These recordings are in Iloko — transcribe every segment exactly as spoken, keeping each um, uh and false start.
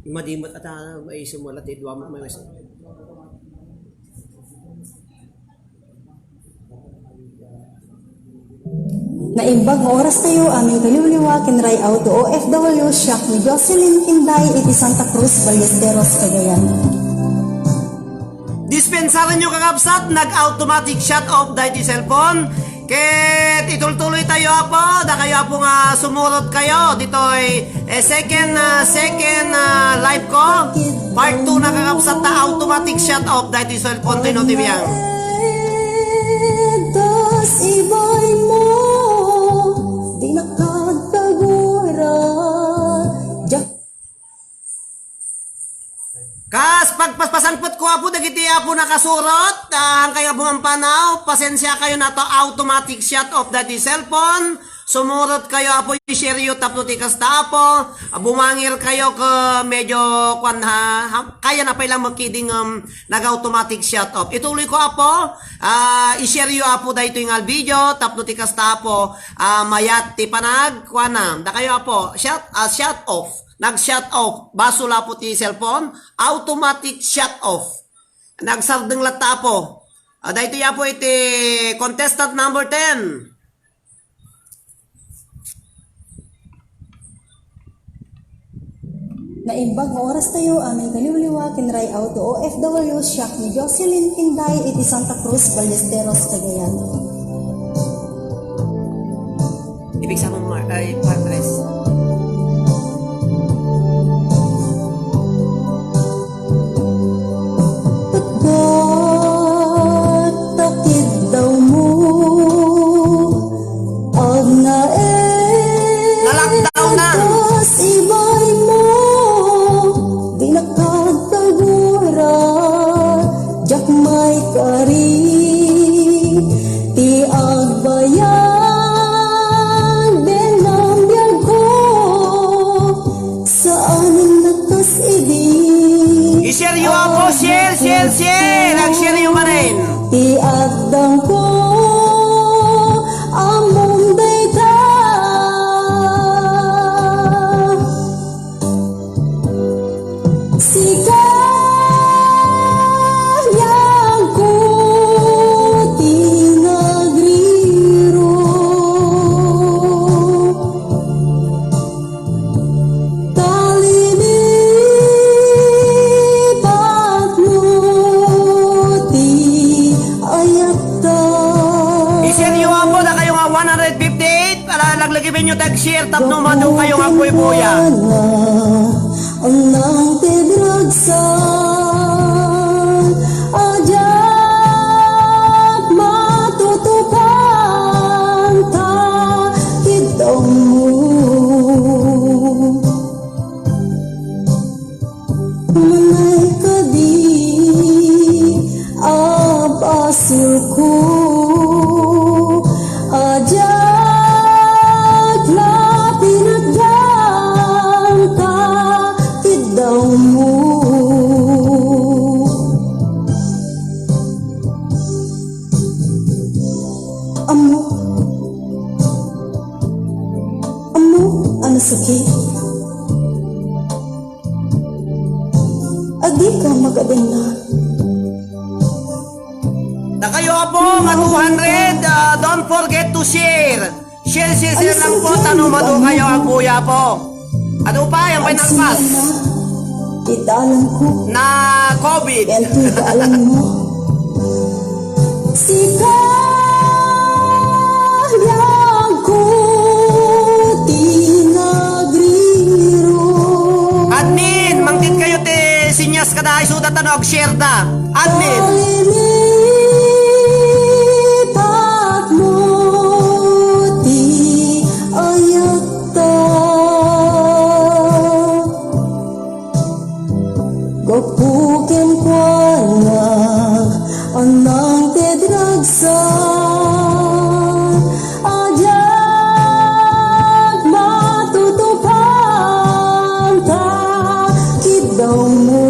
Madimat ata may sumulat, eh, dua may mas. Naimbag nga oras tayo, amin kaliwliwa, ken Ray Auto O F W, siak ni Jocelyn Inday, iti Santa Cruz, Ballesteros, Cagayan. Dispensarenyo, kakabsat, nag-automatic shut off daytoy cellphone. Ket itultuloy tayo, Apo. Dakayo, Apo, nga sumurot kayo ditoy, eh, second, ah, second, ah, live ko. Part two na, kakabsat, ta automatic shut off daytoy cellphone toy no ti biang. Tas ibay mo, di nakagtagura. Diak Kas pagpaspasangpet ko, Apo, dagiti, Apo, nakasurot, ah, angkay nga bumampanaw, pasensia kayo na to, automatic shut off dati cellphone. Sumurot kayo, Apo, i-share yo tapno ti kasta, Apo. Ah, bumangir kayo ka medyo, kwan, ha, ha, kaya na pay lang makiding, um, nag-automatic shut off. Ituloy ko, Apo, ah, i-share yo, Apo, daytoy nga video tapno ti kasta, Apo, ah, mayat ti panag, kwan na. Dakayo, Apo, shut, ah, shut off. Nag-shut off. Basol, Apo, ti cellphone. Automatic shut off. Nagsardeng latta, Apo. Ah, daytoy, Apo, iti contestant number ten. Naimbag nga oras tayo, amin kaliwliwa, ken Ray Auto O F W, siak ni Jocelyn Inday, iti Santa Cruz, Ballesteros, Cagayan. Ibig sabihin mo, ay, partners. Pagkat takid daw mo, agnaed. Na-lockdown na. Kas ibay mo, di nakagtagura, diak maikari, ti agbayag, benang biag ko, saan ang nakas idi. I-share yo, Apo, share, share, share. Nag-share yo manen. Ti agdang ko, ammom dayta. Sika, yangko ti nagriro. Talinipat mo ti ayatta. I-share yo, Apo, dakayo nga one hundred fifty-eight. Ala, laglagiben yo tag share tapno madu kayo nga buybuya. Ang nang ti dragsa, a diak matutukan ta kiddaw mo. Manay kadi a basolko, a diak la pinagdanta ti damo. Ammo, ammo a nasakit. Adika magadengngeg. Dakayo, Apo, nga two hundred, ah, don't forget to share. Share, share, share lang po, tano madu kayo ang buya po. Ano pa? Yan pa yung nagpas. Italan ko. Na covid. Yan po italan mo. Sika, yangko ti nagriro. Admin, mangted kayo ti sinyas kada ay sudat ano, ag-share da. Admin. Kalinipat mo ti ayatta. Gapu kenkuana, anang ti dragsa, a diak matutukan ta kiddaw mo.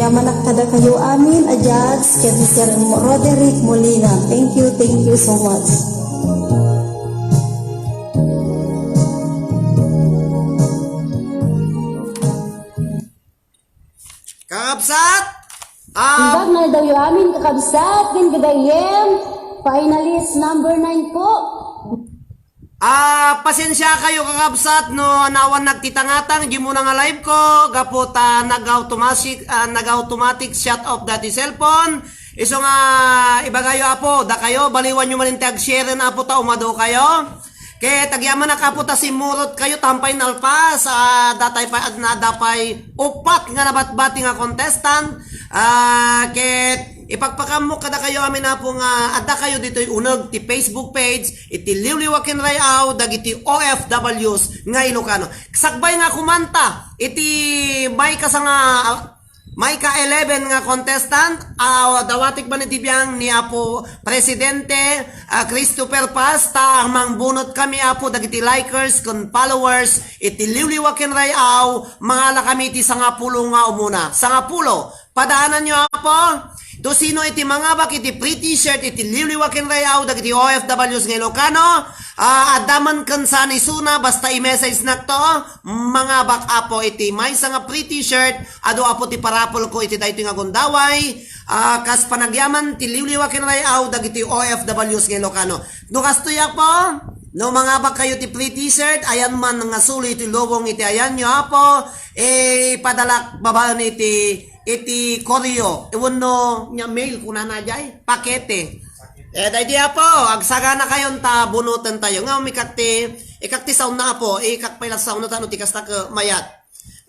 Manak kadakayo amin a judge ken ni Sir Roderick Molina. Thank you, thank you so much. Kakabsat! Ah, Imbag nga daw yu amin kakabsat ken gagayyem, finalist number nine po. Ah, pasensia kayo, kakabsat, no, anawan nagtitangatang, di mo na nga live ko, gapu ta nag-automatic, ah, nag-automatic shut off dati cellphone. Isu nga, ibagayo, Apo, dakayo, baliwan nyo man ti ag-share, Apo, ta umado kayo. Ket agyamanak, Apo, ta simmurot kayo, tampay nalpas, ah, datay pa, na, dapay upat nga nabatbati nga contestant. Ah, ket ipakpakaammo kadakayo amin, Apo, nga adda kayo ditoy uneg ti Facebook page iti Liwliwa ken Ray-aw dagiti O F Ws nga Ilocano. Sakbay nga kumanta iti maikasanga, maika-eleven nga contestant, ah, dawatek man iti biang ni Apo Presidente, ah, Christopher Paz, ta mangbunot kami, Apo, dagiti likers ken followers iti Liwliwa ken Ray-aw, mangala kami iti sangapulo nga umuna. Sangapulo. Padaananyo, Apo. Tusino iti mangabak iti free t-shirt iti Liwliwa ken Ray-aw dagiti O F Ws nga Ilocano? Ah, adda man ken saan isuna, basta i-message nakto. Mangabak, Apo, iti maysa nga free t-shirt. Adu, Apo, ti parapol ko iti daytoy nga gundaway. Ah, kas panagyaman ti Liwliwa ken Ray-aw dagiti O F Ws nga Ilocano. No kastoy, Apo, no mangabak kayo ti free t-shirt, ayan man nga suli iti lubong iti ayanyo, Apo, eh, ipadalak babaen iti iti koreo, wenno nia mail kunana jay, pakete. Eh, daydi, Apo, agsagana kayon ta bunoten tayo. Nga, ikak ti, ikak ti sound na, Apo, ikak pay la sound na ta no ti kasta ket mayat.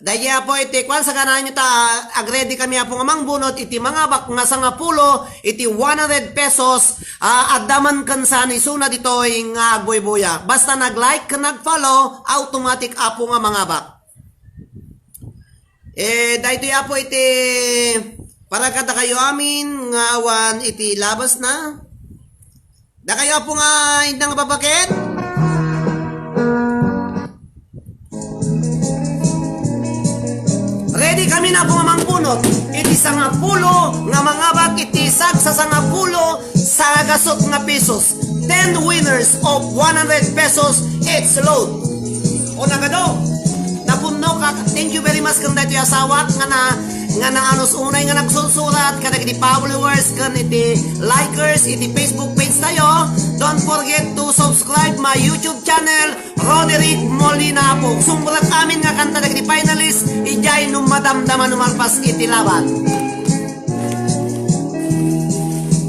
Daydi, Apo, iti kuan, saganayo ta, ag-ready kami, Apo, nga mangbunot iti mangabak nga sangapulo, iti one hundred pesos, ah, adda man ken saan isuna ditoy nga agbuybuya. Basta nag-like ken nag-follow, automatic, Apo, nga mangabak. Eh, daytoy, Apo, iti para kadakayo amin nga awan iti labasna. Dakayo, Apo, nga inna nga babakit. Ready kami na, Apo, nga mangbunot iti sangapulo nga mangabak iti sagsasangapulo sagasut nga pesos. Ten winners of one hundred pesos each load. O nagado, napunno ka. Thank you very much ken daytoy asawak nga na, nga naanus unay nga nagsursurat kadagiti followers ken iti likers iti Facebook page tayo. Don't forget to subscribe my YouTube channel, Roderick Molina Apo. Sumrek amin nga kanta dagiti finalist, idiay no madamdama no malpas iti laban.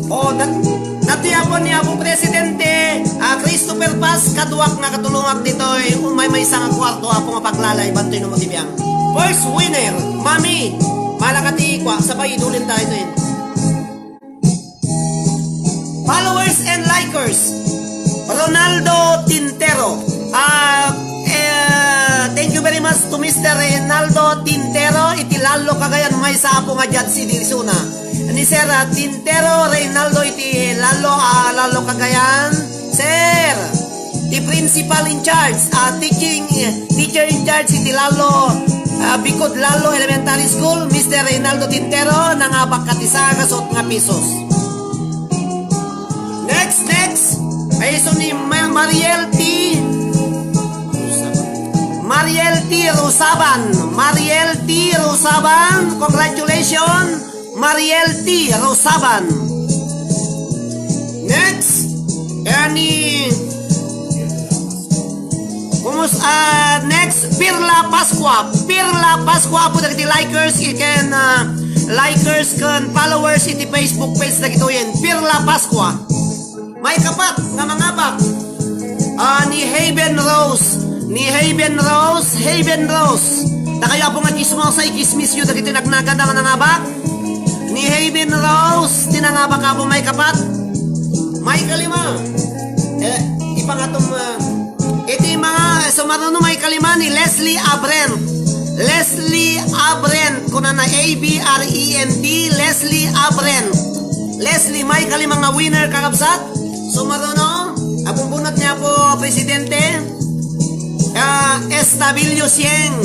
O, dat-, dati, Apo, ni Apo Presidente, ah, Christopher Paz, kaduak nga katulongak ditoy, umay maysa nga kwarto, Apo, nga paglalay, bantoy no mo ti biang. First winner, Mami, malakati kwa, sabay idulin tayo to yun. Followers and likers, Ronaldo Tintero. Ah, eh, thank you very much to Mister Reynaldo Tintero, iti Lalo Cagayan, maysa, Apo, nga judge iti isuna. Ni Sir, ah, Tintero Reynaldo iti Lalo, ah, Lalo Cagayan. Sir, the principal in charge, ah, teaching, eh, teacher in charge iti Lalo, ah, Bicod Lalo Elementary School, Mister Reynaldo Tintero, nangabak ka ti sagasut nga pesos. Next, next. Ay, isu ni Ma-, Mariel T. Mariel T Rosaban. Mariel T Rosaban. Congratulations, Mariel T Rosaban. Next. Ernie. Kumus-, ah, next, Pirla Pascua. Pirla Pascua, Apo, dagiti likers, ken, ah, likers ken followers iti Facebook page dagitoyen. Pirla Pascua. Maikapat nga mangabak, ah, ni Haven Rose. Ni Haven Rose, Haven Rose. Dakayo, Apo, nga chismosa, ikismis yo dagiti nagnagada nga nangabak. Ni Haven Rose, ti nangabak, Apo, maikapat. Maikalima. Eh, ipangatom, ah, iti mga sumaruno, maikalima ni Leslie Abren. Leslie Abren, kunana A B R E N T, Leslie Abren. Leslie, maikalima nga winner, kakabsat. Sumaruno, apumbunot niya po, Presidente. Ah, Estabillo Sieng.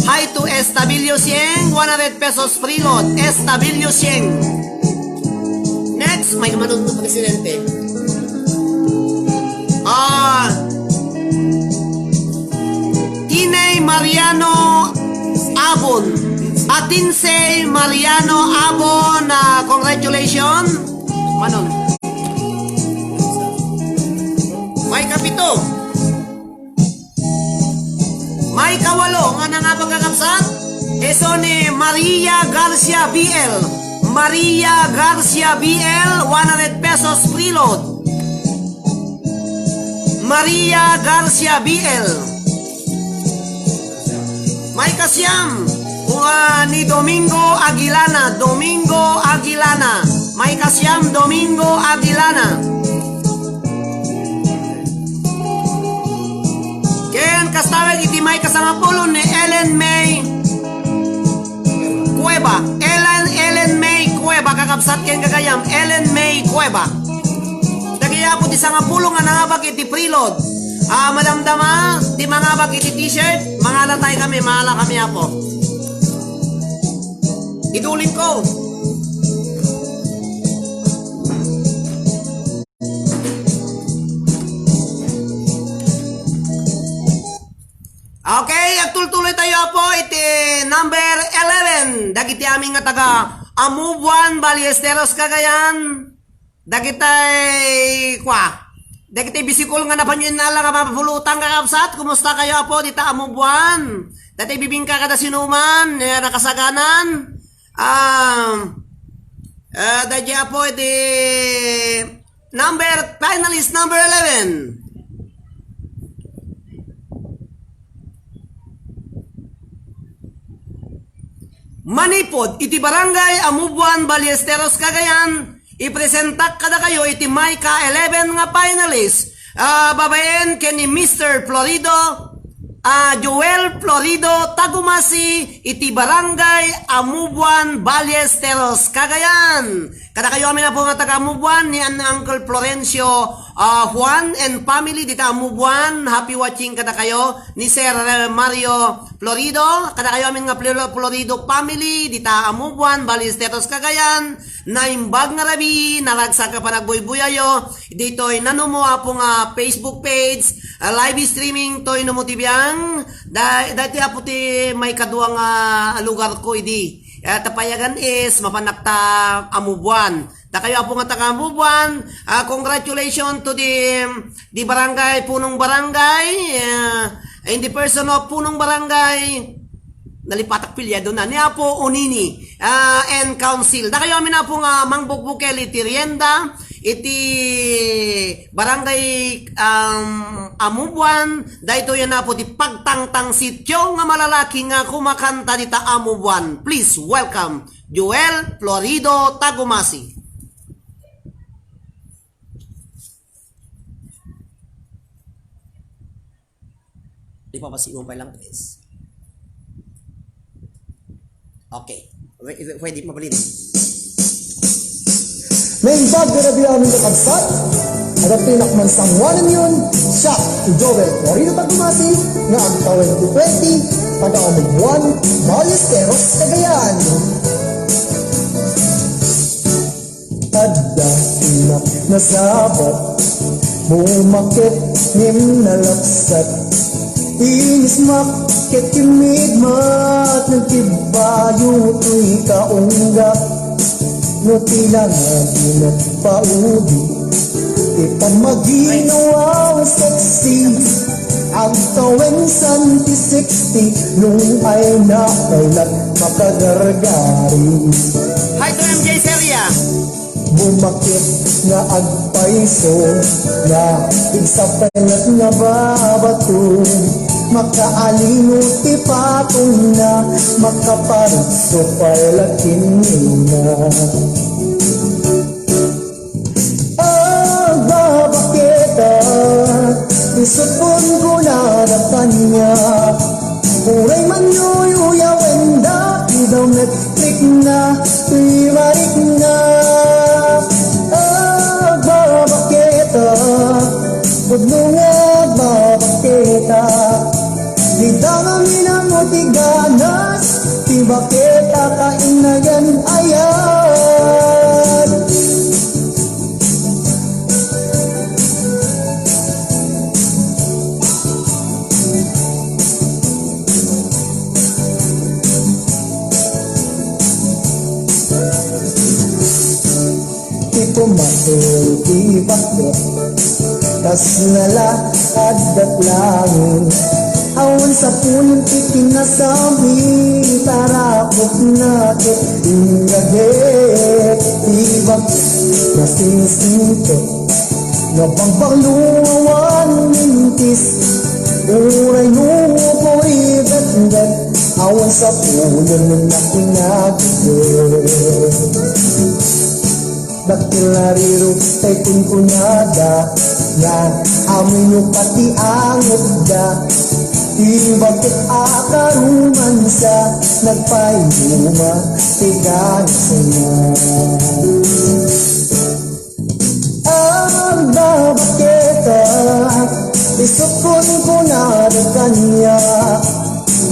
Hi to S W Sieng, one hundred pesos preload. S W Sieng. Next, may manunod na presidente. Ah, Tinay Mariano Abon. Atinsay Mariano Abon, ah, congratulations. Manon. May kapito. May kawalo nga nangabag, kakabsat. Isu ni Maria Garcia B L. Maria Garcia B L, one hundred pesos preload. Maria Garcia B L. May kasiam, kua ni Domingo Aguilana. Domingo Aguilana. May kasiam, Domingo Aguilana. Ken kasta met iti may kasangapulo ni Ellen May Cueva. Ellen, Ellen May Cueva, kakabsat ken gagayam, Ellen May Cueva. Dagiti apo ti sangapulo nga nangabag iti preload. Ah, madamdama ti mangabag iti t-shirt, mangalatay kami, maala kami, apo. Idulin ko. Okay, agtultuloy tayo, apo, iti number eleven. Dagiti amin nga taga Amubuan, Ballesteros, Cagayan. Dagitay, kua, dagitay bisikol nga napanyo innala nga mapulutan, kakabsat. Kumusta kayo, apo, dita Amubuan? Dagitay bibingka kada sinuman, eh, nakasaganan. Um, uh, dagiti apo, iti number, finalist number eleven. Manipud iti Barangay Amubuan, Ballesteros, Cagayan, ipresentak kadakayo iti may ka eleven nga finalist. Ah, babaen ken ni Mister Florido, ah, Joel Florido Tagumasi iti Barangay Amubuan, Ballesteros, Cagayan. Kadakayo amin, apo, nga taga Amubuan, ni an-, Uncle Florencio, ah, Juan and family dita Amubuan. Happy watching kadakayo ni Sir, eh, Mario Florido. Kadakayo amin nga Flor-, Florido family dita Amubuan, Ballesteros, Cagayan. Naimbag nga rabii, naragsak a panagbuybuyayo. Ditoy nanumo, apo, nga Facebook page, ah, live streaming toy numo ti biang. Da-, dati, apo, ti may kadua nga lugar ko idi. Eh, ta payagan is, mapanak ta Amubuan. Dakayo, apo, nga taga Amubuan, ah, congratulations to the, the barangay, punong barangay, ah, in the person of punong barangay, nalipatak, pilyado na, ni Apo Onini, ah, and council. Dakayo amin, apo, nga mangbukbukel iti rienda, iti barangay, um, Amubuan, daytoy a, apo, ti pagtangtang sitio nga malalaki nga kumakanta dita Amubuan. Please welcome Joel Florido Tagumasi. Di pa, pasiwan pa lang, please. Okay. Pwede, pwede mabalin. Naimbag nga rabii amin, kakabsat. Adda ti nakman sangoananyon, siak ti Joel Florido Tagumasi, nga agtawen ti twenty, taga Amubuan, Ballesteros, Cagayan. Adda innak nasabat, bumakit ngem nalapsat. Inismak ket kimmidmat, nagtibbayo toy kaunggak. No ti langad nagpaudi, ti pammaginawa sexy. Agtawen san ti sixty, no ay na kaylat makagargari. Hi to M J Seria. Bumakit nga agpayso, nga igsapelet nga babato, makaalino ti patongna, makaparigso pay la kenna. Agbabaketa, ti supon ko nadaktan niya. Uray man uyuyawen da, ti daw met trikna, ti marikna. Agbabaketa, pudno nga agbabaketa. Di da nga minamutigan, Bakit akainayan ayat? Ti pumato ti bakit, kas nala adda langit. Awan sa pulong ti kinasami, tarakop na ket inggagit. Ti bakit, nasingsingko, nabangbanglo awan mintis. Uray no puribetbet, awan sa pulong na kinagigit. Dakkel a riruk tay kunkunada, nga amoy no pati angotda. Ti bakit a karumansa, nagpainuma ti ganasna. Agbabakita, isukon kunada kaniak.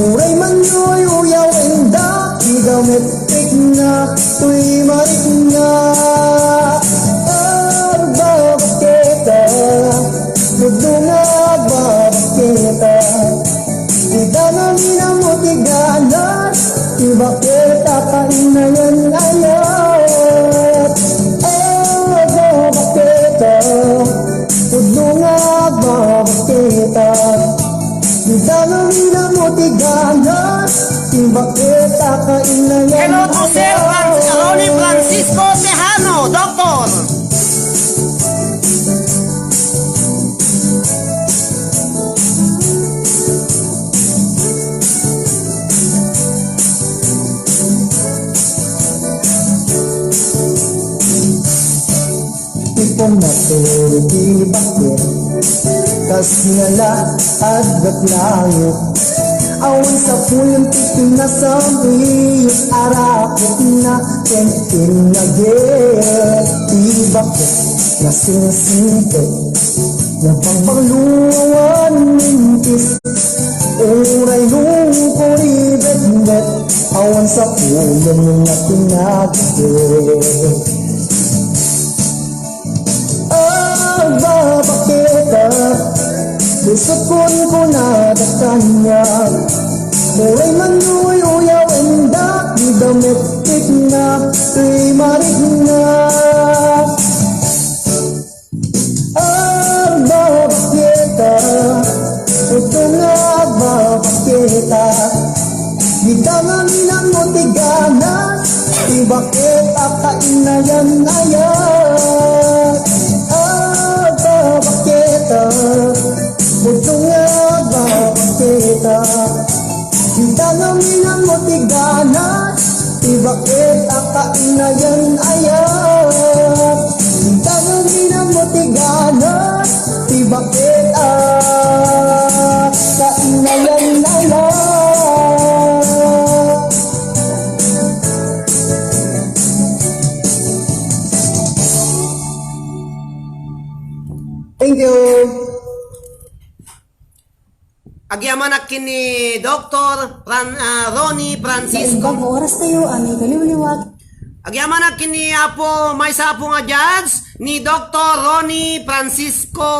Uray man uyaw inda, ti gamet tikna, toy marikna. Agbabakita, pudno nga agbabakita. Ita nga minamutiganan, ti bakit a kainayan ayat. Agbabakita, pudno nga agbabakita. Ita nga minamutiganan, ti bakit a kainayan Hello to Sir Fran- Ronnie Francisco Tejano, Doktor. Ti pumato ti bakit, kas nala adda langit. Awan sa pulong ti kinasami, arakop na ken inagit. Ti bakit, nasingsingko, nabangbanglo awan mintis. Uray no puribetbet, awan sa pulong na kinagigit. Agbabakita, isukon kunada kaniak. Uray man uyaw inda, ti gamet tikna, ti marikna. Agbabakita, pudno nga agbabakita. Ita nga minamutiganan, ti bakit a kainayan ayat. Agbabakita, pudno nga agbabakita. Ita nga minamutiganan, ti bakit a kainayan ayat. Ita nga minamutiganan, ti bakit a kainayan ayat. Thank you. Agyamanak ken ni Doktor Fran-, ah, Ronnie Francisco. Naimbag nga oras tayo, aming kaliwliwat. Agyamanak ken ni Apo, maysa Apo nga judge, ni Doktor Ronnie Francisco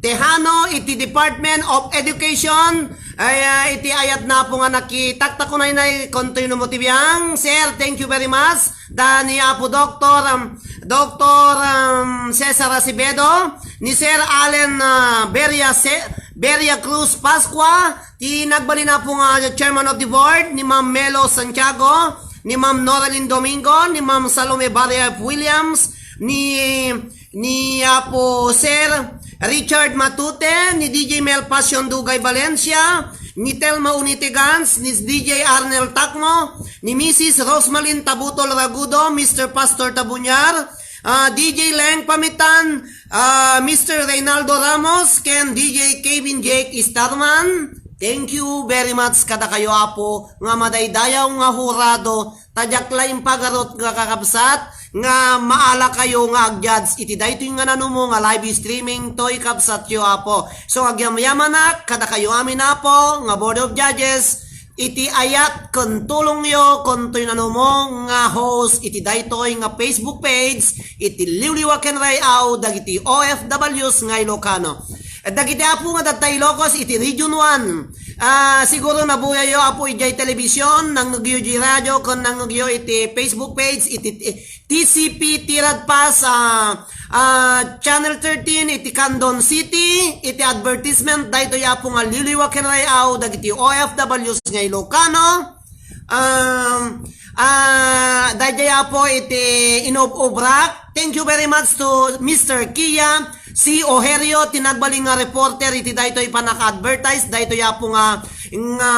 Tejano iti Department of Education. Ay, ah, iti ayat na Apo nga nakitaktakunay na kontinuo mo ti biang. Sir, thank you very much. Da ni Apo Doktor, um, Doktor, um, Cesar Acevedo, ni Sir Allen, ah, Beria Se-, Beria Cruz Pascua, ti nagbalin Apo nga Chairman of the Board, ni Ma'am Melo Santiago, ni Ma'am Noralyn Domingo, ni Ma'am Salome Barria F. Williams, ni, ni Apo Sir Richard Matute, ni D J Mel Passion Dugay Valencia, ni Telma Unitigans, ni D J Arnel Takmo, ni Missus Rosmalin Tabutol Ragudo, Mister Pastor Tabunyar, ah, D J Leng Pamitan, ah, Mister Reynaldo Ramos, ken D J Kevin Jake Starman. Thank you very much kadakayo, Apo, nga madaydayaw nga hurado, ta diak la impagarut nga kakabsat, nga maala kayo nga agjudge iti daytoy nga nanumo nga live streaming toy kabsatyo, Apo. So, agyamyamanak kadakayo amin, Apo, nga Board of Judges, iti ayat ken tulongyo ken toy nanumo nga host iti daytoy nga Facebook page, iti Liwliwa ken Ray-aw dagiti O F Ws nga Ilocano. Dagiti apo nga adda Ilocos iti Region one, ah, siguro nabuyayo apo idiay television, nangngegyo iti radio, ken nangngegyo iti Facebook page, iti T C P Tirad Pass, ah, ah, Channel thirteen iti Candon City, iti advertisement, daytoy apo nga Liwliwa ken Ray-aw dagiti O F Ws nga Ilocano. Um, ah, daytoy apo iti inub-ubrak. Thank you very much to Mister Kia C. Oherio, ti nagbalin nga reporter iti daytoy panaka-advertise, daytoy apo nga, nga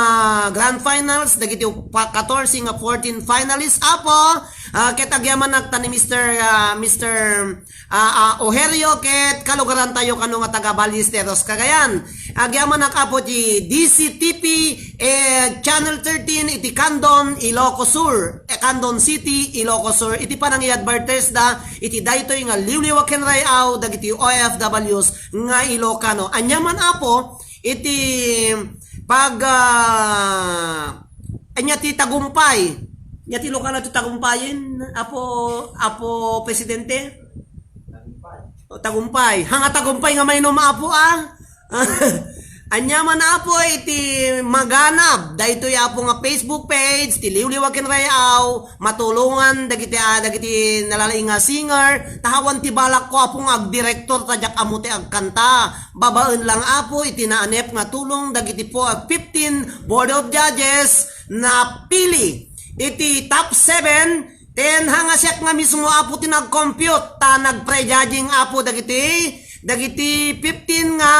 grand finals, dagiti pa-, fourteen finalists, apo. Ah, ket agyamanak ta ni Mister, ah, Mister, ah, ah, Oherio ket kalugarantayo kano nga taga Ballesteros, Cagayan. Agyamanak apo ti D C T P, eh, Channel thirteen iti Candon, Ilocos Sur, eh, Candon City, Ilocos Sur. Iti panangi-advertise da iti daytoy nga Liwliwa ken Ray-aw dagiti O F Ws nga Ilocano. Ania man apo iti pag, ah, ania ti tagumpay? Ania ti Ilocano ti tagumpayen, Apo, Apo Presidente? O, tagumpay. Hanga tagumpay nga mainom, Apo, ah? Ania man, Apo, iti maganab daytoy, Apo, nga Facebook page ti Liwliwa ken Ray-aw, matulongan dagiti, ah, dagiti nalaing nga singer, ta awan ti balakko, Apo, nga agdirektor ta diak ammo ti agkanta. Babaen lang, Apo, iti naanep nga tulong dagiti po-, fifteen Board of Judges napili iti top seven, ten, hanga siak nga mismo, Apo, ti nag-compute ta nag-prejudging, Apo, dagiti, dagiti fifteen nga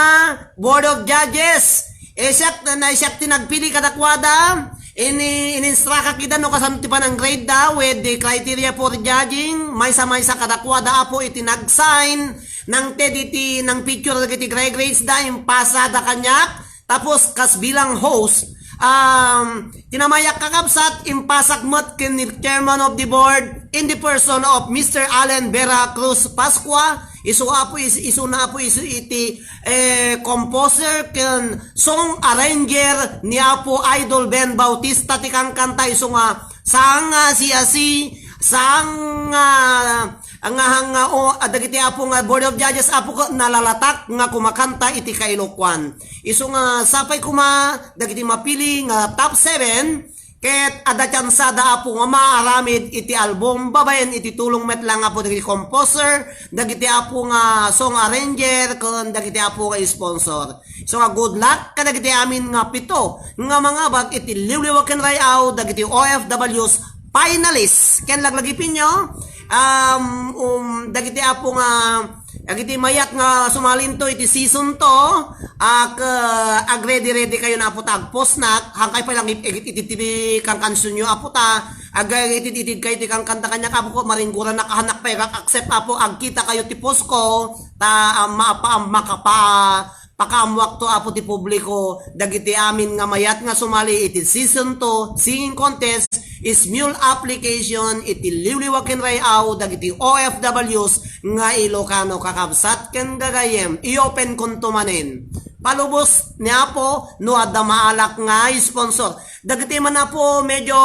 Board of Judges. E, siak, na siak ti nagpili kadakuada. Ini, in-instruct-ak ida no kasano ti panang-grade da with the criteria for judging. Maysa-maysa kadakuada, Apo, iti nag-sign, nangted iti, nang-picture dagiti gra-, grades da, impasada kaniak. Tapos, kas bilang host, um, ti namayak kakabsat, impasak met ken ni chairman of the board in the person of Mister Allen Vera Cruz Pascua. Isu, Apo, is-, isuna, Apo, isu iti, eh, composer ken song arranger ni Apo Idol Ben Bautista ti kankanta, isu nga sanga siasi, sanga nga, nga, o, ah, dagiti, Apo, nga Board of Judges, Apo, ko, nalalatak nga kumakanta iti kailokuan. Isu nga sapay koma dagiti mapili nga top seven, ket adda tiansada, Apo, nga maaramid iti album babaen iti tulong met lang, Apo, dagiti composer, dagiti, Apo, nga song arranger, ken dagiti, Apo, nga sponsor. So nga good luck kadagiti amin nga pito nga mangabak iti Liwliwa ken Ray-aw dagiti O F Ws finalists. Ken laglagipenyo, um, um, dagiti, Apo, nga, dagiti mayat nga sumalinto iti season two, ak, uh, agredi-redi kayo na, Apo, ta agposnak, hangkay pa lang ip-, iti, iti, iti kankansionyo, Apo, ta, agitid-itid kayo ti kankanta kaniak, Apo, ko, maringguran, nakahanak pa, accept, Apo, agkita kayo ti post ko, ta, um, maapa-, makapa-, pakaammoakto, Apo, ti publiko, dagiti amin nga mayat nga sumali iti season two singing contest, is mule application iti Liwliwa ken Ray-aw dagiti O F Ws nga Ilocano, kakabsat ken gagayyem. I-open konto manen. Palubos ni Apo no adda maalak nga sponsor. Dagiti man, Apo, medyo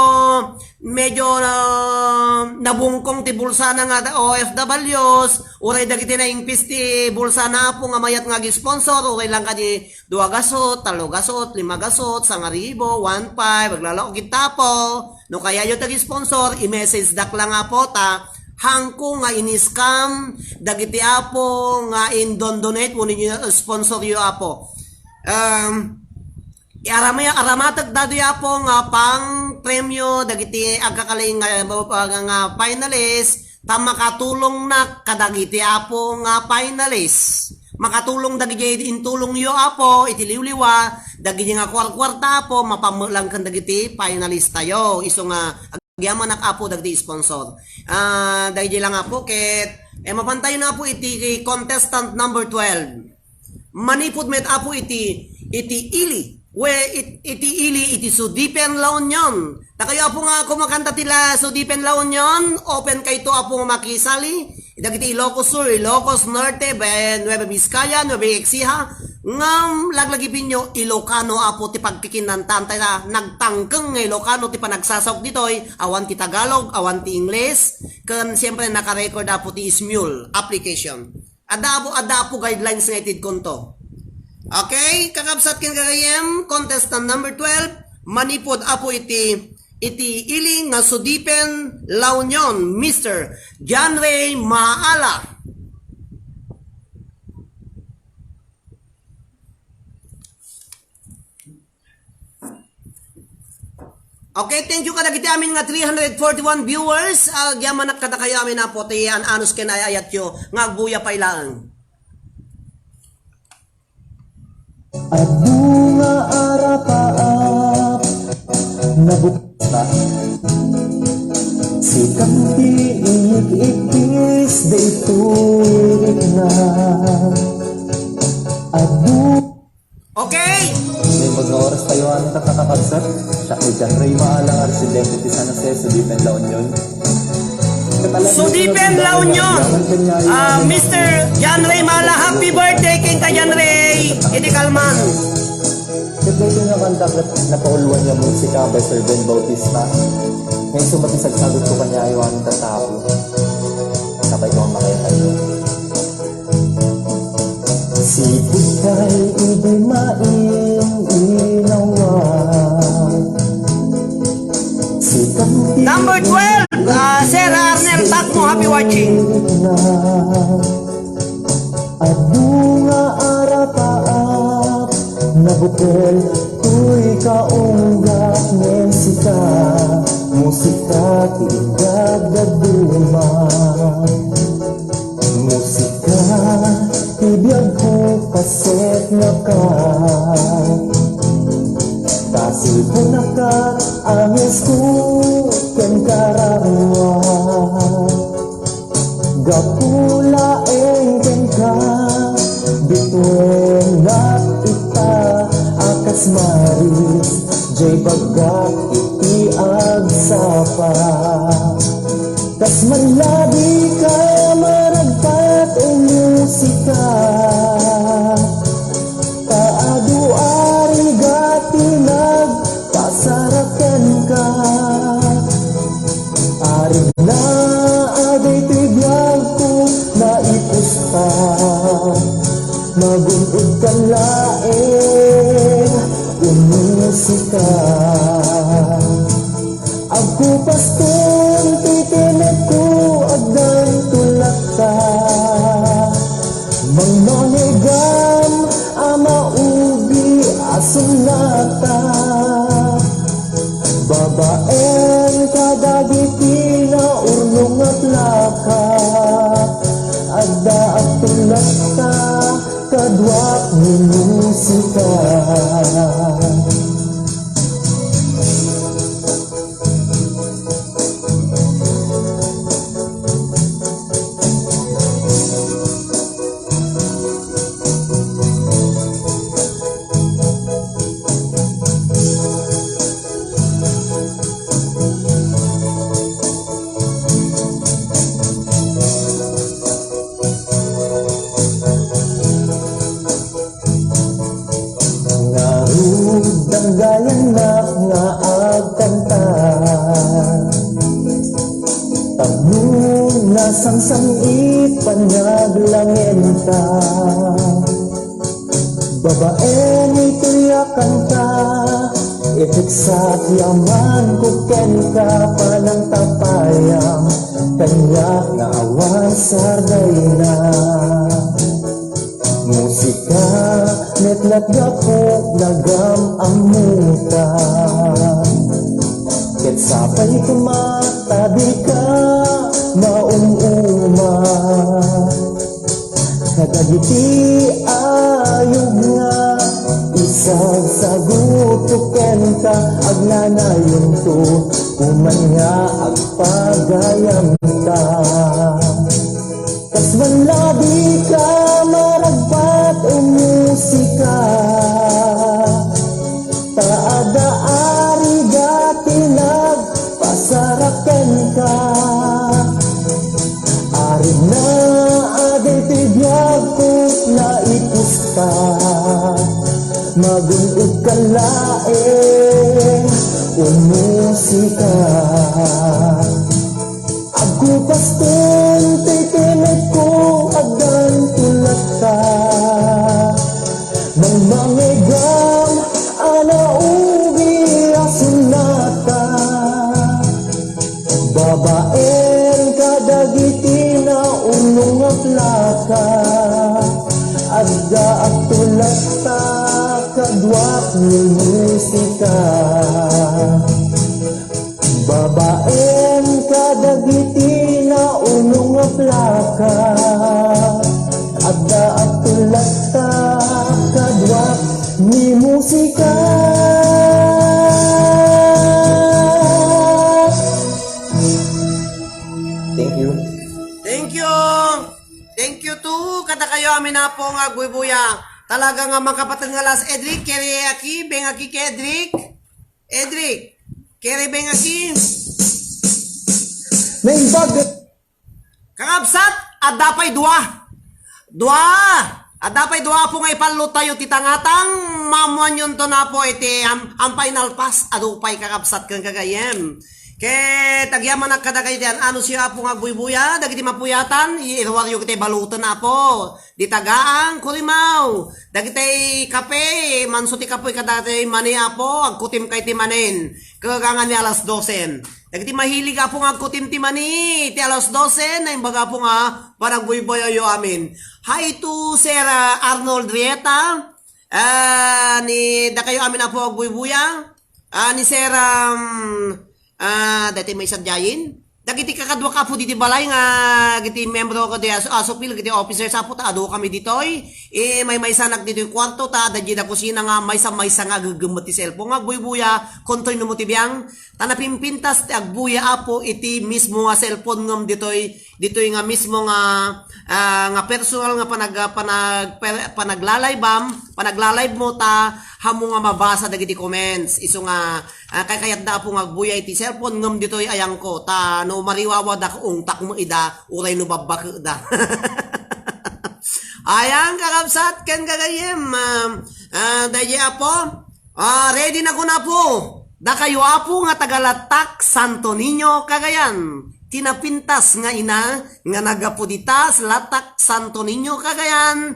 medyo, ah, nabungkong ti bulsana nga da-, O F Ws, uray dagiti naingpis ti bulsana, Apo, nga mayat nga agi-sponsor, uray lang kadi dua gasot, tallo gasot, lima gasot, sangaribo, one five, aglalaok gid ta, Apo. No kayayo ti agi-sponsor, i-message dak lang, Apo, ta hangko nga in-scam dagiti, Apo, nga indondonate wenno sponsor yo, Apo. Um, Iarama-, aramatek daytoy, Apo, nga pangpremio dagiti agkakalaing nga, nga, nga finalist, ta makatulongnak kadagiti, Apo, nga finalist. Makatulong dagiti intulongyo, Apo, iti liwliwa, dagiti nga kuarkuarta, Apo, mapammelang ken dagiti finalist tayo. Isu nga agyamanak, Apo, dagiti sponsor. Ah, dagiti lang, Apo, ket, eh, mapantayo na, Apo, iti contestant number twelve. Manipud met, Apo, iti, iti ili. We, it-, iti ili, iti Sudipen La Union. Ta kayo, Apo, nga kumakanta ti La, Sudipen La Union, open kayto, Apo, nga makisali. Dagiti Ilocos Sur, Ilocos Norte, Be-, Nueva Vizcaya, Nueva Ecija, Ngem laglagipenyo, Ilocano, Apo, ti pagkikinnantan, ta nagtangkeng nga Ilocano ti panagsasaok ditoy, awan ti Tagalog, awan ti Ingles, ken siempre naka-record, Apo, ti Smule application. Adda, Apo, adda, Apo, guidelines nga itedkonto. Okay, kakabsat ken gagayyem, contestant number twelve, manipud, Apo, iti, iti ili nga Sudipen, La Union, Mister John Ray Maala. Okay, thank you kadagiti amin nga three hundred forty-one viewers. Agyamanak kadakayo amin, Apo, ti an-anus ken ay-ayatyo nga agbuya pay laeng. Adu nga arapaap, nabukta. Sikan ti inik-igbis, daytoy rikna. Adu. Okay. Naimbag nga oras tayo, ano, kakabsat? Siak ni John Ray Maala nga residente ti San Jose, Sudipen, La Union. Sudipen, La Union. Ah, Mister John Ray Maala, happy birthday kenka, John Ray. Idi kalman. Ket daytoy nga kanta ket napauluan nga musika by Sir Ben Bautista. Nga isu met ti sagsagot ko kaniayo, ano, tatapo. Sabay ko ang makita. Sipud pay idi main-inawa. Sikan ti Number twelve, ah, Sir Arnel Tacmo, happy watching. Adu nga arapaap, nabukel toy kaunggak, ngem sika, musika ti inggad dadduma. Musika ti biagko, pasetnaka. Ta silbonaka, angesko, ken kararua. Gapu laeng kenka, bituenak ita a kas maris, jay bagak iti agsapa. Kas manlabika, maragpat o musika, ta adu a rigat ti nagpasarap kenka. Arigna a daytoy biagko naipusta, magun-odka laeng umusika. Agkupaston ti tinekko, agdanto latta. Mangmanegam a maubi a sunnata. Babaen kadagiti naurnong a plaka. Adda agtulatta, kaduak ni musika. Ngarud, danggayannak nga agkanta. Tapno nasamsam-it panaglangenta. Babaen, itoy a kanta, iteksak yamanko kenka, panangtapayam kaniak nga awan sardayna. Musika, met latgapok, nagam-ammota. Ket sapay koma ta dika maum-uma. Kadagiti ayog nga isagsaguto kenka, agnanayonto, umanya agpagayamta. Kas manlabika, maragpat o musika, ta adda a rigat ti nagpasarap kenka. Arigna a daytoy biagko naipusta. Laeng umusika. Agkupas ti timek ko, agdanto latta. Mangmangegam a naubi a sonata. Babaen kadagiti naunong a plaka, adda agtulatta kaduak ni musika. Babaen kadagiti naunong a plaka, adda agtulatta kaduak ni musika. Thank you. Thank you. Thank you too. Kadakayo amin, Apo, nga agbuybuya. Talaga nga makapateng nga las, Edric, kere aki, beng aki, Edric. Edric, kere beng aki. Naimbag. Kakabsat, adda pay dua. Dua! Adda pay dua, Apo, nga ipallo tayo ti tangatang, maammuanyon to na, Apo, iti am-, am final pass, adu pay, kakabsat ken gagayyem. Ket agyamanak kadakayo ti an-anusyo, Apo, nga agbuybuya, dagiti mapuyatan, i-, iruaryo iti baluten, Apo. Di tagaang, kurimaw. Dagiti kape, manso ti kapoy kadagiti mani, Apo, agkutim kay ti manin. Kagangan ni alas dosen. Dagiti mahilig, Apo, nga agkutim ti mani, ti alas dosen, naimbag, Apo, nga panagbuybuyayo amin. Hi to Sir, ah, Arnold Rieta, ah, ni dakayo amin, Apo, agbuybuya. Ah, ni Sir, um, ah, dati may sadyain. Dagiti kakaduak, Apo, diti balay nga, dagiti membro ko di aso, asupil, dagiti officers, Apo, ta adu kami ditoy. Eh, maymaysanak ditoy kuarto, ta adda dida kusina nga maysa-maysa nga ageggemmet ti cellphone nga agbuybuya, kontoy no mo ti biang. Ta napimpintas ti agbuya, Apo, iti mismo nga cellphone ngem ditoy, ditoy nga mismo nga, ah, nga personal nga panag-, panag-, per-, panaglalaybam, panaglalaybmo ta ammo nga mabasa dagiti comments. Isu nga, ah, kaykayatda, Apo, nga agbuya iti cellphone ngem ditoy ayangko. Ta no mariwawadak, ungtakmo ida, uray no babbakeda. Ayan, kakabsat, ken gagayyem, ah, ah, daydi, Apo. Ah, ready na kun, Apo. Dakayo, Apo, nga taga Latak, Santo Niño, Cagayan. Ti napintas nga ina nga naggapu dita, Latak, Santo Niño, Cagayan,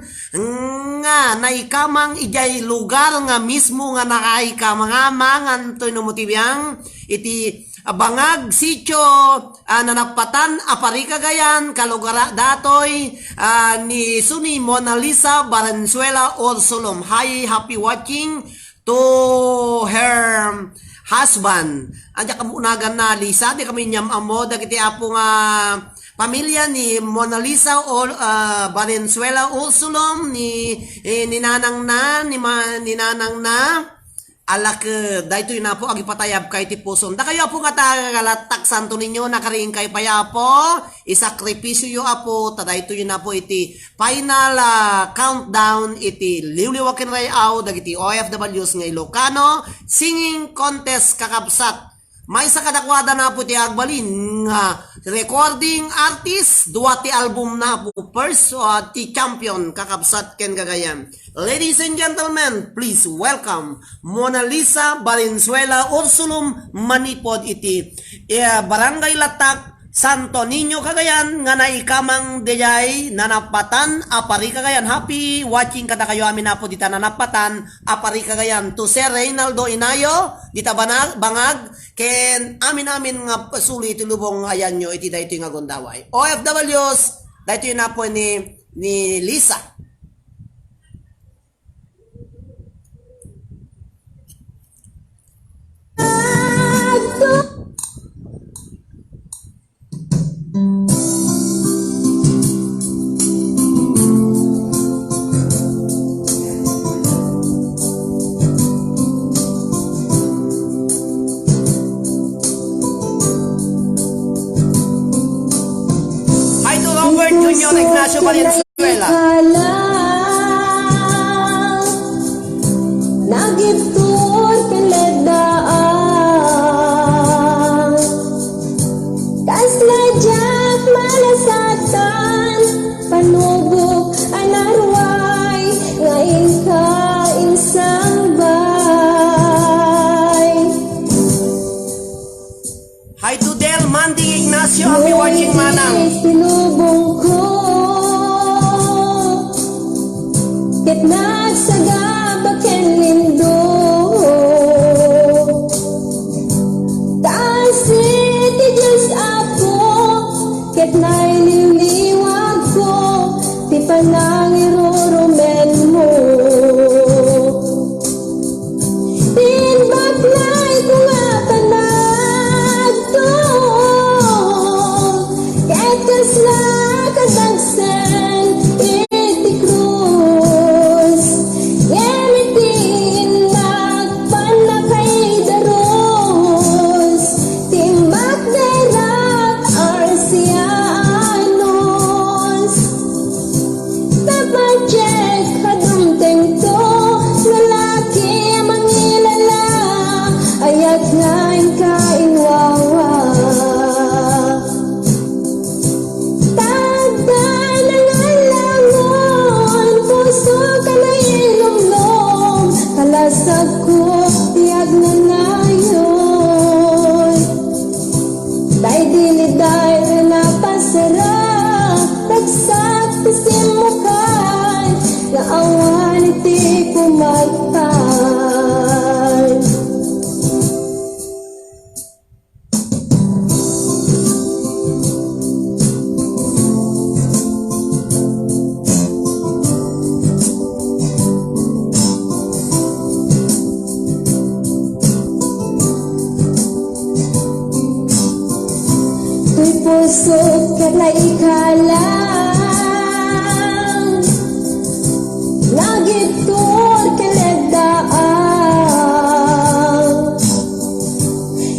nga naikamang idiay lugar nga mismo nga nakaikamang amangan toy no mo ti biang iti Bangag Sitio, ah, Nanapatan, Apari, Cagayan, kalugara datoy, ah, ni Suni Mona Lisa Valenzuela Ursulum. Hi, happy watching to her husband. Anya kamunagan na, Lisa, di kami nyam-ammo, dagiti apo nga pamilya ni Mona Lisa or, ah, Valenzuela Ursulum, ni, eh, ni nanang na, ni ma-, ni nanang na, alak, eh, daytoy na po, agipatayab kay ti puson. Dakayo po nga taga Latak, Santo Niño, nakariing kay pay, Apo, isakripisyo yo, Apo, ta daytoy na po iti final, ah, countdown iti liwliwa ken ray-aw dagiti O F Ws nga Ilocano Singing Contest, kakabsat. Maysa kadakuada na po ti agbalin nga recording artist, dua ti album na po, first, ah, ti champion, kakabsat ken gagayyem. Ladies and gentlemen, please welcome Mona Lisa Valenzuela Ursulum manipod iti, eh, Barangay Latak, Santo Niño, Cagayan, nga naikamang daydiay Nanapatan, Apari, Cagayan. Happy watching kadakayo amin, Apo, dita Nanapatan, Apari, Cagayan. To Sir Reynaldo Inayo, dita Bana-, Bangag, ken amin-amin nga suli iti lubong nga ayanyo iti daytoy nga gundaway. O F Ws, daytoy na po ni, ni Lisa. Hi to Robert Junior Ignacio Valenzuela. Nagiptur ken ledda. Kasla diak malasatan, panubok a naruay nga inka insangba. Mandy Ignacio, happy watching, manang. Tinubong ko, ket nagsagaba ken lindo. Taas ti Dios, Apo, ket nailiwliwag ko ti panangirurumenmo. Tinbaknay ko nga panagtuo, ket kasla kadagsen iti krus. Ngem iti innak pannakaidarus, timbakderak, Arsianos. Tapno diak a dumtengto, lalaki a mangilala, ayat nga inka inwawa. Tadda nangalangon, puso ka nailumlom, kalasagko ti agnanayon. Daydi liday a napasarag, ragsak ti simmukan, nga awan iti kumagtan. Ti puso ket naikalang, nagittur ken nagdaang.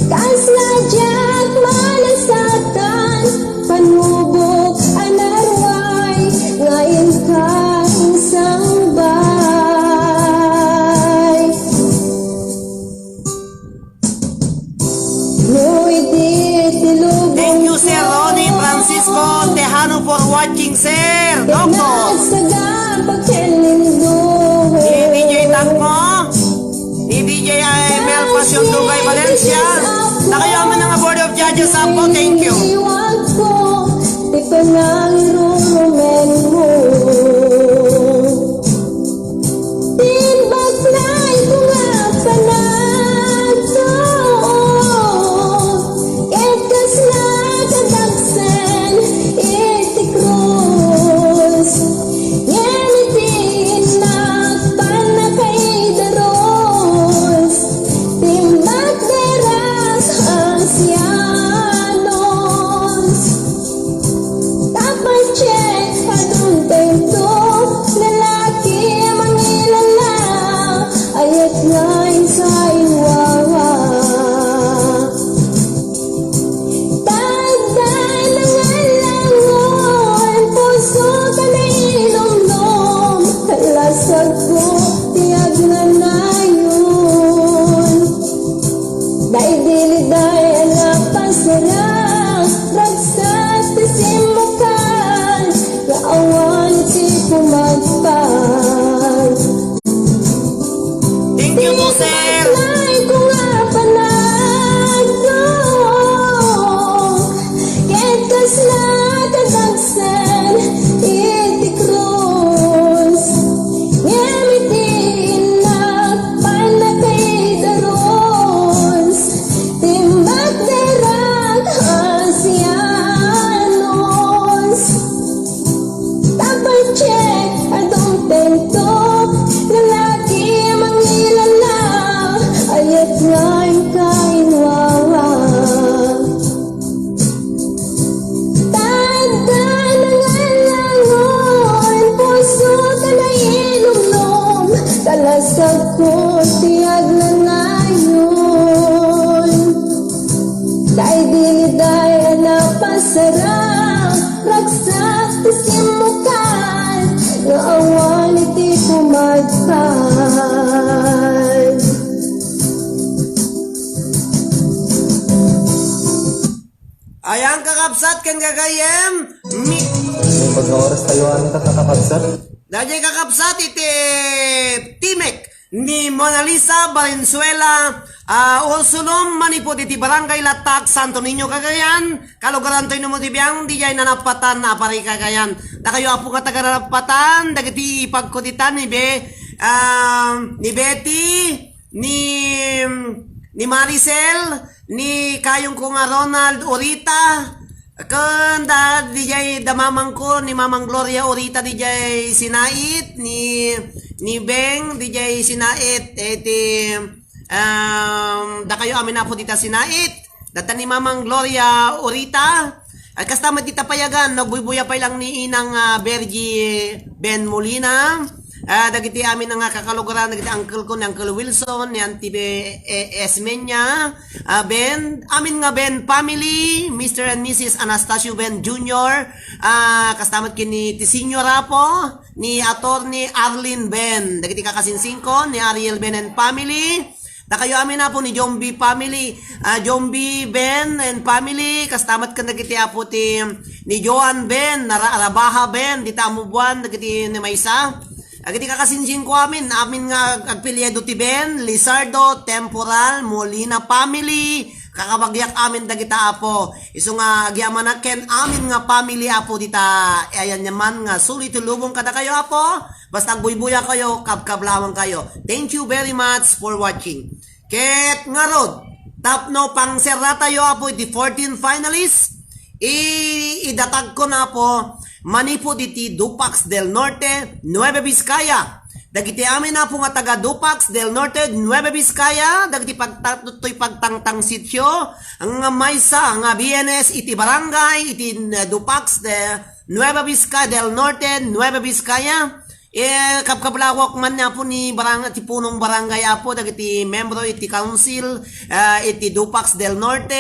Kasla diak manasatan, panubok a naruay nga inka insangbay. No idi ti lubong. Thank you, Sir Ronnie Francisco Tejano, for watching, sir. Doctor. Nagsagaba ken lindo. Ni D J Tangko. Ni D J Mel Passion Dugay Valencia. Nakayaman nga board of judges, Apo. Thank you. Iwag ko, ti panangirurumenmo. Tinbaknay ko nga panagtuo, ket kasla kadagsen iti krus. Ngem iti innak pannakaidarus, timbakderak, Arsianos. Tapno diak a dumtengto, lalaki a mangilala, ayat nga inka inwawa. Tadda nangalangon, puso ka nailumlom, kalasagko ti agnanayon. Daydi liday a napasarag, ragsak ti simmukan, nga awan ti kumagpag. Thank you po, sir. Tinbaknay ko nga panagtuo, ket kasla kadagsen iti krus. Ngem iti innak pannakaidarus, timbakderak, Arsianos. Tapno diak a dumtengto, lalaki a mangilala, ayat nga inka inwawa. Tadda nangalangon, puso ka nailumlom, kalasagko ti agnanayon. Daydi liday a napasarag, ragsak ti simmukan, nga awan iti kumagpag. Ayan, kakabsat ken gagayyem, mi- May pagkaoras tayo, ano, kakabsat? Daydiay kakabsat iti Timek ni Mona Lisa Valenzuela, ah, Ursulum, manipud iti Barangay Latak, Santo Niño, Cagayan, kalugaran toy no mo ti biang, dijay nanapatan a pari Cagayan. Dakayo, Apo, nga taga-Nanapatan, dagiti ipagkudita ni Be-, ah, ni Betty, ni, ni Maricel, ni kayongko nga Ronald Orita, ken da, dijay da mamangko, ni Mamang Gloria Orita, dijay Sinait, ni, ni Beng, dijay Sinait, iti, um, dakayo amin, Apo, dita Sinait, data ni Mamang Gloria Orita, at kasta met dita payagan, nagbuybuya pay lang ni Inang, ah, Bergie Ben Molina, ah, dagiti amin nga kakalugaran, dagiti uncle ko, ni Uncle Wilson, ni Auntie Be-, eh, Esmenia, ah, Ben, amin nga Ben family, Mister and Missus Anastasio Ben Junior, ah, kasta met ken ni ti Senior Apo, ni Attorney Arlene Ben, dagiti kakasinsingko, ni Ariel Ben and family, dakayo amin, Apo, ni Jombi family, ah, Jombi Ben and family, kasta met ken dagiti, Apo, ti ni Joan Ben, Nara-, Rabaha Ben, dita Amubuan, dagiti ni maysa. Dagiti kakasinsingko amin, amin nga ag-, agpelyido ti Ben, Lizardo, Temporal, Molina family, kakabagyak amin dagita, Apo. Isu nga agyamanak ken amin nga family, Apo, dita, eh, ayan yaman nga suli ti lubong kadakayo, Apo. Basta agbuybuya kayo, kabkablawan kayo. Thank you very much for watching. Ket ngarud, tapno pangserratayo, Apo, iti fourteen finalists, i-, idatagko, Apo, manipud iti Dupax del Norte, Nueva Vizcaya. Dagiti amin, Apo, nga taga Dupax del Norte, Nueva Vizcaya, dagiti pagta-, toy pagtangtang sitio, nga maysa nga B N S iti barangay, iti, eh, Dupax de Nueva Vizcaya del Norte, Nueva Vizcaya. Eh, kabkablawak man, Apo, ni barang-, ti punong barangay, Apo, dagiti membro iti council, ah, iti Dupax del Norte,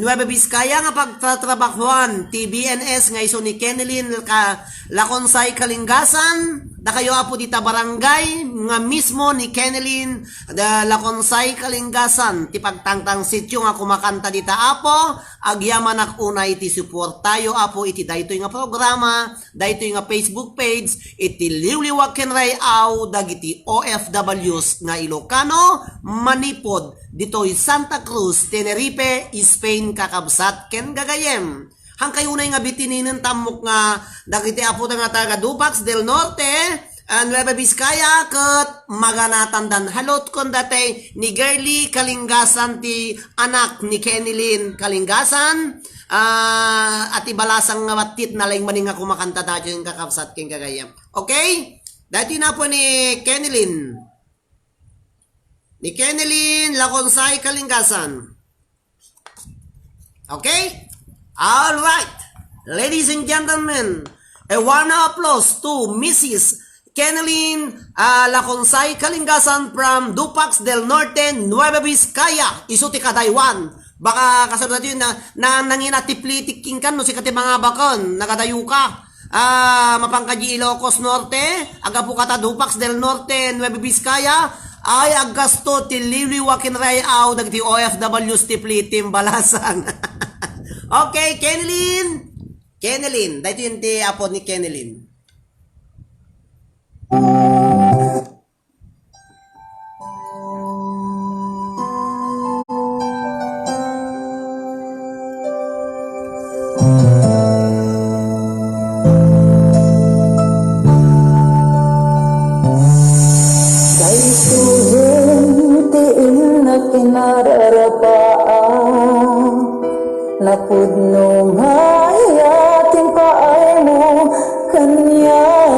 Nueva Vizcaya nga pagtatrabahuan ti B N S nga isu ni Kenilyn ka-, Laconsay Kalingasan, dakayo, Apo, dita barangay nga mismo ni Kenilyn da Laconsay Kalingasan, ti pagtangtang sitio nga kumakanta dita, Apo, agyamanak unay ti suportayo, Apo, iti daytoy nga programa, daytoy nga Facebook page, iti liwliwa ken ray-aw dagiti O F Ws nga Ilocano manipud ditoy Santa Cruz, Tenerife, Spain, kakabsat ken gagayem. Haankayo unay nga bitininen ta ammok nga dagiti apo nga taga Dupax del Norte, ah, Nueva Vizcaya, ket maganatandan. Halot kon datay ni Girly Kalingasan ti anak ni Kenilyn Kalingasan. Ah, ati balasang nga battit, nalaing manen nga kumakanta daytoy nga kakabsat ken gagayem. Okay? Daytoy na po ni Kenilyn. Ni Kenilyn Laconsay Kalingasan. Okay? All right. Ladies and gentlemen, a warm applause to Missus Kenilyn, ah, Laconsay Kalingasan from Dupax del Norte, Nueva Vizcaya. Isu ti kadaywan. Baka kasano daytoy na, na nangina ti plitik king kan no sika ti mangabaken, nagadayo ka. Ah, mapan ka di Ilocos Norte, agapu ka ta Dupax del Norte, Nueva Vizcaya, ay aggasto ti liwliwa ken ray-aw dagiti O F Ws ti plitim balasan. Okay, Kenilyn. Kenilyn, daytoy ti apo ni Kenilyn. Daytoyen ti innak inararapaa, napudno nga iya ti impaaymo kaniak.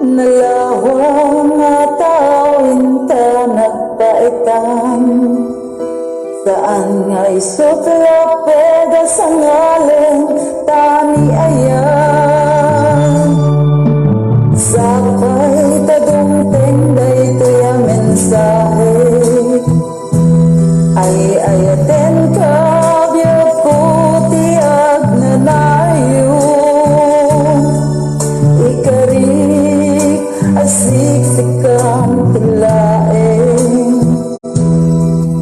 Nalawang nga tao inta nagpaetan, saan nga isut' laped a sangalen ta ni aya. Sakay ta dumteng daytoy a mensahe. Ay-ayaten ka, biagko, ti agnanayon. Ikarik a siksikam ti laeng.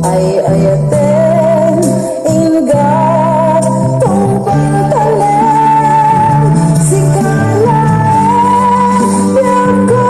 Ay-ayaten, ingga, tungpal tanem. Sika laeng, biagko,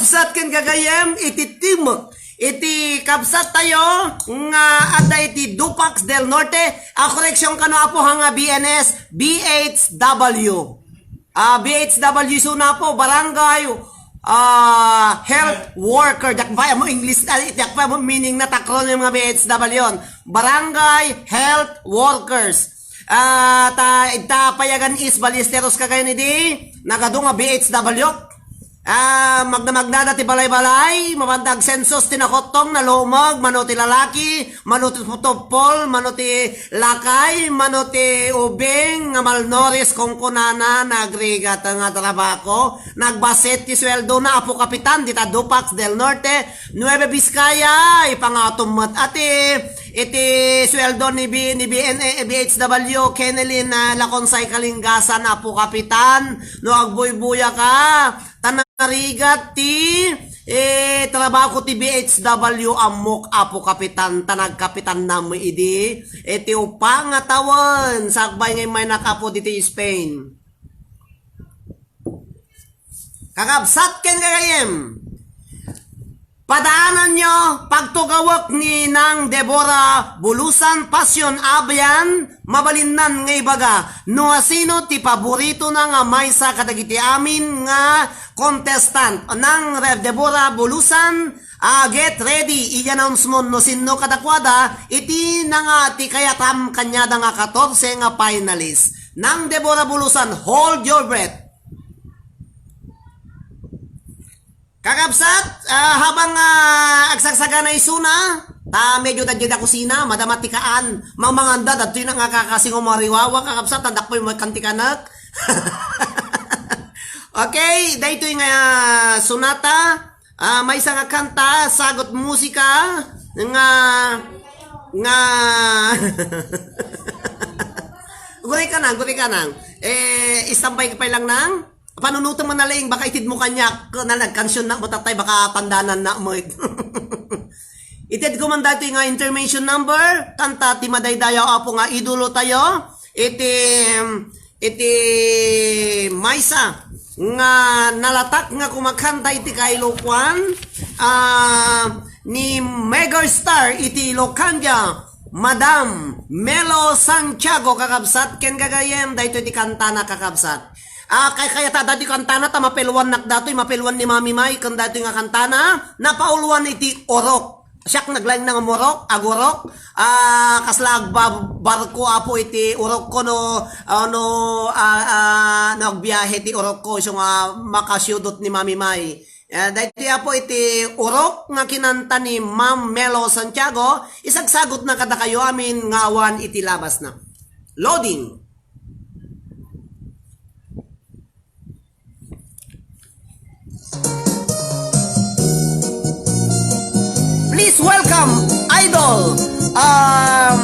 Kakabsat ken gagayem, iti timek, iti kabsat tayo nga adda iti Dupax del Norte, a correction kano, Apo, ha nga B N S, B H W. Ah, B H W isuna, Apo, barangay, ah, health worker. Diak pay ammo English, ah, diak pay ammo meaning na takron nga B H W. Barangay health workers. Ah, ta, ita Payagan East, Ballesteros, Cagayan idi, nagadu nga B H W. Ah, magna-, magnada ti balay-balay, mabanda agsensus ti nakottong, nalumeg, mano ti lalaki, mano ti tuppol, mano ti lakay, mano ti ubing, nga malnourished, kunkunana, nagrigat nga trabaho, nagbassit ti sueldo na, Apo Kapitan, dita Dupax del Norte, Nueva Vizcaya, ipangatom met a ti, iti sueldo ni B-, ni B N A, B H W, Kenelyn, ah, Laconsay Kalingasan, Apo Kapitan, no agbuybuya ka, ta narigat ti, eh, trabaho ti B H W, ammok, Apo Kapitan, ta nagkapitan namo idi, eh, ti upa nga tawen, sakbay nga immaynak, Apo, diti Spain. Kakabsat ken gagayem, padaananyo, pagtugawek ni Nang Deborah Bulusan, Passion Abian, mabalinnan nga ibaga, no asino ti paboritona nga maysa kadagiti amin nga contestant. Nang Re-, Deborah Bulusan, ah, get ready, i-announce mo no sinno kadakuada, iti na nga ti kayatam kaniada nga katorse nga finalist. Nang Deborah Bulusan, hold your breath. Kakabsat, ah, habang, ah, agsagsagana isuna, ta medyo dadya da kusina, madama ti kaan, mamanganda, dadtoy na nga kakasingumariwawa, kakabsat, ta dakpoy met kantikanek. Okay, daytoy nga, ah, sonata, ah, maysa nga kanta, sagut musika, nga, nga, guri ka na, guri ka na. Eh, istambay ka pay lang nang. Panunutem man na laeng, baka itedmo kaniak, na nagkansion na mo tatay, baka tandanan na mo it. Itedko man daytoy nga intermission number, kanta ti madaydayaw, Apo, nga idolo tayo, iti, iti maysa nga nalatak nga kumakanta iti kailokuan, ah, ni megastar iti Ilocania, Madam Melo Santiago, kakabsat ken gagayem, daytoy ti kantana, kakabsat. Ah, kay, kayata dati kantana, ta mapeluannak datoy, mapeluan ni Mami May, ken datoy nga kantana, napauluan iti orok. Siak naglaing na nga morok, agorok. Ah, kasla agba-, barko, Apo, iti orok ko no, ah, no, ah, ah, no agbiahe ti orok ko, isu nga makasiudot ni Mami May. Ah, daytoy, Apo, iti orok nga kinanta ni Ma'am Melo Santiago, isagsagutna kadakayo amin nga awan iti labasna. Loading. Please welcome Idol, um,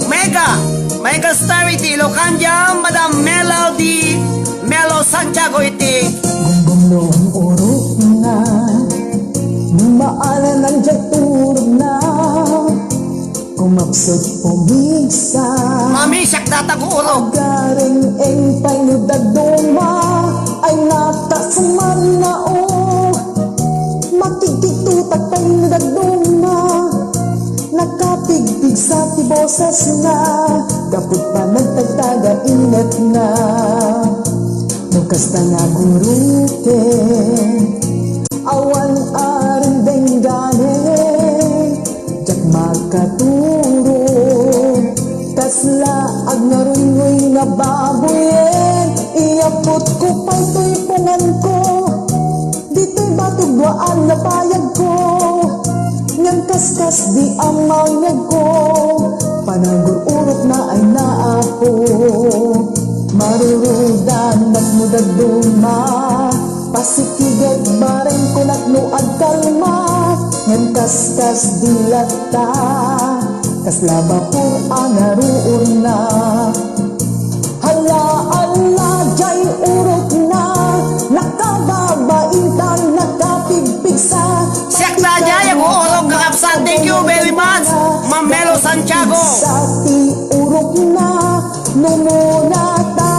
Mega, Mega Star iti Ilocania, Madam Melody Melo Santiago iti. Gumgum no urok na, maalanan diay turog na. Kumapsut pumigsa. Mami, siak data ko urok. Agaring eng pay no dadduma, ay natas man na o. Makigkitutak pay no dadduma, nakapigpigsa ti boses na, kaput pa nagtagtaga innet na. No kasta nga guruken, awan a rendengganen, diak makaturog. Kasla agngarungoy nga baboyen, iyaputko pay toy punganko. Ditoy batog dua a napayagko, ngem kaskas di amangagko. Panagur-urok na ay naapo, marurudan no dadduma. Pasikiget bareng kunak no agkalma, ngem kaskas di latta, kasla bapor a naruor na. Hala, hala, jay urok na, nakababain tan nakapigpigsa. Siak daydiay, ago urok, kakabsat. Thank you very much, Ma'am Melo Santiago. Sa ti urok na, numuna ta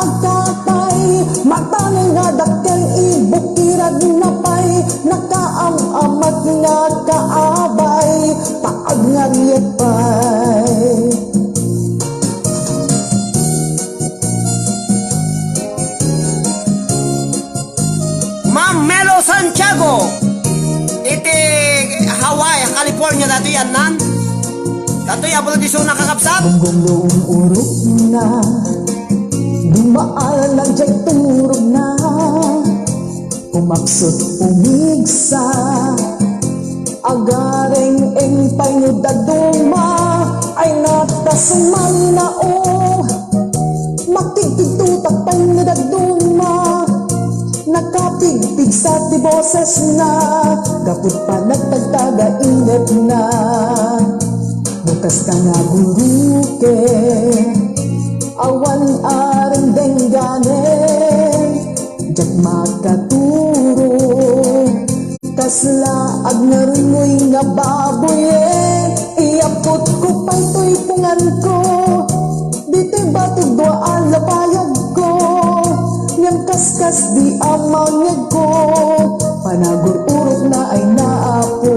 agkatay, matanay nga dakkel ibukirag nga kaabay, ta agngariet pay. Ma'am Melo Santiago, iti Hawaii, California, datoy annan. Datoy, apo ti isuna, kakabsat. Gumgumlo urokna, dumaalagna jay turogna. Kumaksot pumigsa, agareng-eng pay no dadduma, ay natasumay na o. Makigpigtutak pay no dadduma, nakapigpigsa ti bosesna, gapu panagtagtagainetna. Bukas ka nga guruke, awan a rendengganen, diak makaturo. Kasla agngaruyuy nga baboyen, iyaputko pay toy punganko. Ditoy batog dua a lapayagko, ngem kaskas di a mangngegko. Panagur-urokna ay naapo,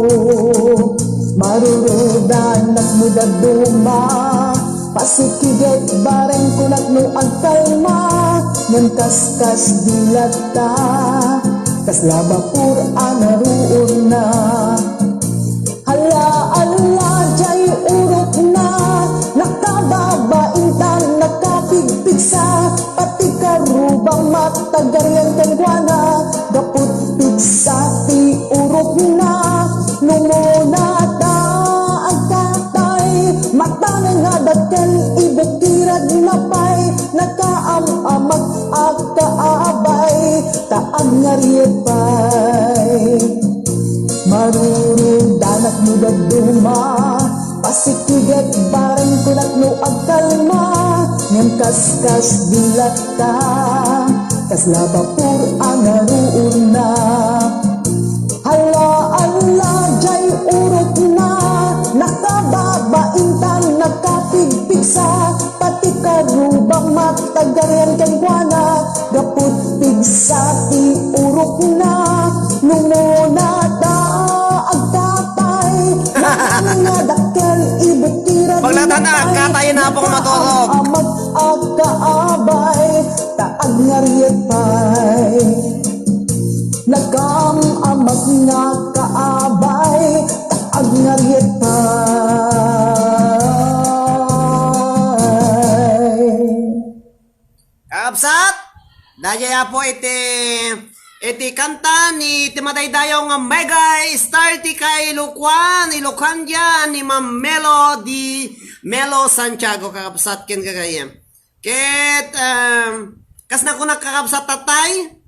marurudanak no dadduma. Pasikiget bareng kunak no agkalma, ngem kaskas di latta, kasla bapor a naruurna. Hala, hala, jay urokna, nakababain tan nakapigpigsa, pati karubang matagarian kenkuana, gaput pigsa ti urokna. No umuna ta agkatay, mataneng nga dakkel, ibukiradna pay, nakaam-amak a kaabay, ta agngariet pay. Marurudanak no dadduma, pasikiget bareng kunak no agkalma, ngem kaskas di latta, kasla bapor a naruurna. Hala, hala, jay urokna, nakababain tan nakapigpigsa, pati karubang matagarian kenkuana, gaput pigsa ti urokna. No umuna ta agkatay, nga dakkel, ibukiradna pay, agkatay na pong maturog. Nakaam-amak a kaabay, ta agngariet pay. Nakaam-amak nga kaabay, ta agngariet pay. Kakabsat, daydiay, apo, iti, iti kanta ni, ti madaydayaw nga mega star ti Kailokuan, Ilocandia, ni Ma'am Melo di Melo Santiago, kakabsat, ken gagayyem. Ket, um, kas nakunak, kakabsat, tatay,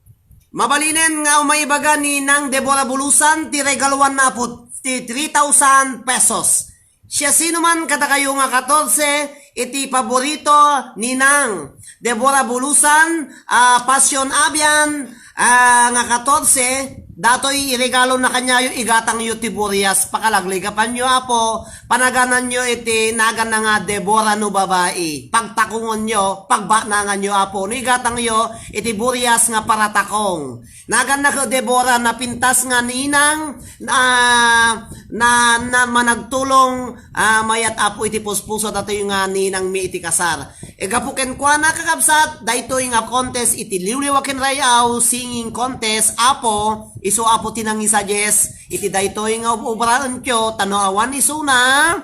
mabalinen nga umaibaga ni Nang Deborah Bulusan ti regaluanna, apo, ti three thousand pesos. Siasinoman kadakayo nga katorse iti paborito ni Nang Deborah Bulusan, ah, Passion Abian, ah, nga katorse, datoy iregalona kaniayo, igatangyo ti burias, pakalagligapanyo, apo, panagananyo iti naganna nga Deborah no babai, pagtakongenyo, pagbananganyo, apo, no igatangyo iti burias nga paratakong. Naganna ket Deborah, napintas nga ninang, ah, na, na managtulong, ah, mayat, apo, iti puspuso datoy nga ninangmi iti kasar. E, gapu kenkuana, kakabsat, daytoy nga contest iti Liwliwa ken Ray-aw Singing Contest, apo, isu, apo, ti nangisuggest iti daytoy nga ub-, ubraenko, ta no awan isuna,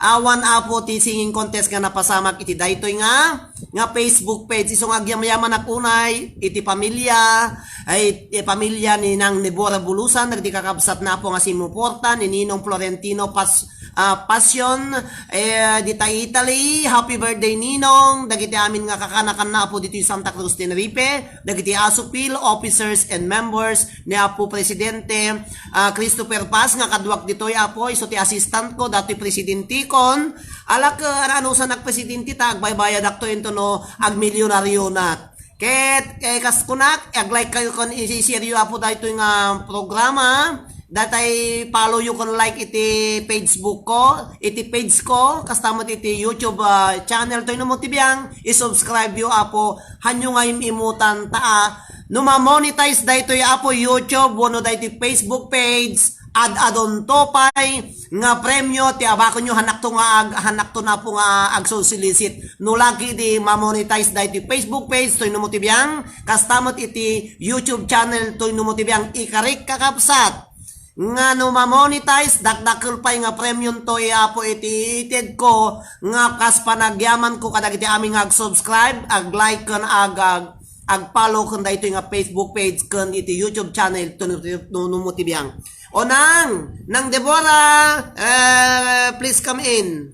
awan, apo, ti singing contest nga napasamak iti daytoy nga, nga Facebook page. Isu nga agyamayaman unay iti pamilya, ay, iti pamilya ni Nang Deborah Bulusan, dagiti kakabsatna, apo, nga sumuporta ni Ninong Florentino Pas-, ah, Passion, eh, dita Italy. Happy birthday, Ninong. Dagiti amin nga kakanakanna, apo, ditoy Santa Cruz, Tenerife. Dagiti aso, field officers and members ni Apo Presidente, ah, Christopher Paz, nga kaduak ditoy, apo, isu ti assistant ko, datoy presidentekon. Alak, ah, ara, anusan nagpresidente ta, agbaybayadakto intono agmilyonarionak. Ket, eh, kas kunak, ag-like kayo kon isi-share yo, apo, daytoy nga programa. Datay follow yo kon like iti Facebook ko, iti page ko, kasta met iti YouTube, ah, channel toy no mo ti biang, i-subscribe yo, apo, hanyo nga im-imutan ta, ah, no ma-monetize daytoy, apo, YouTube, wenno daytoy Facebook page, ad-adunto pay nga premio ti abakenyo, hanakto nga ag-, hanakto napo nga agsolsilisik. No lagi di ma-monetize daytoy Facebook page, toy no mo ti biang, kasta met iti YouTube channel, toy no mo ti biang, ikarik kakabsat. Nga no ma-monetize, dakdakkel pay nga premium toy Apo iti itedko, nga kas panagyamanko kadagiti amin nga ag-subscribe, ag-like, ken ag-, ag-, ag-follow ken daytoy nga Facebook page ken iti YouTube channel, toy no, no, no mo ti biang. O nang, nang Deborah, eh, please come in.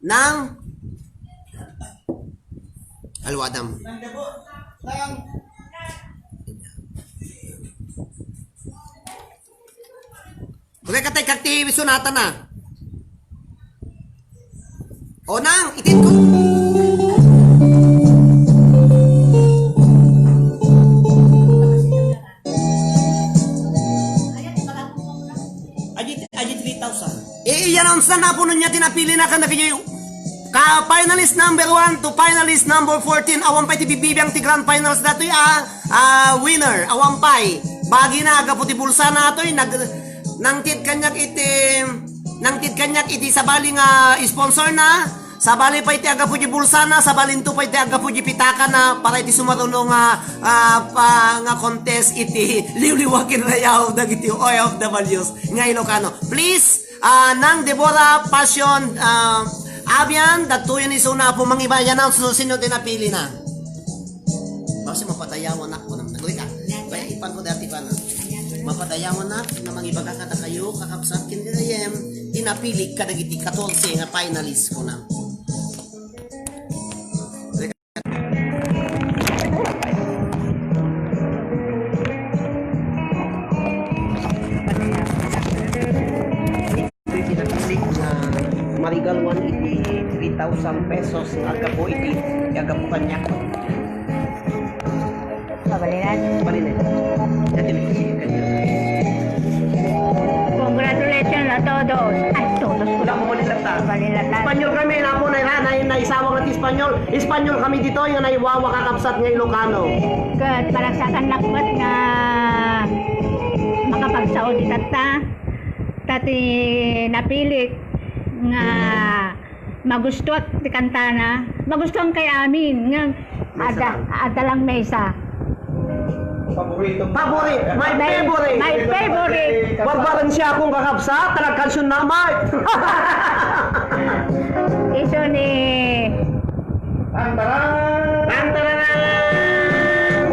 Nang, alwadam. Kung kay katay kag ti sunatan na. O nang, itin ko. Adi, adi three thousand. Eh, i-announce na napuno niya, tinapili na ka na kayo. Ka finalist number one to finalist number fourteen, awan pay ti bibibiang ti grand finals datoy, ah, ah, winner, awan pay. Bagi na, agapu ti bulsa na atoy, nag-, nangted kaniak iti, nangted kaniak iti sabali nga sponsor na, sabali pay ti agapu di bulsa na, sabalinto pay ti agapu di pitaka na, para iti sumaruno nga, ah, pa, nga contest iti liwliwa ken rayaw dagiti O F Ws nga Ilocano. Please, Ah, nang Deborah Passion, ah, Abian, dagtoyen isuna Apo mangibayan na, so sino ti napili na? Basta mapadayawan ako ng nagulika. Kaya ipan ko dati pa na. Mapadayawan na, na mangibaga kada kayo, kakabsat ken gayem, tinapili kadagiti katorse nga finalist ko na. Iti napili nga marigaluan iti three thousand pesos nga agapu iti, agapu kaniak. Pabalinan. Pabalinan. Dati may kasi kanya. Congratulations a todos. Ay, todos. Wala mo ulit lang ta. Pabalinan lang. Espanyol kami, napo na, na, na, naisawag na ti Espanyol. Espanyol kami ditoy nga naiwawa kakabsat nga Ilocano. Ket malagsakan nakmet nga makapagsaod itatta. Ta ti napilik nga magustuak ti kantana. Magustuan kay amin nga adda, adda lang mesa. Paborito. Paborito. My favorite. My favorite. Barbareng siya akong kakabsat, talagang kansion na, Mike. Isu ni Tantaran! Tantaran!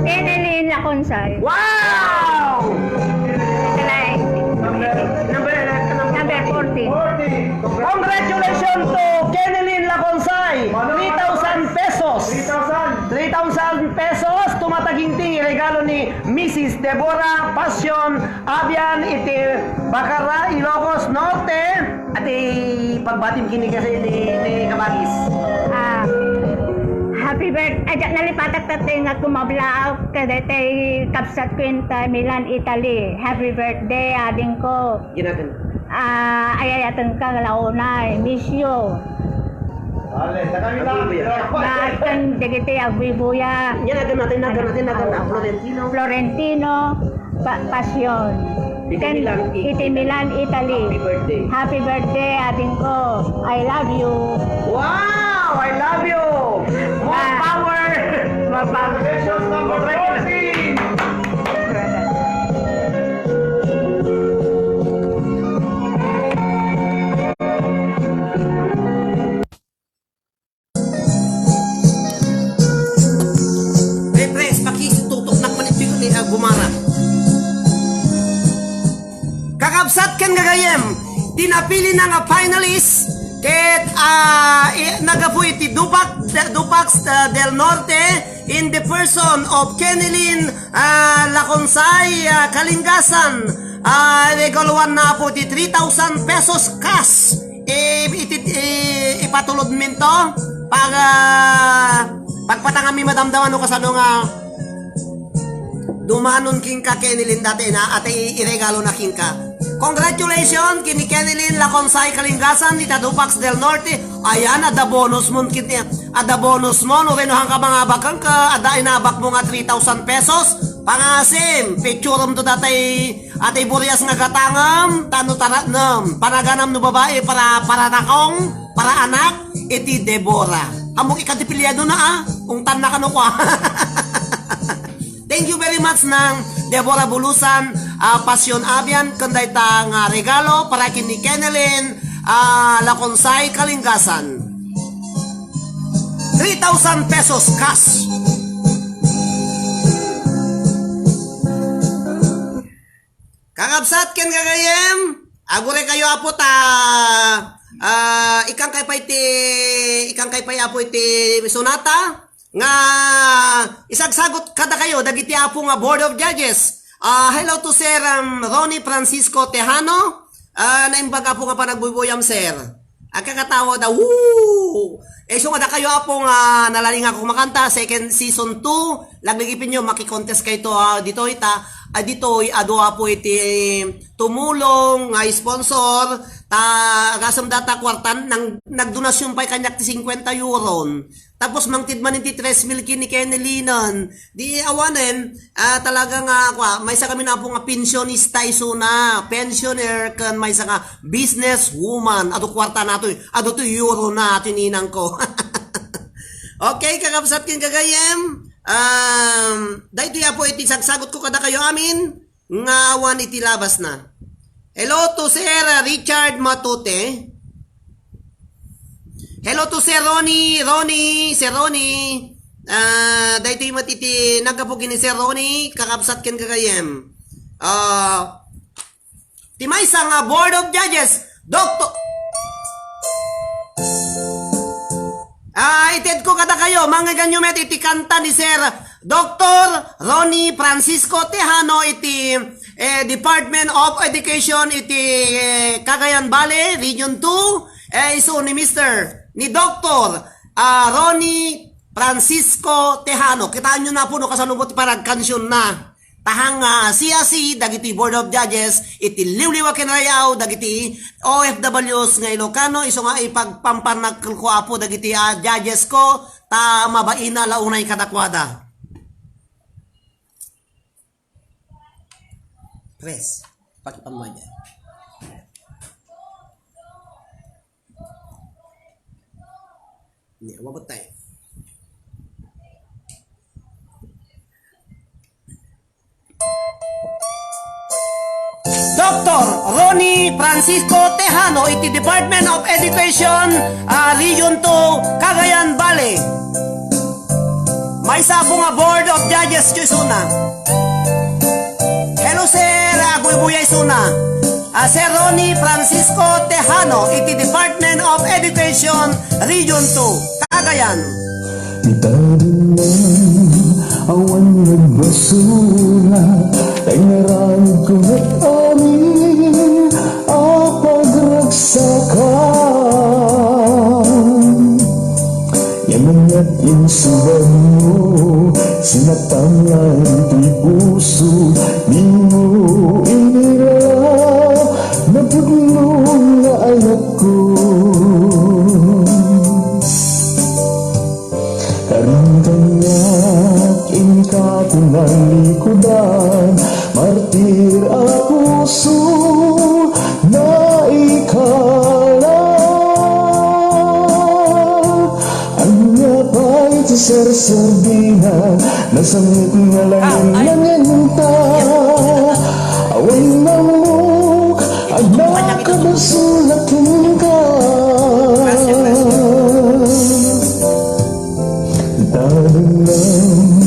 Enelin Laconsay. Wow! Kalay. Number, number, number fourteen. Congratulations to Kenelyn Laconsay. Three thousand pesos. Three thousand. Three thousand pesos, tumataginting iregalo ni Missus Deborah Passion Abian iti Bacarra, Ilocos Norte. Ati pagbatim kini kasi ni, ni Kabagis. Ah, happy birthday. Ay, diak nalipatak tatay nga kumablaak kadaytay kabsat ko inta Milan, Italy. Happy birthday, ading ko. Ginatan. Ah, ayayaten ka, launay. Miss you. Ale, sa kami lang. Aguybuya. Nga aten dagiti aguybuya. Yan, agan natin, agan natin, agan na. Florentino. Florentino. Pa-, Passion. Iti Milan, Italy. Iti Milan, Italy. Happy birthday. Happy birthday, ading ko. I love you. Wow! I love you! More power! More power. Congratulations, number fourteen! Pre, pre, pakisitutok nak manipikon ni Agumara. Kakabsat ken gagayem, ti napili na nga finalist, ket, ah, i-, nagapu iti Dupac, Dupac, ah, del Norte, in the person of Kenilyn, ah, Laconsay, ah, Kalingasan, ah, regaluan na po ti three thousand pesos cash. Eh, iti, eh, ipatulod min to. Pag, ah, pagpatangami madamdama no kasano nga dumanon kinka Kenilyn dati na ate i-, iregalo na kinka. Congratulations kini Kenilyn Laconsay Kalingasan ita Dupax del Norte. Ayan, ada bonus mo kini, ada bonus mo, no, reno hangka mga bakang ka, ada inabak mo nga three thousand pesos. Pangasim, picture mo to datay Atay burias nga gatangem, tano taratnem. Panaganam no babai, para, para nakong, para anak, iti Deborah. Ammok ikadipiliado na, ah. Ungtan na kano kwa. Thank you very much nang Deborah Bulusan, ah, Passion Abian, ken dayta nga regalo para ken ni Kenelyn, ah, Laconsay, Kalingasan. Three thousand pesos cash. Kakabsat ken gagayyem, aguraykayo, Apo, ta, ah, ikangkay pay ti, ikangkay pay, Apo, iti sonata nga isagsagot kadakayo dagiti, Apo, nga Board of Judges. Ah, hello to Sir, um, Ronnie Francisco Tejano. Ah, naimbag, Apo, nga panagbuybuyam, sir. Agkakatawa da, woo! Eh, isu nga dakayo, Apo, nga nalalinga ko makanta, second season two, laglagipenyo, makikontest kayto, ah, ditoy ta, ah, ditoy, adu, Apo, iti tumulong nga sponsor, ta, agasem data kwartan, nang, nagdonasyon pay kaniak ti cincuenta euron. Tapos mangted man iti tres mil ken ni Kenny Linan. Di awanen, ah, talaga nga, kwa, maysa kami na, Apo, nga pensionista isuna, pensioner, ken maysa nga business woman. Adu kwarta natoy, adu toy euro na, atoy ninangko. Okay, kakabsat ken gagayyem. Um, daytoy, Apo, iti sagsagot ko kadakayo amin nga awan iti labasna. Hello to Sir Richard Matute. Hello to Sir Ronnie, Ronnie, Sir Ronnie. Ah, daytoy met iti naggapu ken ni Sir Ronnie, kakabsat ken gagayyem. Ah, ti maysa nga Board of Judges, Doktor Ah, itedko kadakayo, mangngegganyo met iti kanta ni Sir Doktor Ronnie Francisco Tejano iti, eh, Department of Education iti, eh, Cagayan Valley, Region two. Eh, isu ni Mister, ni Doktor, ah, Ronnie Francisco Tejano. Kitaenyo na, Apo, no, kasano met ti panagkansionna. Tahang, ah, siyasi dagiti Board of Judges iti liwliwa ken rayaw dagiti O F Ws nga Ilocano, isu nga ipagpamparnak ko, Apo, dagiti, ah, judges ko, ta mabaina la unay kadakuada. Press, pakipammo dyan. Ni, umabot tayo. Doktor Ronnie Francisco Tejano iti Department of Education, ah, Region two, Cagayan Valley. Maysa, Apo, nga Board of Judges ti isuna. Hello, sir. Aguy-buya isuna. Ah, Sir Ronnie Francisco Tejano iti Department of Education, Region two, Cagayan. Ita dinnan, awan nagbasura, ta inaramidko met amin a pagragsakan. Ngem aniat insubagmo, sinaktam laeng ti puso, dimo inilala, napudno nga ayatko. Karin kaniak inka ti nalikudan, martir a puso, naikala. Ania pay ti serserbina, nasangit nga langennangen ta. Awan nammok, agna kabasolak kenka. Ita dinnan,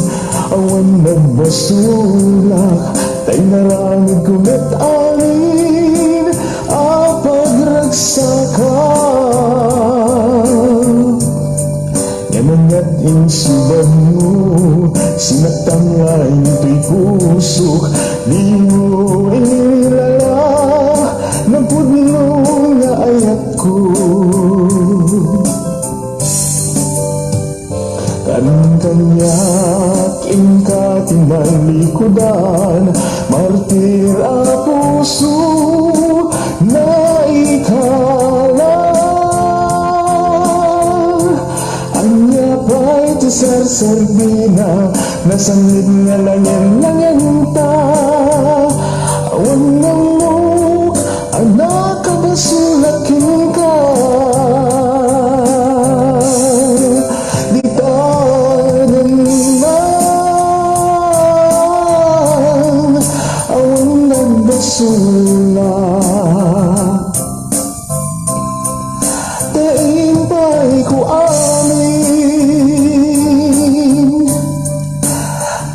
awan nagbasolak, ta inaramidko met amin a pagragsakan. Ngem aniat insubagmo, sinaktam laeng ti pusok, dimo inilala, napudno nga ayatko. Karin kaniak inka ti nalikudan, martir a puso, naikala. Ania pay ti serserbina, nasangit nga langennangen ta. Awan Sula, ta impay ko amin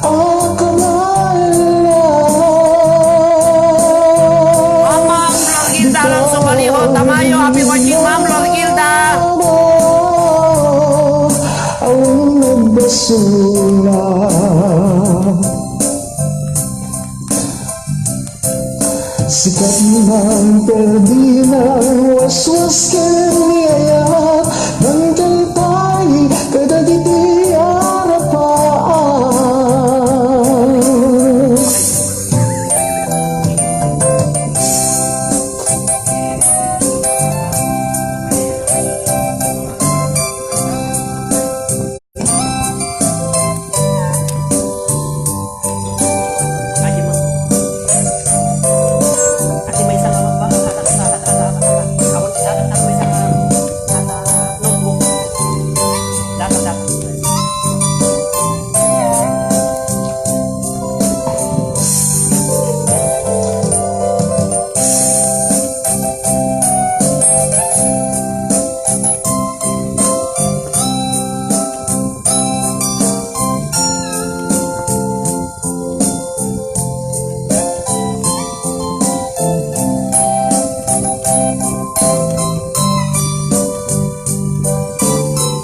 a kamalan. Ma'am Florgilda Alonso Baliho Tamayo, happy watching, Ma'am Florgilda. Awan nagbasula. Sika ti nang perdi nang waswas ken ni ayat, nang kalpay kadagiti arapaak.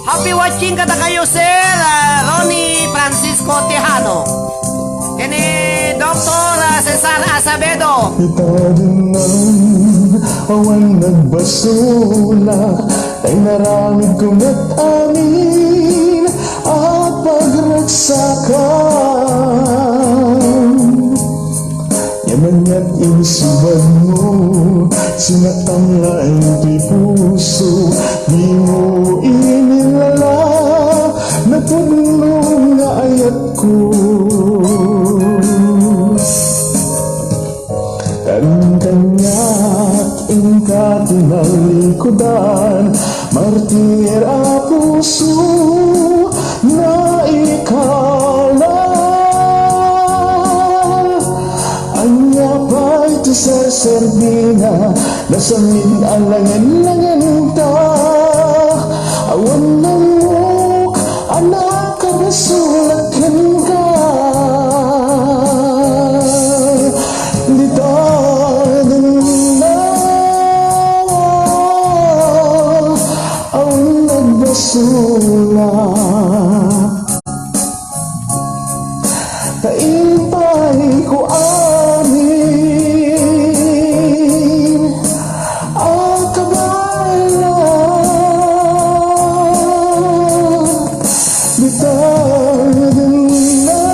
Happy watching kadakayo, Sir, ah, Ronnie Francisco Tejano. Ken ni Doktor, ah, Cesar Acevedo. Ita dinnan, awan nagbasula, ta inaramidko met amin a pagragsakan. Ania manen ti insubadmo, sinaktam laeng ti puso, dimo inilala, napudno nga ayatko. Kaniak inka ti nalikudan, martir a puso, naikala. Ania pay ti serserbina, nasamin a langen-langenta. Awan nammok a nakabasula kenka. Dita dinna, awan nagbasula. Ta impay ko amin a kabaelan. Dita dinna,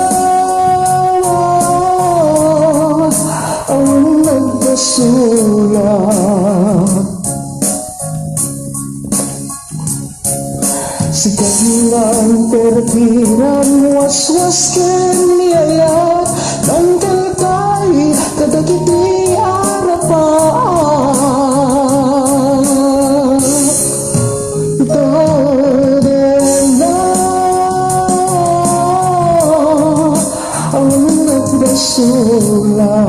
awan nagbasula. Sika ti nang perdi nang waswas ken ni ayat, nang kalkay kadagiti arapaak. Ita dinna, awan nagbasula.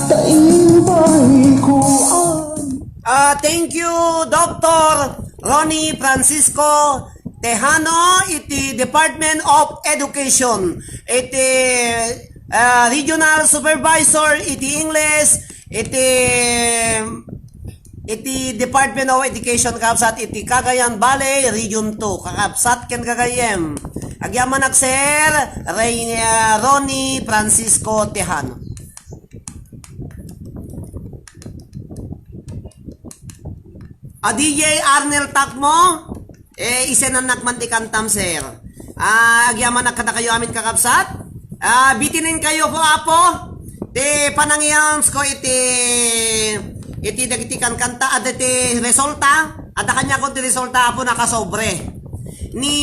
Ta impay ko amin. Ah, thank you, Doktor Ronnie Francisco Tejano, iti Department of Education, iti, ah, Regional Supervisor iti English, iti, iti Department of Education, kakabsat, iti Cagayan Valley, Region two. Kakabsat ken gagayyem, agyamanak, Sir Rey-, ah, Ronnie Francisco Tejano. A D J Arnel Takmo, eh, isenannak man ti kantam, sir. Ah, agyamanak kadakayo amin, kakabsat. Ah, bitinen kayo po, Apo, ti panangiyansko iti, iti dagiti kankanta, adda ti resulta. Adda kaniak ti resulta, Apo, nakasobre. Ni,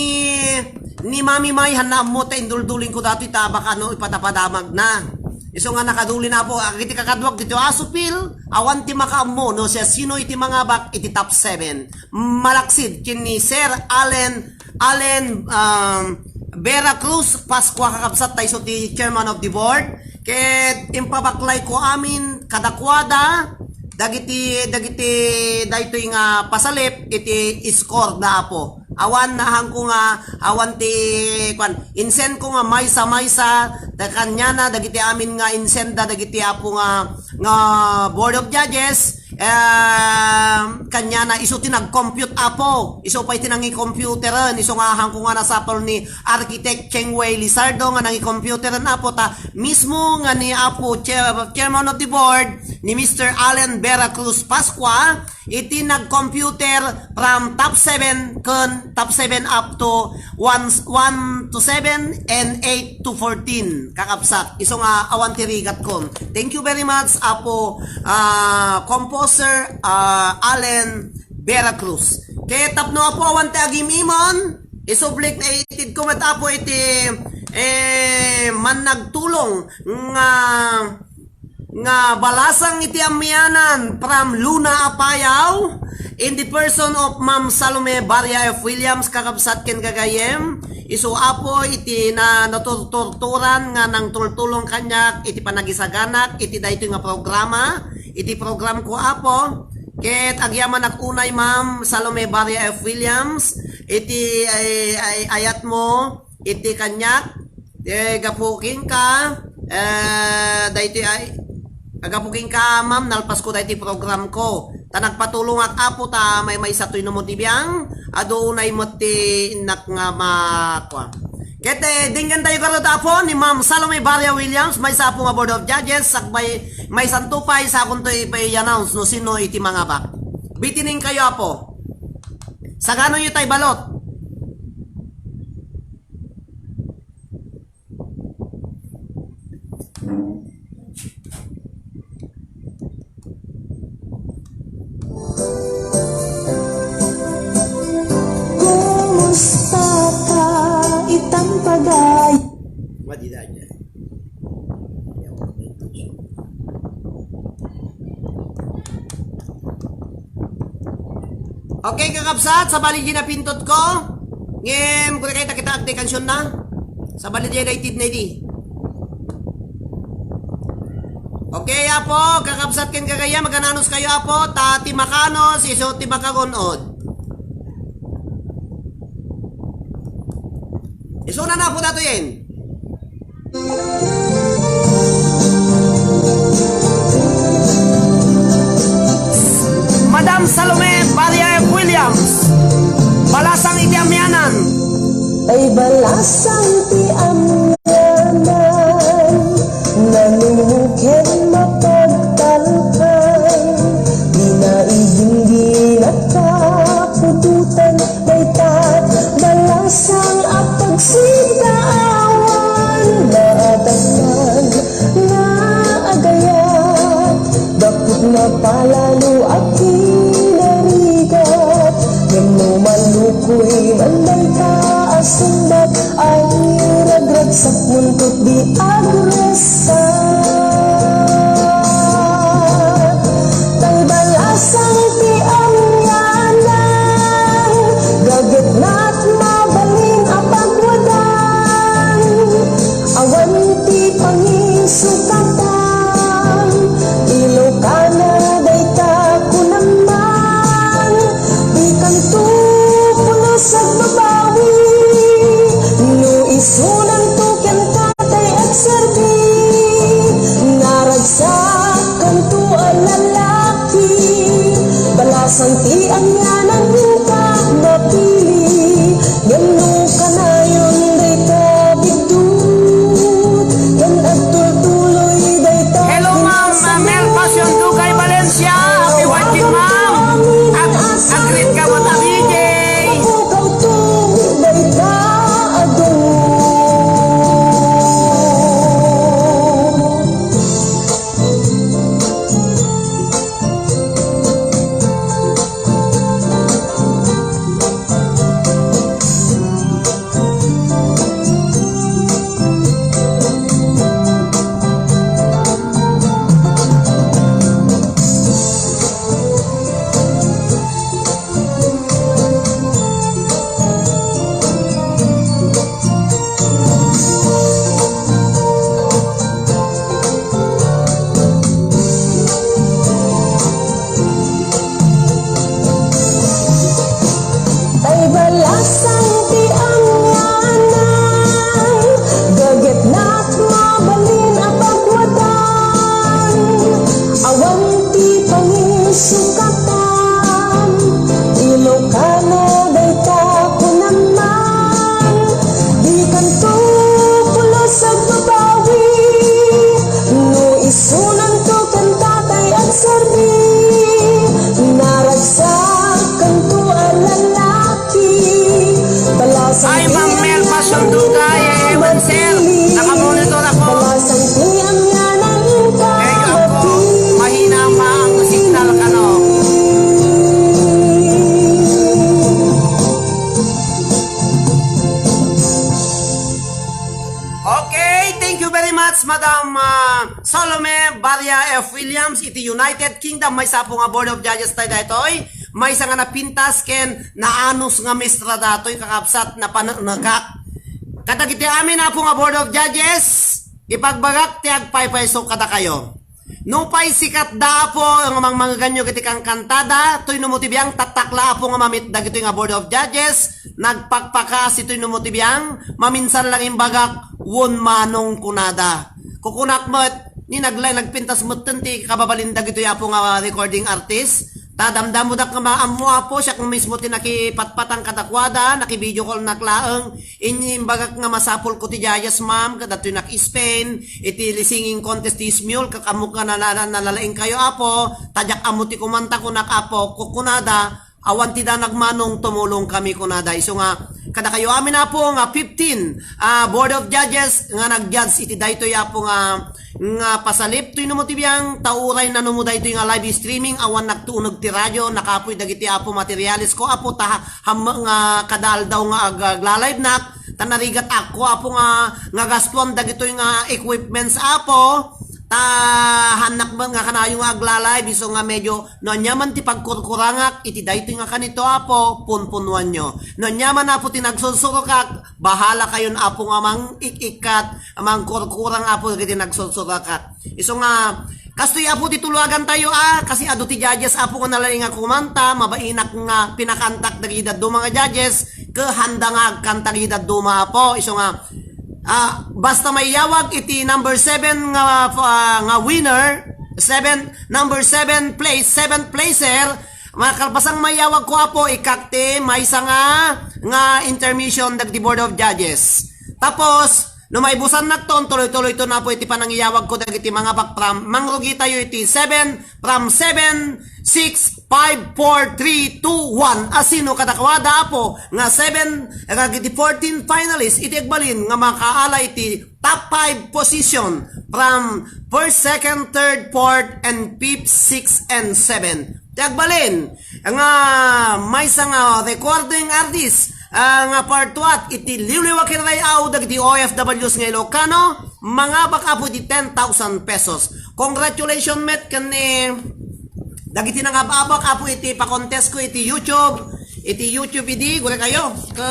ni Mami May, hanna ammo ta induldulin ko datoy ta baka no ipadapadamagna. Isu nga nakadulin, Apo, agiti kakaduak ditoy Asupil, awan ti makaammo no siasino iti mangabak iti top seven. Malaksid ken ni Sir Allen, Allen, um, Vera Cruz Pascua, kakabsat, ta isu ti chairman of the board. Ket impabaklay ko amin kadakuada dagiti, dagiti daytoy nga pasalip iti score da, Apo. Awan nahanko nga, awan ti, kuan, insend ko nga maysa-maysa, ta kaniana dagiti amin nga insend da dagiti, Apo, nga, nga board of judges, Em, kaniana, isu ti nag-compute, Apo. Isu pay ti nangi-computeren. Isu nga hanko nga nasapul ni Architect Cheng Wei Lizardo nga nangi-computeren, Apo, ta mismo nga ni Apo Chair-, Chairman of the Board, ni Mister Allen Vera Cruz Pascua, iti nag-computer from top seven ken top seven up to one, one to seven and eight to fourteen, kakabsat. Isu nga awan ti rigatko. Thank you very much, Apo, ah, Composer, ah, Allen Vera Cruz. Ket tapno, Apo, awan ti agim-imon, isubli nga itid ko met, Apo, iti, eh, mannagtulong nga nga balasang iti amianan from Luna Apayao, in the person of Ma'am Salome Baria F. Williams, kakabsat ken gagayyem, isu, Apo, iti na-, naturturturan nga nangtultulong kaniak iti panagisaganak iti daytoy nga programa, iti program ko, Apo. Ket agyamanak unay, Ma'am Salome Baria F. Williams, iti ay, ay, ayatmo iti kaniak, eh, gapu kenka, eh, daytoy ay, gapu kenka, ma'am, nalpasko daytoy program ko. Ta nagpatulongak, Apo, ta maymaysa toy no mo ti biang, adu unay met ti innak nga makua. Ket, eh, denggen tayo garud, Apo, ni Ma'am Salome Baria Williams, maysa, Apo, nga Board of Judges, sakbay, maysanto pay, sakonto ipay-announce no sino iti mangabak. Bitining kayo, Apo. Sagano yu tay balot. Kumusta ka, itang pagay? Madi da niya. Okay, kakabsat, sabali di napintot ko. Ngem, kung kayo takita agdi kansion na. Sabali di na itid na idi. Okay, Apo, kakabsat ken gagayam, magan-anos kayo, Apo, ta ti makanos, isu ti makagun-od. Isuna na, Apo, dato yan. Madam Salome Baria F. Williams, balasang iti amianan. Ay balasang ti amianan, nanumuken mapagtalkan, dina idin dinakapututan. Dayta balasang a pagsidaawan, naadakkan nga agayat, dakot nga palalo a kinarigat. Ngem no malukoy man dayta a sungbat, ay ragragsak muntot di agresat. Tay balasang ti amianan, gagetnat mabalin a pagwadan. Awan ti pangisukatan, Ilokana dayta kunam man, dikanto pulos agbabawi. No isunanto kenka tay agserbi, Congrats, Madam, ah, Salome Baria F. Williams, iti United Kingdom. Maysa apo nga Board of Judges tayo daytoy. Maysa nga napintas ken naanus nga mistra datoy, kakabsat, napaneknekak. Kadagiti amin apo nga Board of Judges, ipagbagak ti agpaypayso kadakayo. Nupay sikatda, Apo, nga mangmangeganyo iti kankantada, toy no mo ti biang, tattakla, Apo, nga mamit dagitoy nga Board of Judges, nagpakpakas itoy no mo ti biang, maminsan lang imbagak, wen manong kunada. Kukunak met, ni naglay, nagpintas metten ti kababalin dagitoy, Apo, nga recording artist. Ta damdamodak nga maammo, Apo, siak mismo ti nakipatpatang kadakuada, naki-video call nak laeng, Imbagak nga masapulko ti judges, ma'am, kadatoy nak Spain, iti singing contest ti Smule, ket ammok nga nala-, nalalaing kayo, Apo, ta diak ammo ti kumanta, kunak, Apo, kukunada, awan ti danag manong tumulong kami, kunada. Isu nga, kadakayo amin, Apo, nga fifteen, ah, Board of Judges nga nag-judge iti daytoy, Apo, nga nga pasalip toy no mo ti biang, ta uray nano mo daytoy nga live streaming, awan nagtunog ti radio, nakapoy dagiti Apo materials ko, Apo, ta ha-, ham-, nga kada aldaw nga ag-, agla-live nak, ta narigat ako, Apo, nga, nga gastuan dagitoy nga equipments, Apo, ta hannak met nga kanayo nga agla-live, isu nga medyo no aniaman ti pagkurkurangak iti daytoy nga kanito, Apo, punpunuanyo. No aniaman, Apo, ti nagsursurokak, bahala kayon, Apo, nga mang-ik-ikkat, mangkurkurang, Apo, dagiti nagsursurakak. Isu nga, kastoy, Apo, ti tuluagan tayo, a, kasi adu ti judges, Apo, nga nalaing nga kumanta, mabainak nga pinakaantak dagiti dadduma nga judges, ket handa nga agkanta dagiti dadduma, Apo. Isu nga, ah, basta maiyawag iti number seven nga, ah, nga winner, seven, number seven place, seventh placer, makalpasang maiyawag ko, Apo, ikakti, maysa nga, nga intermission dagiti Board of Judges. Tapos, no maibusannakton, tuloy-tuloyton, Apo, iti panangiyawag ko dagiti mangabak from, mangrugi tayo iti seven, from seven, six, five, four, three, two, one. Asino kadakuada, Apo, nga seven, nga iti fourteen finalists, iti agbalin nga makaala iti top five position from first, second, third, fourth, and fifth, sixth, and seventh. Ti agbalin nga maysa nga recording artist, ah, nga partuat iti liwliwa ken ray-aw dagiti O F Ws nga Ilocano, mangabak, Apo, iti ten thousand pesos. Congratulations met ken ni dagiti nangab-abak, Apo, iti pakontest ko iti YouTube, iti YouTube idi, gure kayo, ke,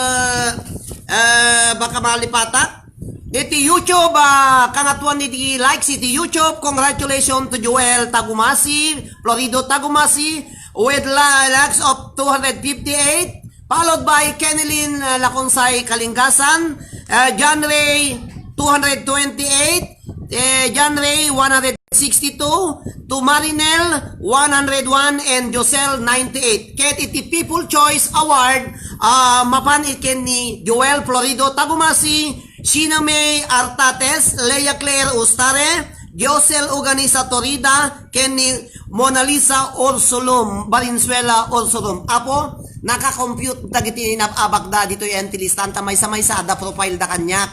eh, baka malipatak. Iti YouTube, ah, kangatuan iti likes iti YouTube, congratulations to Joel Tagumasi, Florido Tagumasi, with la-, likes of two hundred fifty-eight, followed by Kenilyn, ah, Laconsay Kalingasan, ah, John Ray, two hundred twenty-eight, eh, John Ray, one hundred sixty-two, to Marinel, one hundred one, and Josel, ninety-eight. Ket iti People Choice Award, ah, mapan ken ni Joel Florido Tagumasi, Sheena May Artates, Leia Claire Ustare, Josel Uganisa Torida, ken ni Mona Lisa Orsolom, Valenzuela Orsolom. Apo, naka-compute dagiti nab-abakda ditoy enti listan ta maysa-maysa adda profile da kaniak.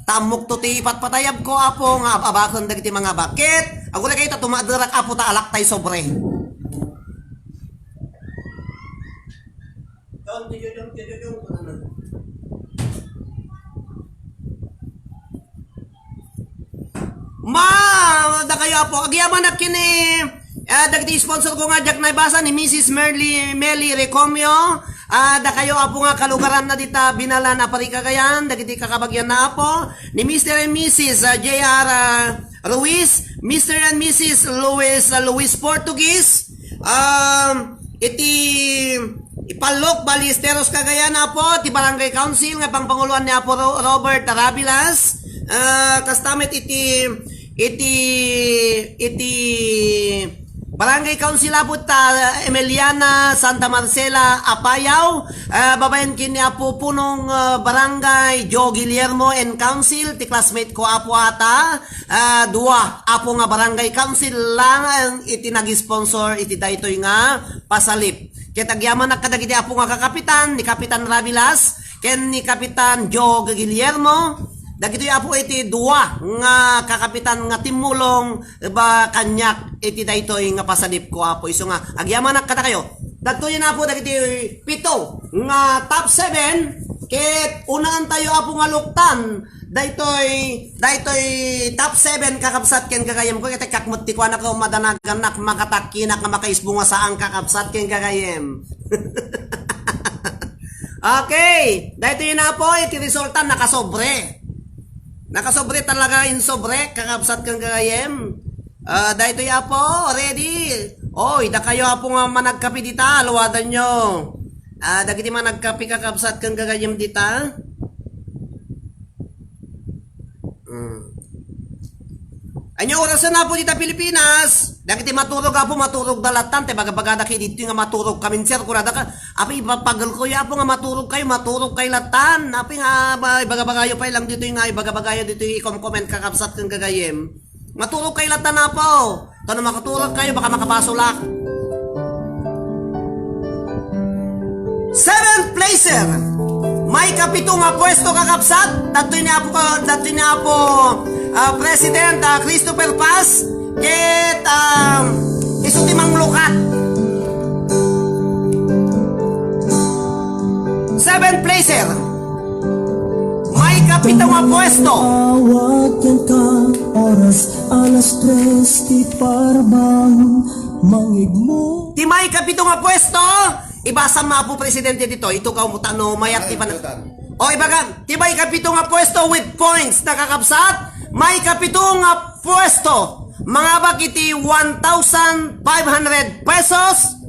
Ta ammok to ti ipatpatayabko, Apo, nga ab-abaken dagiti mangabak. Ket, aguraykayo ta tumaderak, Apo, ta alak tay sobre. Ma, dakayo, Apo. Agyamanak ken ni, ah, dagiti sponsor ko nga diak naibasa, ni Missus Merly, Meli Recomio. Ah, dakayo, Apo, nga kalugaranna dita Binalan a Parikagayan, dagiti kakabagianna, Apo. Ni Mister and Missus, ah, J R, ah, Ruiz, Mister and Missus Luis, ah, Luis Portuguese. Um, iti Ipallok, Ballesteros, Cagayan, Apo, ti Barangay Council nga pangpanguloan ni Apo Ro-, Robert Rabilas. Ah, kasta met iti, iti, iti Barangay Council, Apo, ta Emiliana Santa Marcela Apayao. Ah, babaen ken ni Apo Punong, ah, Barangay Joe Guillermo and Council, ti classmate ko, Apo, ata. Ah, dua, Apo, nga Barangay Council lang iti nag-sponsor iti daytoy nga pasalip. Ket agyamanak kadagiti, Apo, nga kakapitan, ni Kapitan Rabilas ken ni Kapitan Joe Guillermo. Dagitoy, Apo, iti dua nga kakapitan nga timmulong ba kaniak iti daytoy nga pasalip ko, Apo. Isu nga agyamanak kadakayo. Dagitoy, Apo, dagiti pito nga top seven, ket unaan tayo, Apo, nga luktan Daytoy, daytoy top seven, kakabsat ken gagayem ko, ket kakmet ti kuanak, madanagannak, makatakkinak nga makaisbunga saan, kakabsat ken gagayem. Okay, daytoy na po, iti resulta, nakasobre. Nakasobre talaga, insobre, kakabsat ken gagayem. Ah, daytoy, Apo, ready. Oy, dakayo, Apo, nga managkape dita, aluadanyo. Ah, dagiti managkape, kakabsat ken gagayem dita. Mm. Ania orasen, Apo, dita Pilipinas? Dagiti maturog, Apo, maturog da latan. Te bagabagada kay ditoy nga maturog kami, sir. Kunada ka, Apo, ipapagelko ya, Apo, nga maturog kayo, maturog kayo latan. Apo, nga, ba, ibagabagayo pay lang ditoy nga, ibagabagayo ditoy, i-comment, kakabsat ken gagayem. Maturog kayo latan, Apo. Ta no makaturog kayo, baka makapasolak. Seventh placer. Maikapito nga pwesto, kakabsat. Datoy ni Apo, datoy ni Apo, ah, President, ah, Christopher Paz. Ket, ah, isu ti manglukat. Seventh placer. Maikapito nga pwesto. Awat ken ka, oras alas tres ti parbangon, mangigmo. Ti maikapito nga pwesto, ibasa mo, Apo Presidente, dito. Ito ka umutan, no, mayat ti pan-, o, ibaga, ti maikapito nga pwesto with points, nakakabsat, maikapito nga pwesto, mangabak iti one thousand five hundred pesos.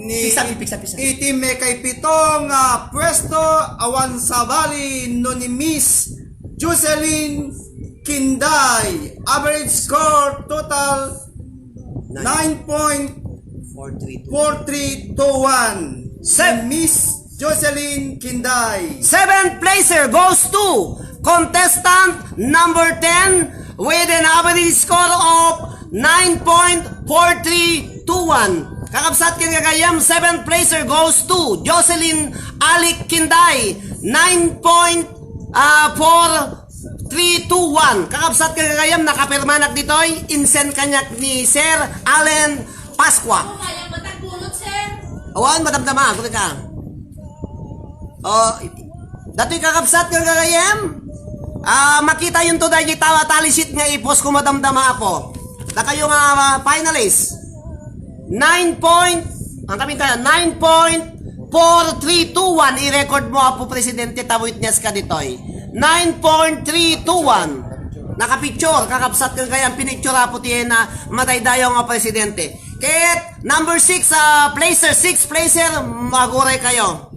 Ni Pisa, pisa, pisa. Iti maikapito nga pwesto, awan sabali no ni Miss Jocelyn Kinday. Average score total nine point four three two one. Sep- Miss Jocelyn Kinday. Seventh placer goes to contestant number ten with an average score of nine point four three two one. Kakabsat ken gagayem, seventh placer goes to Jocelyn Alic Kinday, nine point four three two one. Kakabsat ken gagayem, nakapirmanak ditoy, insend kaniak ni Sir Allen Pascua. Ano kaya matagpulot, sir? Awan, madamdama, ako ka. O, datoy kakabsat ken gagayem. Ah, makitayonto daydi tawa tally sheet nga i-post ko, madamdama, Apo. Dakayo nga, ah, finalist. Nine point, ang kami kaya, nine point four three two one, i-record mo, Apo Presidente, ta witness ka ditoy. Nine point three two one. Nakapicture, kakabsat ken gagayem, pinicture, Apo, ti na madaydayaw nga presidente. Ket number six, ah, placer, six placer, maguray kayo.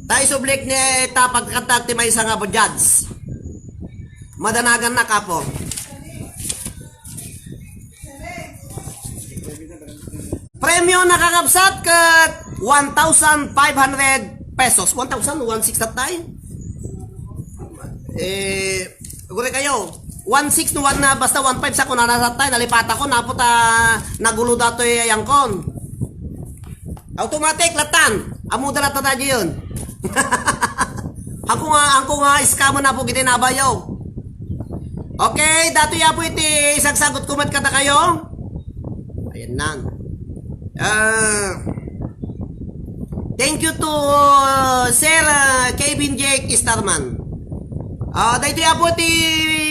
Ta isublik ni ta pagkanta ti maysa nga judge. Madanagannak, Apo. Premyo, nakakabsat ket one thousand five hundred pesos. One thousand, one six tatay? Eh, guri kayo. One six no one na, basta one five sa kunana tatay, nalipata ko, naputa, nagulo datoy ayangkon. Automatic, latan. Amo da latan tayo yun. Ako nga, ako nga, scam na po kita nabayaw. Okay, datoy ya po iti isagsagot ko met kada kayo. Ayan na. Ah, thank you to, uh, Sir, uh, Kevin Jake Starman. Ah, daytoy apo ti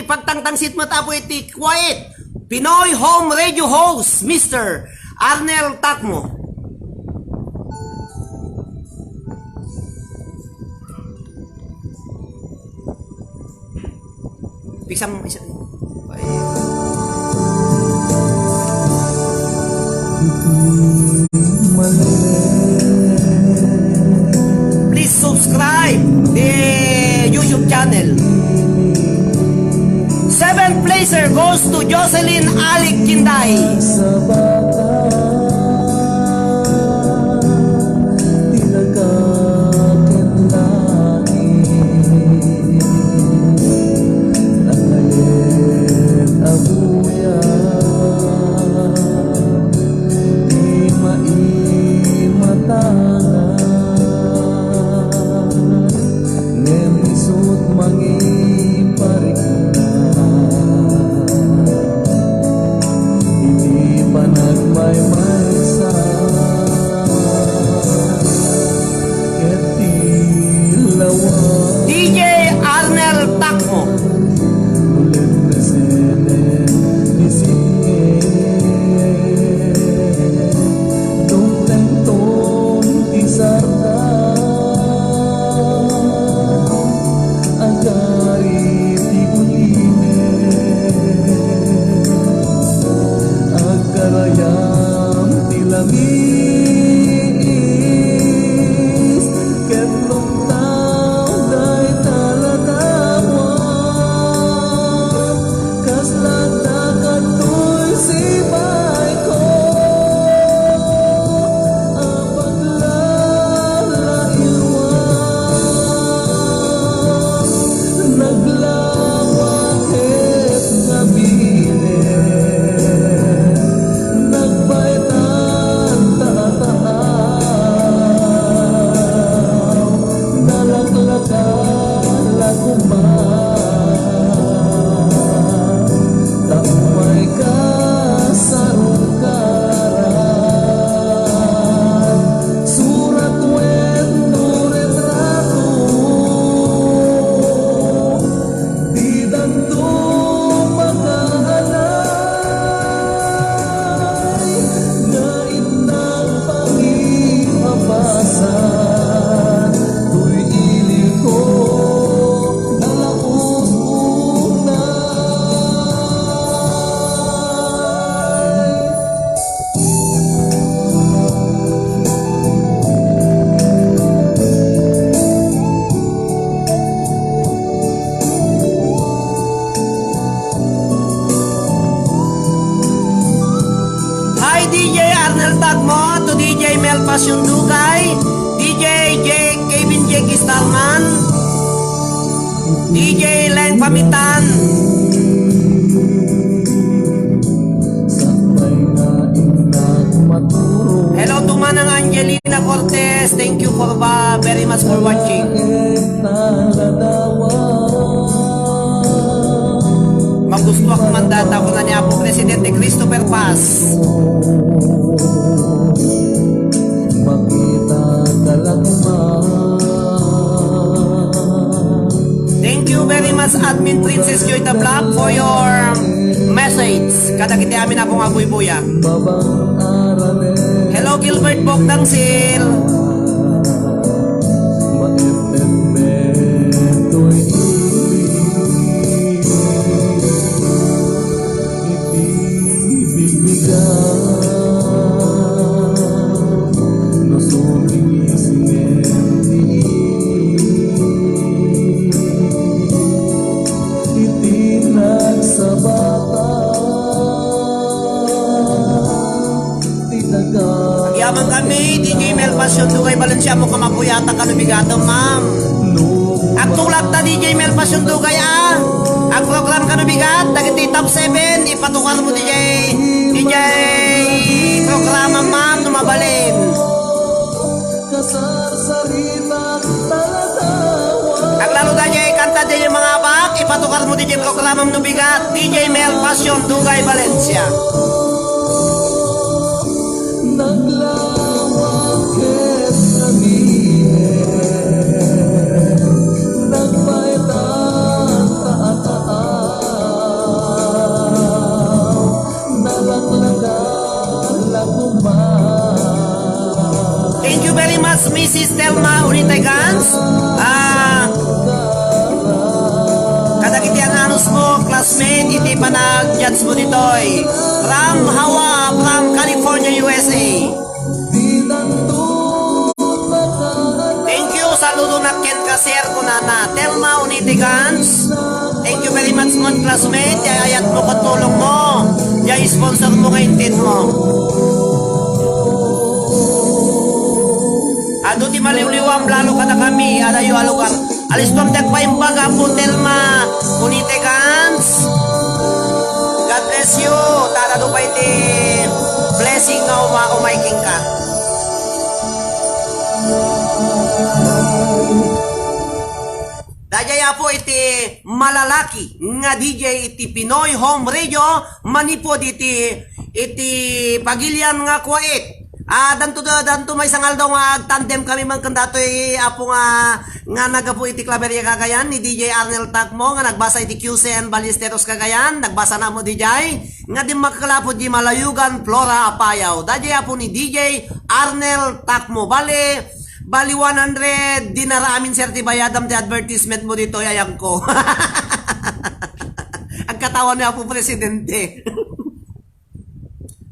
pagtangtangsit met apo iti quiet Pinoy Home Radio Host, Mister Arnel Takmo. Pisang, isa. Please subscribe the YouTube channel. Seventh placer goes to Jocelyn Alic Kinday. Sa bata, tinagak ket langit, nakayen a buyat, ti maimatana. Ngem isut' mangiparikna iti panagmaymay Iis ket lumtaw dayta ladawan, kasla dakatoy sibayko a paglalaiwan. Naglawa ket ngabiin, nagbaytan ta a taaw, nalaklaka la koma, ta umay kasarungkaran, surat wenno retrato. Didanto makaanay, nga innang pangipapasan, toy iliko nalaus-unay. Hi, D J Arnel Tagmo, to D J Mel Passion Dugay, D J J Kevin Jake Stalman, D J Leng Pamitan. Hello to Manang Angelina Cortez. Thank you for ba very much for watching. Magustuak man data, kuna ni Apo Presidente Christopher Paz. Makita ka lang man. Thank you very much, Admin Princess Joy Tablak, for your message. Kadagiti amin a pung a buybuya. Hello, Gilbert Bogdangsil. Maep-ep toy iti bibigan. No sumingisngem ti iti nagsabata ti daga. Agyaman kami, D J Mel Passion Dugay Valencia, mo kamapuyatan kano bigatem, ma'am. Agtulak ta, D J Mel Passion Dugay, a. Agprogram kano bigat, dagiti top seven, ipatukar mo, D J. D J, programa, ma'am, no mabalin. Aglalo da jay kanta, jay mangabak, ipatukar mo di jay programam no bigat, D J Mel Passion Dugay Valencia. Naglawag ket namier, nagpaitan ta a taaw, nalaklakan la koma. Thank you very much, Missus Telma Unitay Gans. Ah, kadagiti ananusmo, classmate, iti panag-judge mo ditoy. From Hawa, from California, U S A. Thank you, saludo na ken ka, sir, kunana. Telma Unitay Gans. Thank you very much, mon classmate. Jay ayat mo ket tulong mo. Jay sponsor mo nga intit mo. Adu ti maliwliwam lalo kadakami, adayo a lugar. Alistom ti agpaimbag, Apo Telma Unitay Gans. God bless you. Tadado pay ti blessing nga uma-, umay kenka. Dayjay, Apo, iti malalaki nga D J iti Pinoy Home Radio, manipud iti, iti pagilian nga kuwait. Ah, danto, danto maysa nga aldaw nga agtandem kami man ken datoy, Apo, nga, nga naggapu iti Claveria, Cagayan, ni D J Arnel Tacmo nga nagbasa iti Q C N Ballesteros, Cagayan, nagbasa na mo dijay, nga dimmakkel, Apo, di Malayugan, Flora, Apayao. Dayjay, Apo, ni D J Arnel Tacmo. Bale, Bali, one hundred dinar amin, sir, ti bayadam ti advertisement mo ditoy, ayangko. Agkatawan ni Apo Presidente.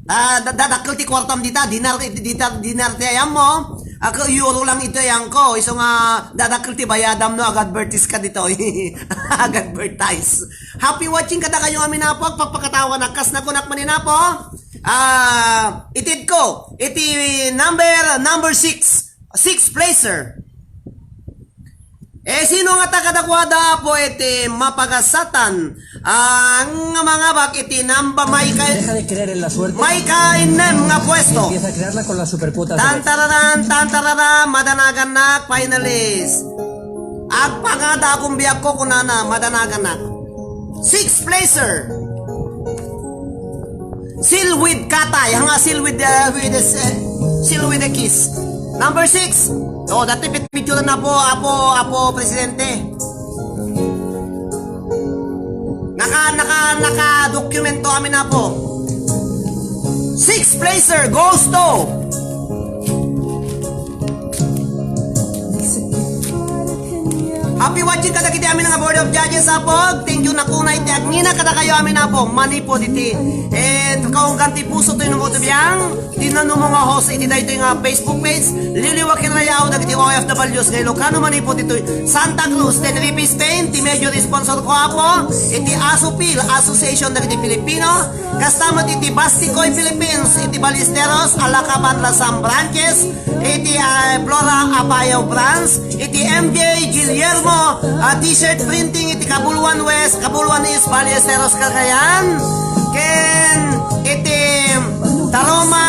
Ah, da-, dadakkel ti kuartam dita, dinar, dita, dinar ti ayam mo. Ako, euro lang ito ayam ko. Isu nga, dadakkel ti bayadam no, ag-advertise ka dito. Ag-advertise. Happy watching kadakayo amin apo, agpakpakatawa na kas nakunak manin apo. Ah, itid ko, iti number, number six. Six placer. Eh, sino nga ta kadakuada apo iti mapagasatan? Ah, nga mangabak iti namba may ka-, Deja de creer en la suerte. May kainnem nga pwesto. Empieza a crearla con la superputa. Tan tararan, tan tararan, madanagannak, finalist. Agpangada akong biag ko, kunana, madanagannak. Six placer. Seal with katay, hanga seal with the, with the, uh, seal with the kiss. Number six. So, dati pit-, picture na po, apo, apo, presidente. Naka, naka, naka-dokumento amin na po. Six placer goes to Happy watching kadagiti amin nga Board of Judges, apog. Thank you, nakuna iti agngina kadakayo amin, apo. Manipud iti, eh, kaunggan ti puso toy numo ti biang, ti nanumo nga host iti daytoy nga Facebook page, Liliwa ken Rayaw dagiti O F Ws nga Ilocano manipud ditoy Santa Cruz, Tenerife, Spain, ti major sponsor ko, apo, iti ASOPIL, Association dagiti Filipino, kasta met iti Bastikoy Philippines, iti Ballesteros, Alacapan, Lasam branches, iti, ah, Flora Apayao branch, iti M J Guillermo, ah, T-shirt printing, iti Cabuluan West, Cabuluan East, Ballesteros, Cagayan, ken iti Taroma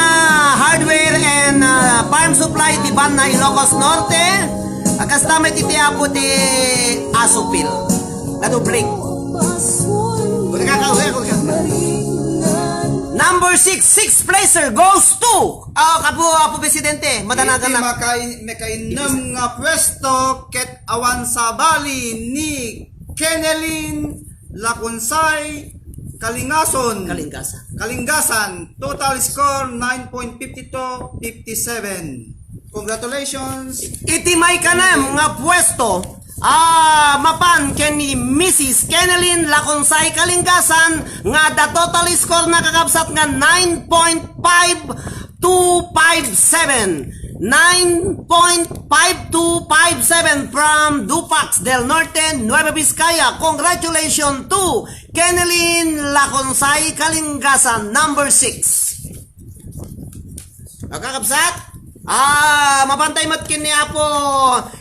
Hardware and, ah, Farm Supply, iti Banna, Ilocos Norte, kasta met iti apo ti ASOPIL. Nadubling. Kurka ka, kurka, kurka. Number six, six placer goes to, ah, kapo, Apo Presidente, madanagan iti na. Makai-, makainnem nga pwesto ket awan sabali ni Kenelin Lakonsay Kalingason. Kalingasan. Kalingasan. Total score, nine point fifty-two fifty-seven. Congratulations. Iti maikanem nga puesto, ah, mapan ken ni Missus Kenelin Lakonsay Kalingasan nga adda total score na kakabsat nga nine point five two five seven. Nine point five two five seven from Dupax del Norte, Nueva Vizcaya. Congratulations to Kenelin Lakonsay Kalingasan, number six. Kakabsat, ah, mapantay met ken ni Apo,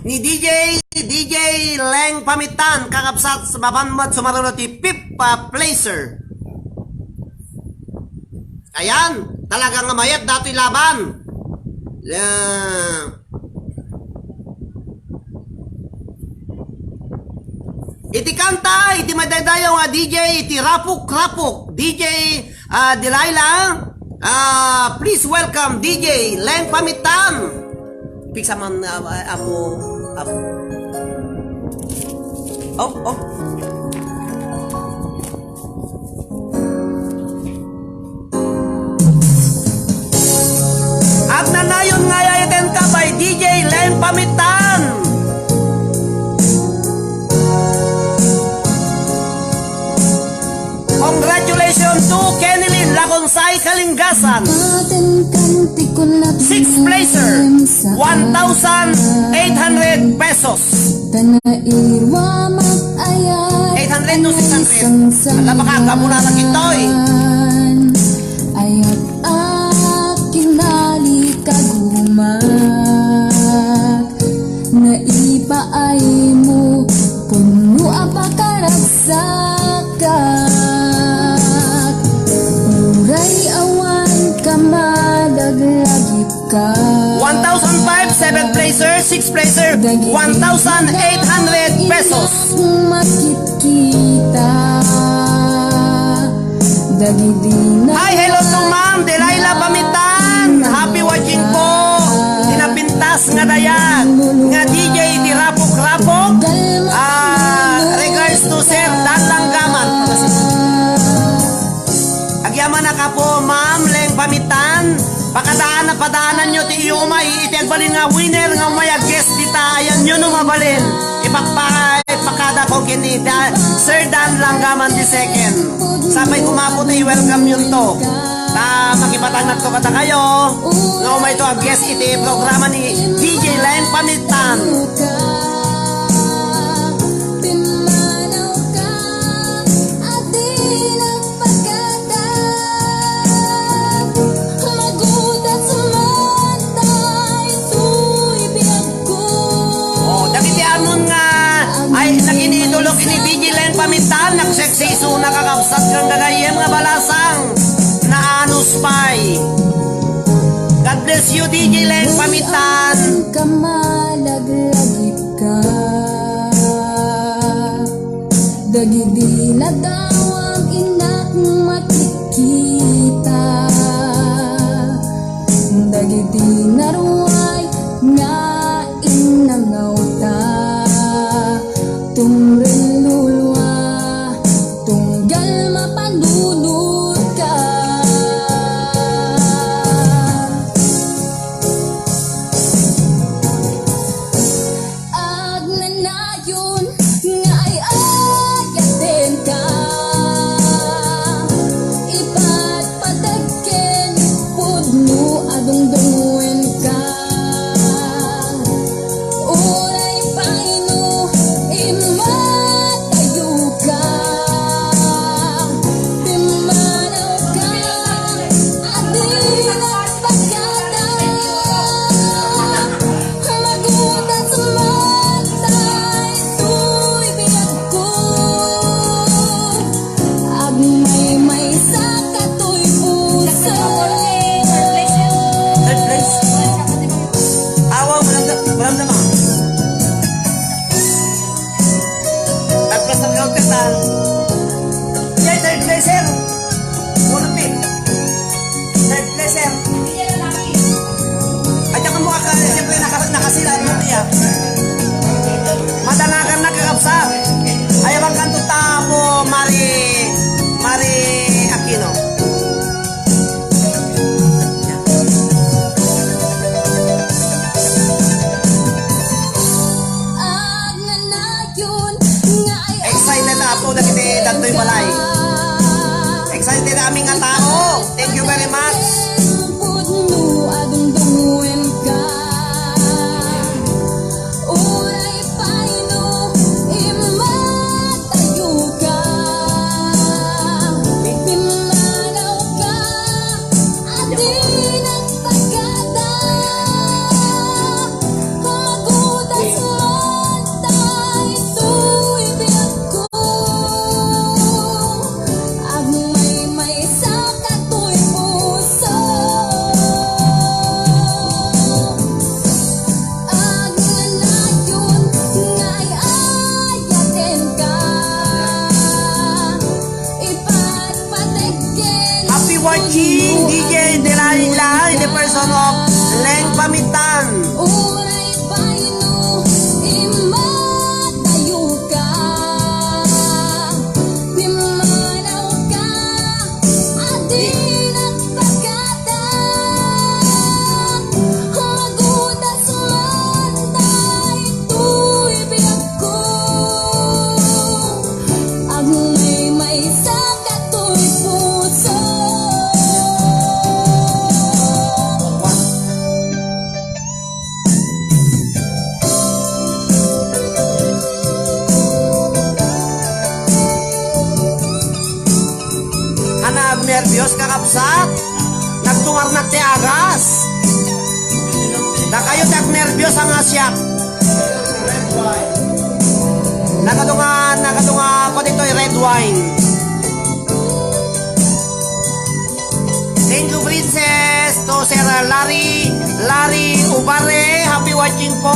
ni D J, D J Leng Pamitan, kakabsat, mapan met sumaruno ti fifth, ah, placer. Ayan, talaga nga mayat datoy laban. Ah, iti kanta, iti madaydayaw nga D J, iti Rapuk Rapuk, D J, ah, Delilah, ah, please welcome D J Leng Pamitan. Piksa man, ah, ah, apo, apo. Oh, oh. Agnanayon nga ay-ayatenka by D J Leng Pamitan. Congratulations to Kenilyn Laconsay Kalingasan. Sixth placer, one thousand eight hundred pesos. Eight hundred to six hundred. Ala, baka kamu na lang itoy. Ayat a kinalikagumak, naipaaymo, punno a pakaragsakak. Uray awan ka, madaglagipka. One thousand five, seventh placer, sixth placer, one thousand eight hundred pesos. Makitkita. Hi, hello to Ma'am Delilah Pamitan. Happy watching po. Pinapintas nga dayag nga D J iti Rapok-Rapok. Ah, regards to Sir Dan Langgaman. Agyamanak, Apo, Ma'am Leng Pamitan. Pakadaan, padaananyo ti iyo umay iti agbalin nga winner nga umay a guest dita. Ayanyo no mabalin. Ipakpa-, ipakada ko ken ni Da-, Sir Dan Langgaman the second. Sapay kumapo ti welcome yun to. Ta makipatangnatko kadakayo nga umayto a guest iti programa ni D J Leng Pamitan. Oh, dagiti ammon nga ay naginiidolo ken ni D J Leng Pamitan, nagseksi isuna kakabsat ken gagayyem nga balasang. Naanus pay. God bless you, D J Leng Pamitan. Kamalaglagip ka. Dagiti ladawam innak makikita. Dagiti naruay nga innangawta. Tumrellulua, tunggal mapanunot ka. Agnanayon nga ay-ayatenka, ipatpateg ken pudno a dungdungenka. Uray pay no immatayoka, pimmanawka, a di nagpagada. Magutas man daytoy biagko. Agmaymaysa katoy puso. Third place. Awa, maramdam, maramdam ah. Third place ang contest ah. Yay, third place, sir. Puro pin. Third place, sir. Ay, diyan ka mo akala, siyempre, naka-, nakasira ang mati ah. Madangagan na kakabsat. Ay, abang kanto tapo, Mari, Mari Aquino. Excited apo dagiti dagtoy balay. Excited amin nga tao. Thank you very much. Uray pay no immatayoka, pimmanawka, a di nagpagada. Magutas man daytoy biagko. Agmaymaysa katoy puso. Agnanayon nga ay-ayatenka. Ipatpateg ken Happy watching, D J Delilah, in the person of Leng Pamitan. Uray pay no immatayoka, pimmanawka, a di nagpagada. Magutas man daytoy biagko. Agmaymaysa katoy puso. Ana agnerbios, kakabsat? Nagtungarnak ti agas. Dakayo ti agnerbios a nga siak. Nakadungan, nakadungan ko ditoy red wine. Thank you, Princess. To Sir Larry, Larry Ubare, happy watching po.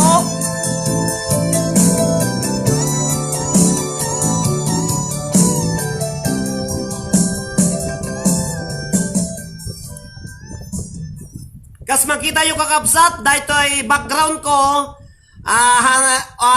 Kas makitayo, kakabsat, daytoy background ko. Ah, ha,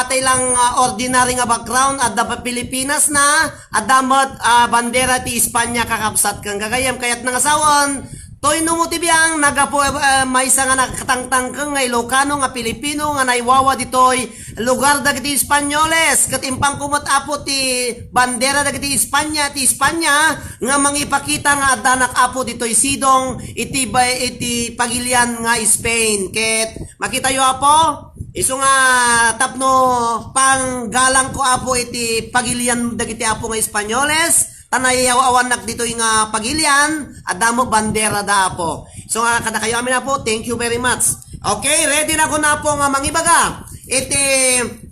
atay lang, ah, ordinary nga background, adda pa Pilipinas na, adda met, ah, bandera ti Espanya, kakabsat ken gagayem, kayat na nga sawen, Toy no mo ti biang, nagapu-, eh, maysa nga nakatangtangkeng nga Ilocano nga Pilipino nga naiwawa ditoy lugar dagiti Espanyoles. Ket impangko met, Apo, ti bandera dagiti Espanya, ti Espanya, nga mangipakita nga addanak, Apo, ditoy sidong iti bay-, iti pagilian nga Spain. Ket makitayo, Apo, isu nga tapno panggalangko, Apo, iti pagilian dagiti, Apo, nga Espanyoles. Ta naiyaw-awannak ditoy nga pagilian, adda met bandera da, Apo. So, nga kadakayo amin, Apo, thank you very much. Okay, ready na ko na, Apo, nga mangibaga. Iti,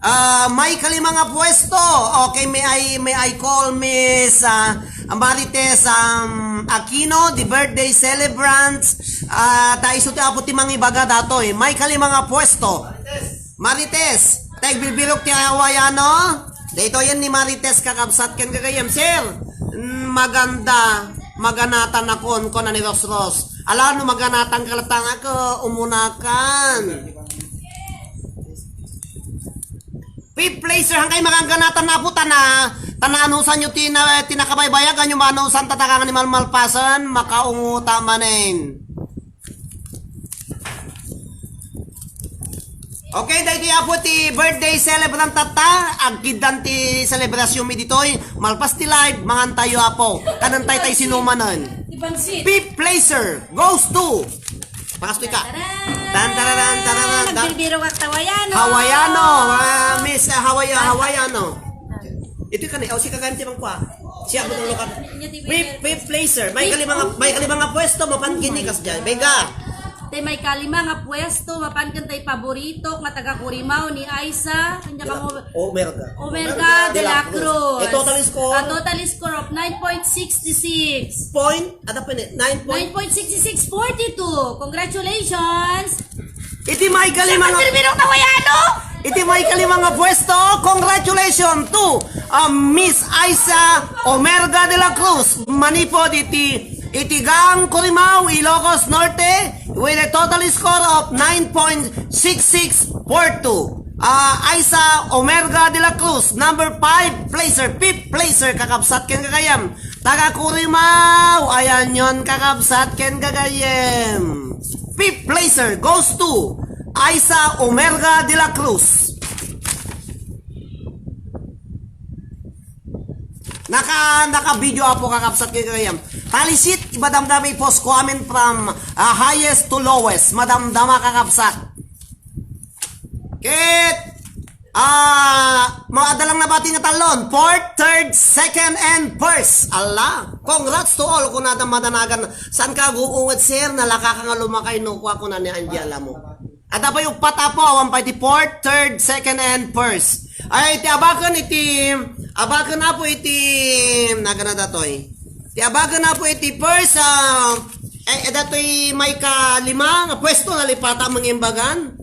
ah, may kalima nga puesto. Okay, may I, may I call Miss, ah, Marites, um, Aquino, the birthday celebrant. Ah, ta isu ti, Apo, ti mangibaga datoy. May kalima nga puesto. Marites, ta agbilbilog ti Hawaiano. Daytoyen ni Marites, kakabsat ken gagayyem. Sir, mm, maganda, maganatanakon, kuna ni Rosros. Ala, no maganatan ka latta nga, ko, umunakan. Fifth placer, hangkay maganganatan na, Apo, ta na, ta naanusan yo ti na, ti nakabaybayag, anyo maanusan ta takang ni Malmalpasen, makaunguta manen. Okay, daytoy, Apo, ti birthday celebrant tatta. Agkiddan ti celebrasyon mi ditoy. Malpas ti live, mangantayo, Apo. Kanentay tay sinumanen. Ti bangsit. Fifth placer goes to. Pakastoy ka. Taran! Tan, tararan, tararan, tan. Nagbirbiro ka Hawaiano. Hawaiano. Ah, Miss, ah, Hawaii-, Hawaiano. Ito ka na, o, si Kaganti bang kwa? Siya, butang lukat. Fifth, fifth placer. May kalima nga, may kalima nga pwesto, mapan kini, kas dyan. Vega. Tay may kalima nga pwesto, mapan ken tay paboritok nga taga Curimaw ni Aiza. Kanya ka mo, Omerga. Omerga de la Cruz. A total score? A total score of nine point six six. Point? Ada pa ni? Nine point? Nine point six six forty-two. Congratulations! Iti may kalima nga Terminong Tawayano! Iti may kalima nga pwesto, congratulations to, um, Miss Aiza Omerga de la Cruz, manipod iti, iti Gang Curimaw, Ilocos Norte, with a total score of nine point six six four two. Ah, Aiza Omerga de la Cruz, number five placer, fifth placer, kakabsat ken gagayyem. Taga Curimaw, ayanyon, kakabsat ken gagayyem. Fifth placer goes to Aiza Omerga de la Cruz. Naka, naka-video, Apo, kakabsat ken gagayyem. Tally sheet, madamdama i-post ko amin from, ah, highest to lowest. Madamdama, kakabsat. Ket, ah, maadda lang nabati nga tallon. Fourth, third, second, and first. Ala, congrats to all, kunada madanagan. Saan ka aguunget, sir? Nalaka ka nga lumakay, no? Kua, kuna ni Angie, alam mo. Adda pay uppat, Apo, awan pay ti fourth, third, second, and first. Ay, iti abaken, iti, abaken, Apo, iti, nagana datoy. Iti abaken, Apo, iti first, ah, eh, eh, datoy may kalima nga pwesto, nalipata mangimbagan.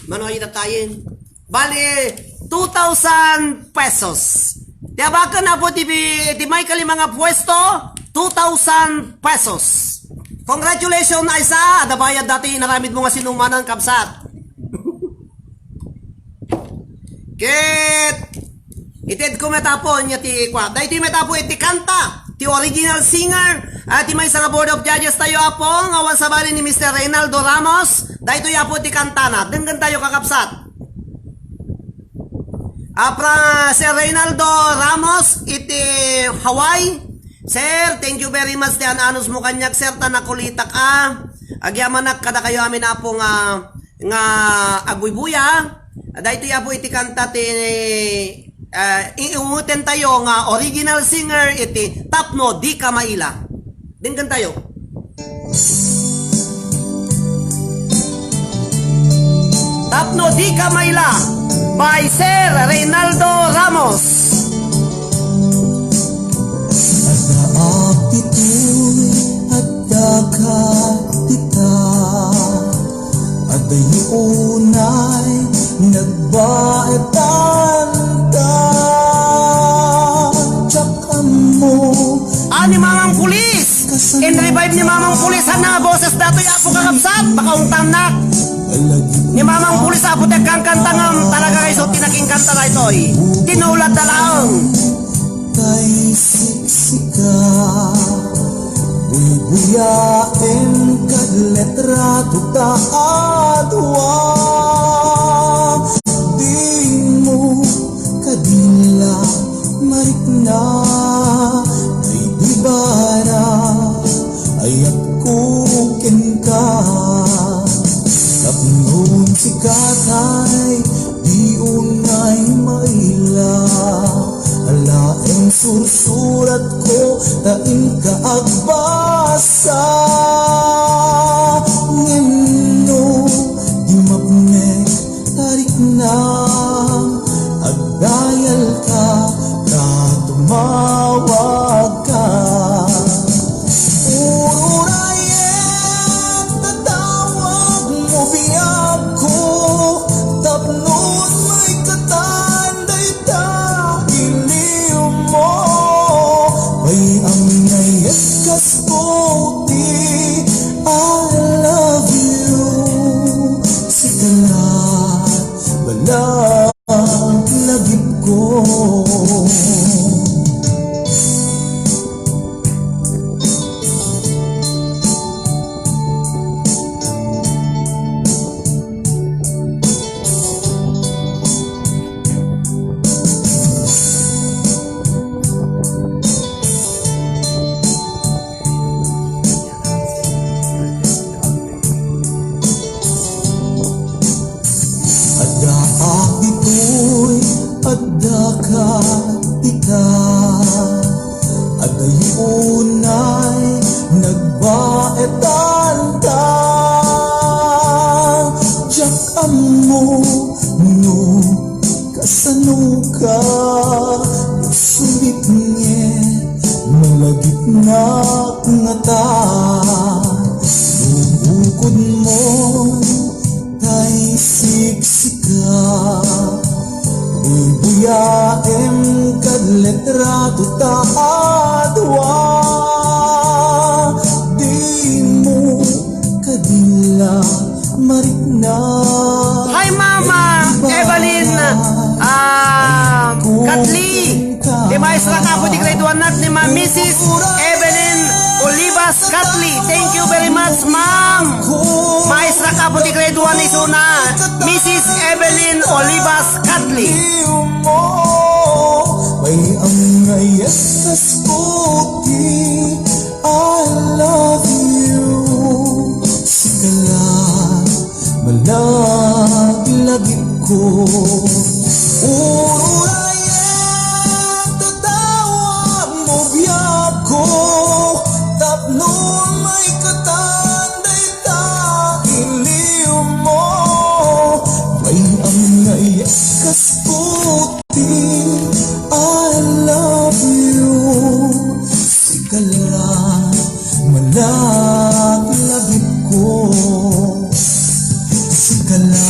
Mano ay tatayen? Bali, two thousand pesos. Ti abaken, Apo, ti, ti may kalima nga pwesto, two thousand pesos. Congratulations, Aiza. Adda bayad dati inaramid mo nga sinumanan, kabsat. Ket, ited ko met, Apo, nya ti kua. Daytoy met, Apo, iti kanta. Ti original singer, ah, ti maysa nga board of judges tayo, Apo, nga awan sabali ni Mister Reynaldo Ramos. Daytoy, Apo, ti kantana. Denggen tayo, kakabsat. Apra, Sir Reynaldo Ramos, iti Hawaii. Sir, thank you very much ti an-anus mo kaniak, sir, ta nakulitak a. Agyamanak kadakayo amin, Apo, nga, nga agbuybuya. Daytoy, Apo, iti kanta ti, ah, iungeten tayo nga original singer iti Tapno Dika Maila. Denggen tayo. Tapno Dika Maila by Sir Reynaldo Ramos. Adda apitoy, adda ka ita. Adda unay nagbaetan ta. Diak ammo. Ah, ni Mamang Pulis! In-revive ni Mamang Pulis, han nga boses datoy, Apo, kakabsat, baka ungtannak. Lagi Ni Mamang Pulis, Apo, ti agkankanta ngem talaga nga isu ti nakinkanta daytoy. Tinuladda laeng. Tay siksika, buybuyaem kad letrato ta a dua. Dimo kadila marikna, ay di ba ra ayatko kenka. Tapno sika tay di unay maila, alaem sursuratko ta inka agbasa. Ngem no di mapnek, tarikna, agdayalka ta tumawagka. Ururayek, tatawagmo biagko, tapno maikatan dayta iliwmo. Pay-am nga ikasko ti I love you. Sika la, bala, lagipko. Addaak ditoy, addaka dita. Adda unay nagbaetanta. Diak ammo no kasanoka, no sumipnget, malagipnak ngata. No bukodmo, tay siksika, buybuyaem kad letrato ta a dua. Dimo kadila marikna. Hi, Mama Evelyn, ah, Katli. Ti maestra kapo ti grade one nak ni Ma-, Missus Evelyn Olivas Katli. Thank you very much, ma'am. Maestra kapo ti grade one isuna, Missus Evelyn Olivas Katli. Pay-am nga ikasko ti I love you. Sika la, malagip ko. Ururayek, tatawagmo biagko, tapno maikatan dayta iliwmo. Pay-am nga ikasko ti I love you. Sika la, malagip ko. Sika la,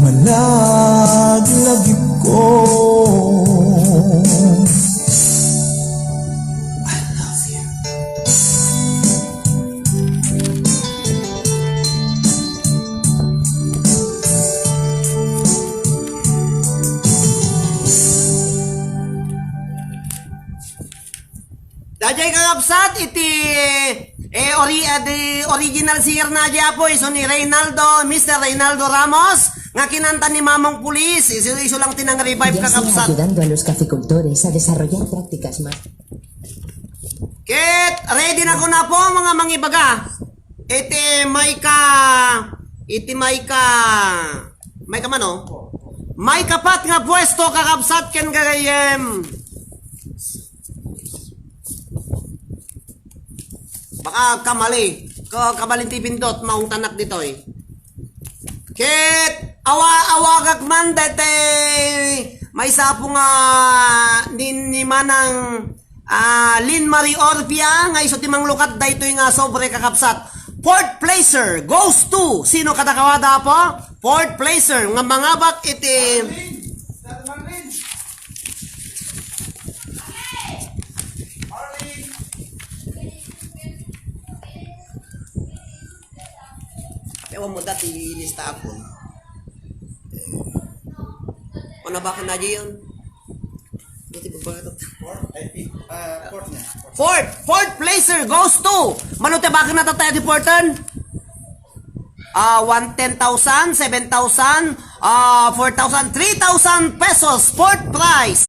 malagip ko. I love you. Daydiay kakabsat iti, eh, ori-, ah, di original singer na di apo, isu ni Reynaldo, Mister Reynaldo Ramos, nga kinanta ni Mamang Pulis, isu, isu lang ti nang-revive, kakabsat. Ayudando a los caficultores a desarrollar prácticas más. Ket ready na ko na po, mga mangibaga. Iti maika, iti maika, maika mano? Maikapat nga puesto, kakabsat ken gagayyem. Baka kamali. Ka-, kabalin ti pindot, maungtanak ditoy. Ket awa-, awagak man daytoy maysa apo nga ni, ni Manang, ah, Lynn Marie Orpia nga isu ti manglukat daytoy nga sobre, kakabsat. Fourth placer goes to, sino kadakawada, apo? Fourth placer nga mangabak iti Ako mo dati ilista ako. Ano ba ka na diyon? Dati ba ba ito? Fourth, I think. Uh, fourth na. Fourth, fourth placer goes to. Mano te bakit natataya di portan? Ah, one, ten thousand, seven thousand, ah, four thousand, three thousand pesos. Fourth prize.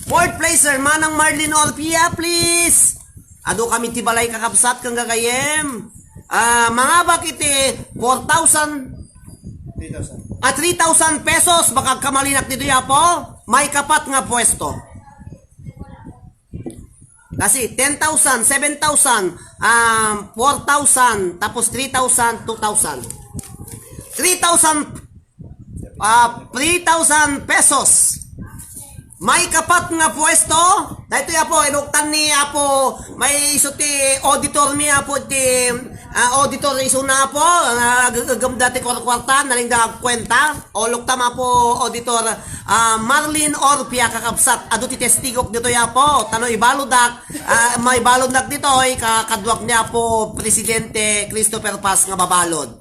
Fourth placer, Manang Marlene Orpia, please. Adu kami ti balay kakabsat kang gagayem. Ah, mangabak iti four thousand, Three thousand. Ah, three thousand pesos, baka kamalinak dito, Apo. May kapat nga pwesto. Kasi ten thousand, seven thousand, um, four thousand, tapos three thousand, two thousand. Three thousand, ah, three thousand pesos. May kapat nga pwesto. Daytoy, Apo, inuktan ni Apo, may isu ti auditor mi, Apo, ti, ah, auditor isu na, Apo, ah, ag-, agam dati kwarkwarta, naling da agkuenta. O, luktam, Apo, auditor, ah, Marlene Orpia, kakabsat, adu ti testigok ditoy, Apo, tano ibaludak, ah, maibaludnak ditoy, ka-, kaduak ni Apo, Presidente Christopher Paz nga babalod.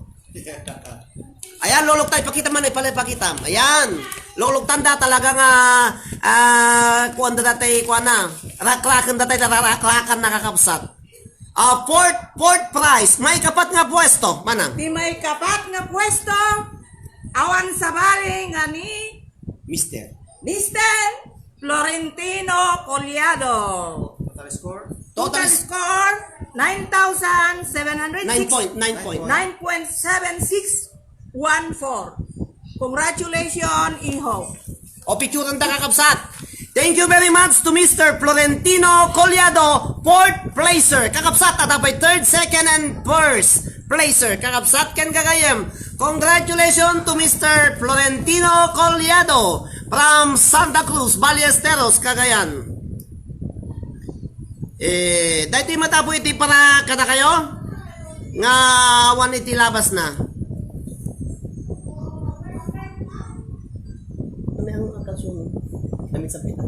Ayan, lulukta, ipakita man, ipala, ipakita. Ayan. Luluktanda talaga nga, ah, kuan da dati, kuan na. Rakrakan dati, rakrakan nakakabsat. Ah, fourth, fourth prize. May kapat nga pwesto, Manang. Ti may kapat nga pwesto, awan sabali nga ni Mister. Mister Florentino Collado. Total score? Total score, nine thousand seven hundred six. Nine point, nine point. Nine point seven six one four. Congratulations, iho. O, picturean ta, kakabsat. Thank you very much to Mister Florentino Collado, fourth placer. Kakabsat, adda pay third, second, and first placer. Kakabsat ken gagayem. Congratulations to Mister Florentino Collado from Santa Cruz, Ballesteros, Cagayan. Eh, daytoy met, Apo, iti para kadakayo nga awan iti labas na. Ano ang kalsyon? Damit sa pita.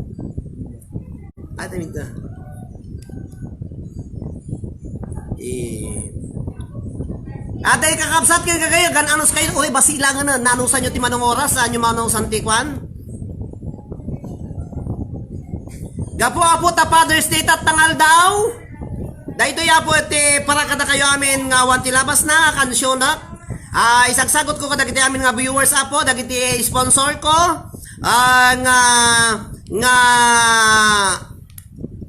Ah, damit na. Eh. Atay kakabsat ken gagayem, gan-anos kayo, uy, basilangen na, nanusan nyo ti manong oras, saan nyo manusan ti kwan? Gapu, Apo, ta Father's Day, tattangal daw. Daytoy, Apo, iti para kadakayo amin nga awan ti labas na, kansyona. Ah, isagsagot ko kadagiti amin nga viewers, Apo, dagiti sponsor ko, ah, nga, nga,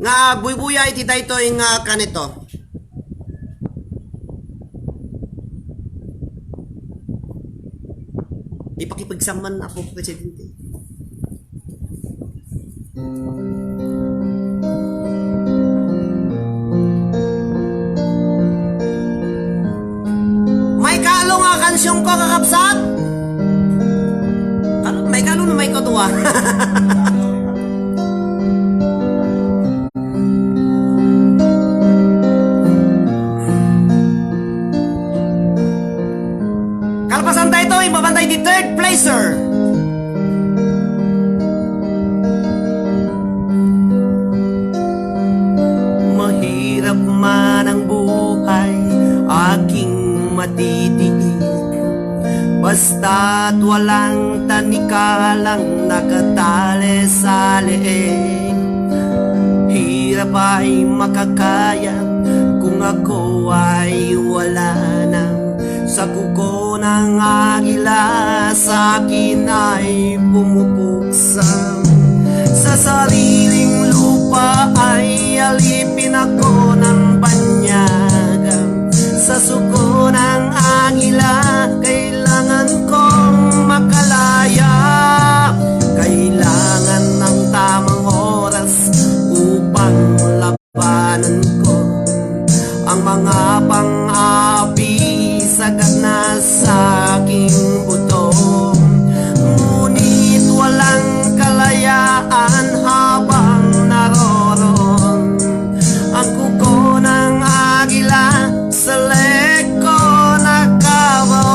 nga buybuya iti daytoy nga kanito. Ipakipagsamman, Apo Presidente. May kalo nga kansyong ko, kakabsat? Kalo, may kalo na may kadua. Kalpasan daytoy, mabantay ti third placer. Mahirap man ang buhay, aking matitiis. Basta't walang tanikalang nakatali sa leeg. Hirap ay makakaya kung ako ay wala na. Sa kuko ng agila, sa akin ay pumupuksa. Sa sariling lupa ay alipin ako ng banyaga. Sa suko ng agila, kailangan kong makalaya. Kailangan ng tamang oras upang labanan ko ang mga pang-api sa gana sa aking buto. Ngunit walang kalayaan habang naroroon ang kuko ng agila sa leeg ko na kabaw.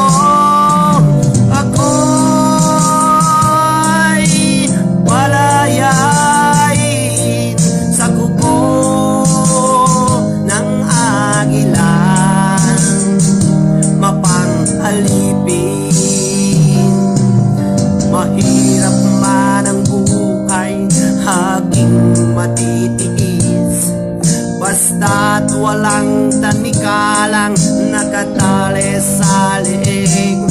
Nakatali sa liig,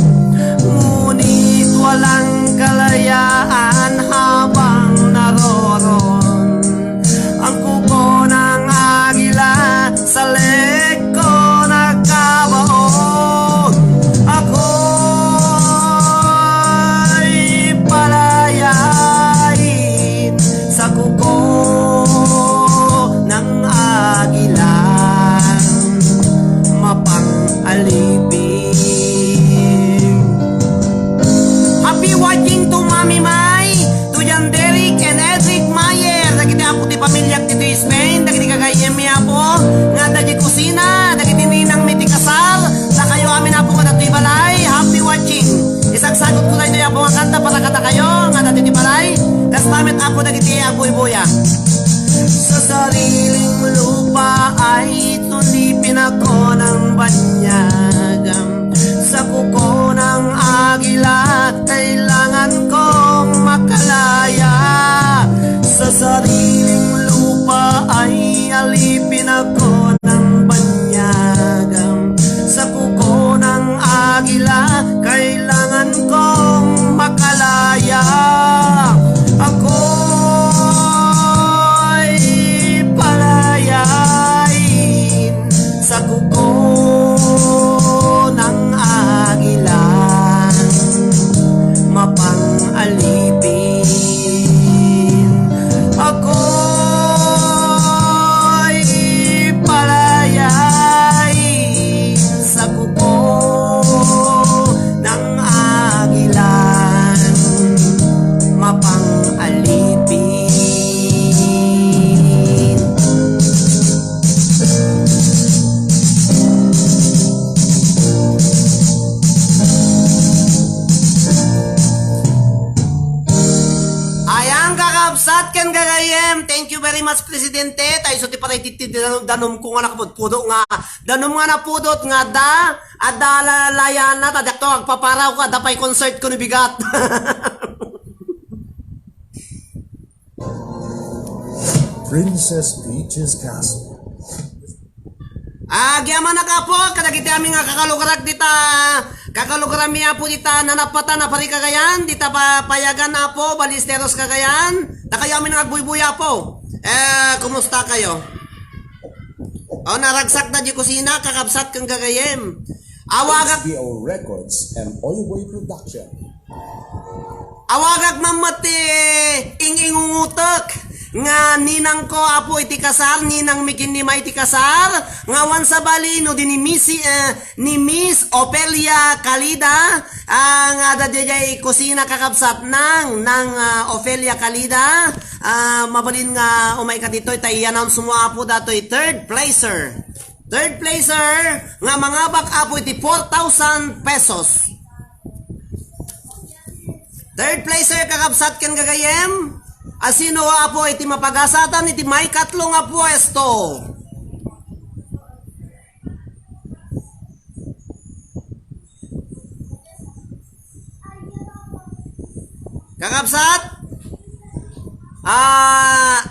ngunit walang kalayaan habang naroon ang kuko ng agila sa leeg ko nagkabaon. Ako'y palayain sa kuko ng agilang mapang-alipin. Happy watching to Mami Mai, to Jan Derek and Edric Mayer. Dagiti apo ti pamiliak ditoy Spain, dagiti gagayyemmi apo, nga adda diay kusina, dagiti ninangmi ti kasar, dakayo amin apo nga adda ditoy balay. Happy watching. Isagsagot ko daytoy apo nga kanta para kadakayo nga adda ditoy balay. Kasta met apo dagiti agbuybuya. Sa sariling lupa ay tunipin ako ng banyaga. Sa kuko ng agila, kailangan kong makalaya. Sa sariling lupa ay alipin ako ng banyaga. Sa kuko ng agila, kailangan kong makalaya. Ako'y palayain sa kuko ng agilang mapang-alipin. Ako'y palayain sa kuko ng agilang mapang-alipin. Ayan, kakabsat ken gagayyem. Thank you very much, Presidente. Ta isu ti paraytitid ti danum, danumko nga napudpudot nga, danum nga napudot nga adda, adda la-, layana, ta diakto agpaparaw ko, adda pay concert ko ni bigat. Princess Peach's Castle. Agyamanak, Apo, kadagiti amin nga kakalugarak dita, kakalugaranmi, Apo, dita nanapatan a pari Cagayan, dita pa-, payagan, Apo, Ballesteros, Cagayan, dakayo amin nga agbuybuya, Apo. Eh, kumusta kayo? O, naragsakda diay kusina, kakabsat ken gagayyem. Awagak H B O Records and Oy Boy Production. Awagak man met ti ing-ingungutek nga ninangko, Apo, iti kasar, ninangmi ken ni Mai ti kasar, nga awan sabali no di ni Miss, eh, ni Miss Ofelia Calida, ah, nga adda diay kusina, kakabsat, nang, nang, ah, Ofelia Calida, ah, mabalin nga umayka ditoy, ta i-announce mo, Apo, datoy third placer. Third placer nga mangabak, Apo, iti four thousand pesos. Third placer, kakabsat ken gagayyem, asino, Apo, iti mapagasatan iti maikatlo nga puesto? Kakabsat? Ah,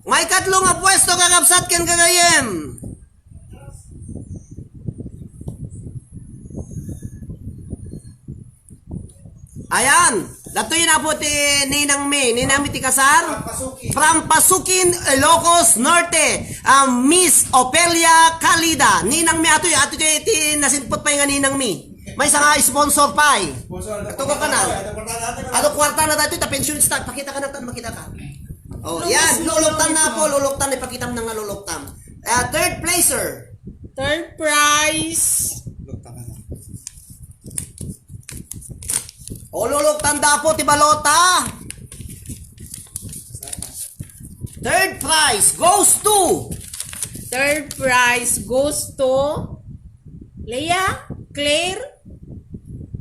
maikatlo nga puesto, kakabsat ken gagayyem. Ayan. Datoy na po ti ninangmi. Ninangmi ti kasar. From Pasukin. From Pasukin, Ilocos Norte. Ah, Miss Ofelia Calida. Ninangmi atoy, atoy ti, ti nasingpet pay nga ninangmi. Maysa nga sponsor pay. Sponsor. Ato ka na. Ato kwarta na daytoy, ta pension stock. Pakita ka na, tan makita ka. Oh, yan. Luluktan na po, luluktan. Ipakitam na nga luluktan. Ah, third placer. Third prize. O, luluktan da po ti balota. Third prize goes to. Third prize goes to Leah Claire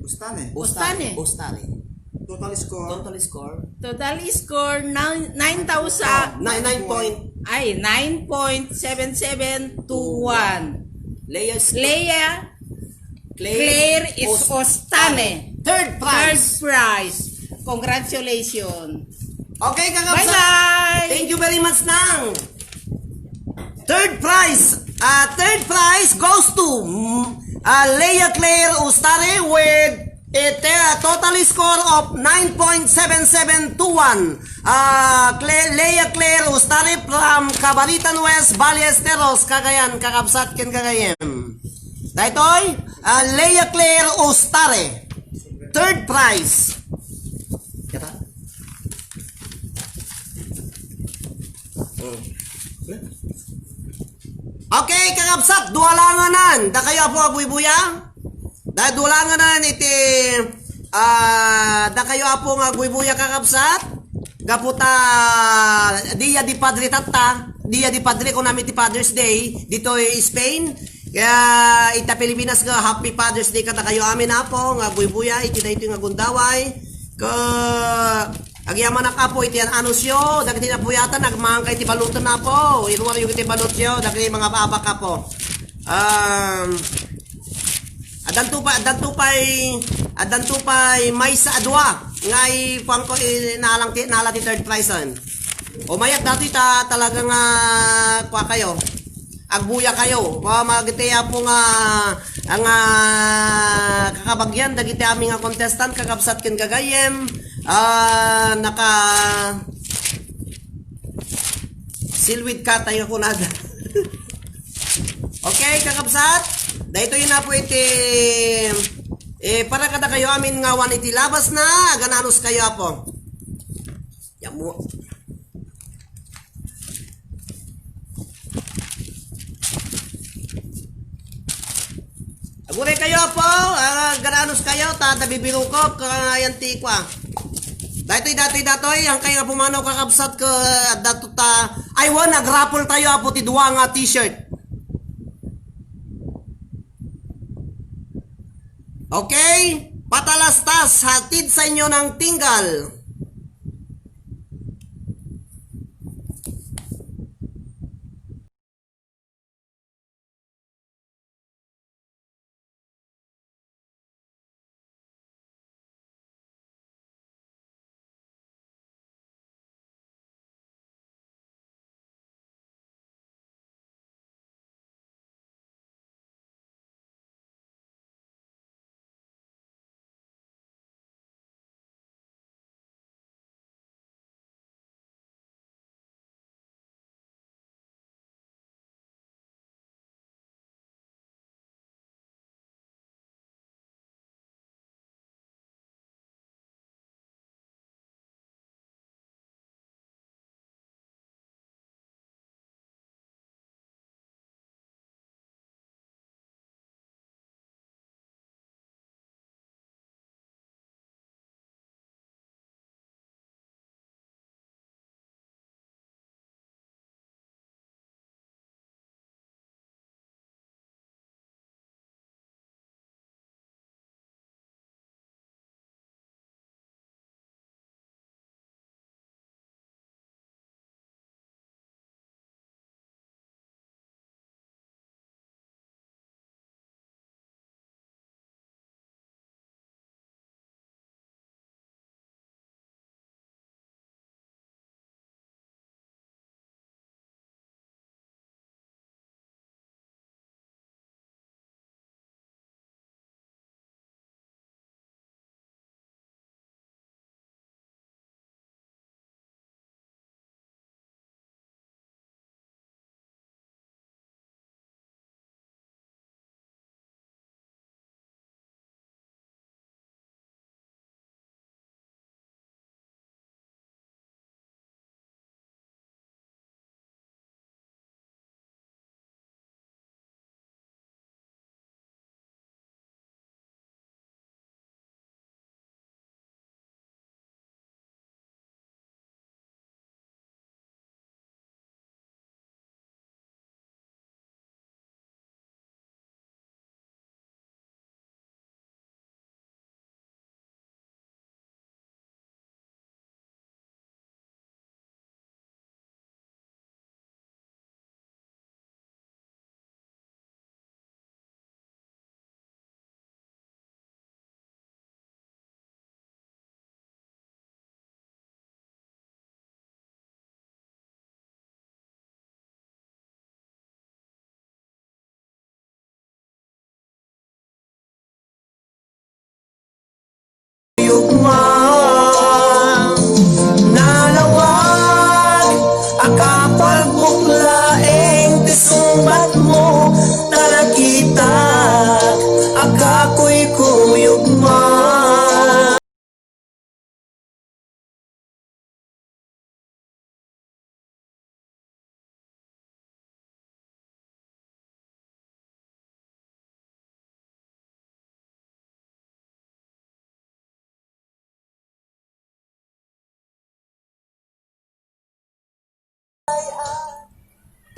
Ustane. Ustane. Ustane. Total score. Total score. Total score, nine, nine thousand. Oh, nine, nine point. Ay, nine point seven seven two one. Leah Sc-, Leah Claire Claire is Os-, Ostane. Third prize. Third prize. Congratulations. Okay, kakabsat. Bye-bye. Thank you very much, Nang. Third prize. Uh, third prize goes to mm, uh, Leia Claire Ustare with a te- total score of nine point seven seven two one. Uh, Cle- Leia Claire Ustare from Cabaritan West, Valle Esteros, Cagayan, kakabsat ken gagayem. Daytoy, uh, Leia Claire Ustare. Third prize. Kata? Mm. Okay, kakabsat, dualanganan. Dakayo, Apo, agbuybuya. Da dualanganan iti, ah, dakayo, Apo, nga agbuybuya, kakabsat. Gapu ta, dia di padre tatta. Dia di padre, kunam iti Father's Day, ditoy Spain. Kaya, ita Pilipinas nga, Happy Father's Day kadakayo amin, Apo, nga agbuybuya, iti daytoy nga gundaway. Ka, agyamanak, Apo, iti an-anusyo, dagiti napuyatan, agmangka iti baluten, Apo. Iruaryo iti balutyo, dagiti mga abak, Apo. Um, addanto pa, addanto pay, addanto pay maysa a dua nga ipuanko, i-, nalang ti, nala ti third prize-en. O mayat dati ta, talaga nga, kua kayo. Agbuya kayo. Wa, magiti, Apo, nga, nga kakabagyan, dagiti amin nga contestant, kakabsat ken gagayem, ah, naka, silwid ka tayo kunada. Okay, kakabsat, daytoy na po iti, eh, para kadakayo amin nga awan iti labas na, agan-anus kayo, Apo. Yamo. Aguray kayo, Apo. Ah, agan-anus kayo, ta, ta bibirukop, ka, yan ti, kua. Daytoy, daytoy, daytoy, ang kayo nga pumanaw kakabsat ka, dato ta, ay, wan, nag-raffle tayo, Apo, ti dua nga t-shirt. Okay? Patalastas, hatid sa inyo ng tinggal.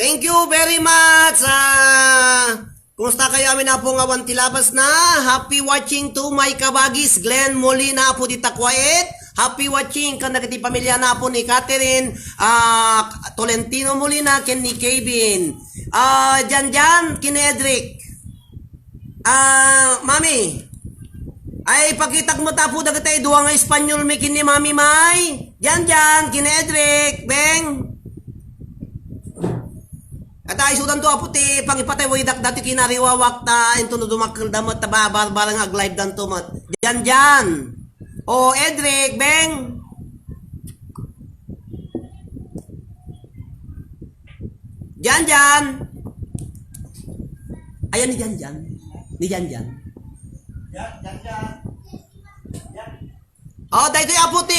Thank you very much. Ah, kumusta kayo amin, Apo, nga awan ti labas na? Happy watching to my kabagis, Glenn Molina, Apo, di Takwait. Happy watching kan dagiti pamilya na, Apo, ni Catherine, ah, Tolentino Molina, ken ni Kevin. Ah, Jan Jan, ken ni Edric. Ah, Mami. Ay, pakitak mo tapo dagiti dua nga Espanyol mi ken ni Mami May. Jan Jan, ken ni Edric, Beng. At ay, sudan to, Apo, ti pangipatay, way dak dati kinariwawak ta, into no dumakkel da met, ta ba-, bar-, barang ag-live dan to met. Jan Jan. O, Edric, Beng. Jan Jan. Ayan ni Jan Jan. Ni Jan Jan. Yan, yan, yan. Yan. Oh, daytoy, Apo, ti,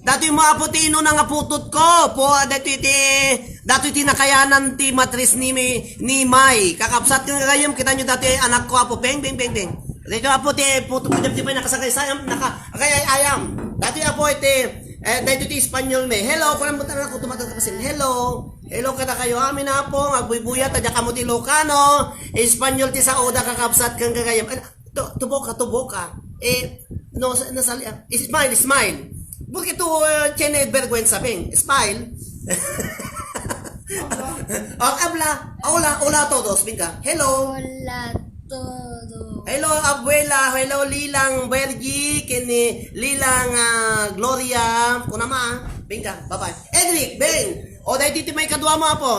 daytoy mo, Apo, ti inuna nga putotko. Po, daytoy ti, daytoy ti nakayanan ti matris ni, ni May. Kakabsat ken gagayem, kita nyo daytoy anakko, Apo. Beng, beng, beng, beng. Daytoy, Apo, ti putotko, daytoy pay nakasakay sa, naka, kay ay ayam. Daytoy, Apo, iti, eh, daytoy ti Espanyol mi. Hello, kulang mo tanan ako, tumatang ka pasin. Hello. Hello, kada kayo, amin, Apo, nga agbuybuya, ta diak ammo ti Ilocano. Espanyol ti saoda, kakabsat ken gagayem. Ay, to, to boca, to boca. Eh, no, sa-, nasali, ah. Smile, smile. Porque tu, eh, tiene vergüenza, ven. Smile. Oh, habla. Hola, hola a todos. Venga. Hello. Hola todo. Hello, abuela. Hello, Lilang, Bergie, ken ni Lilang, ah, Gloria. Kunama, ah. Venga, bye-bye. Edric, Beng. O, daytoy ti maikadua mo, Apo.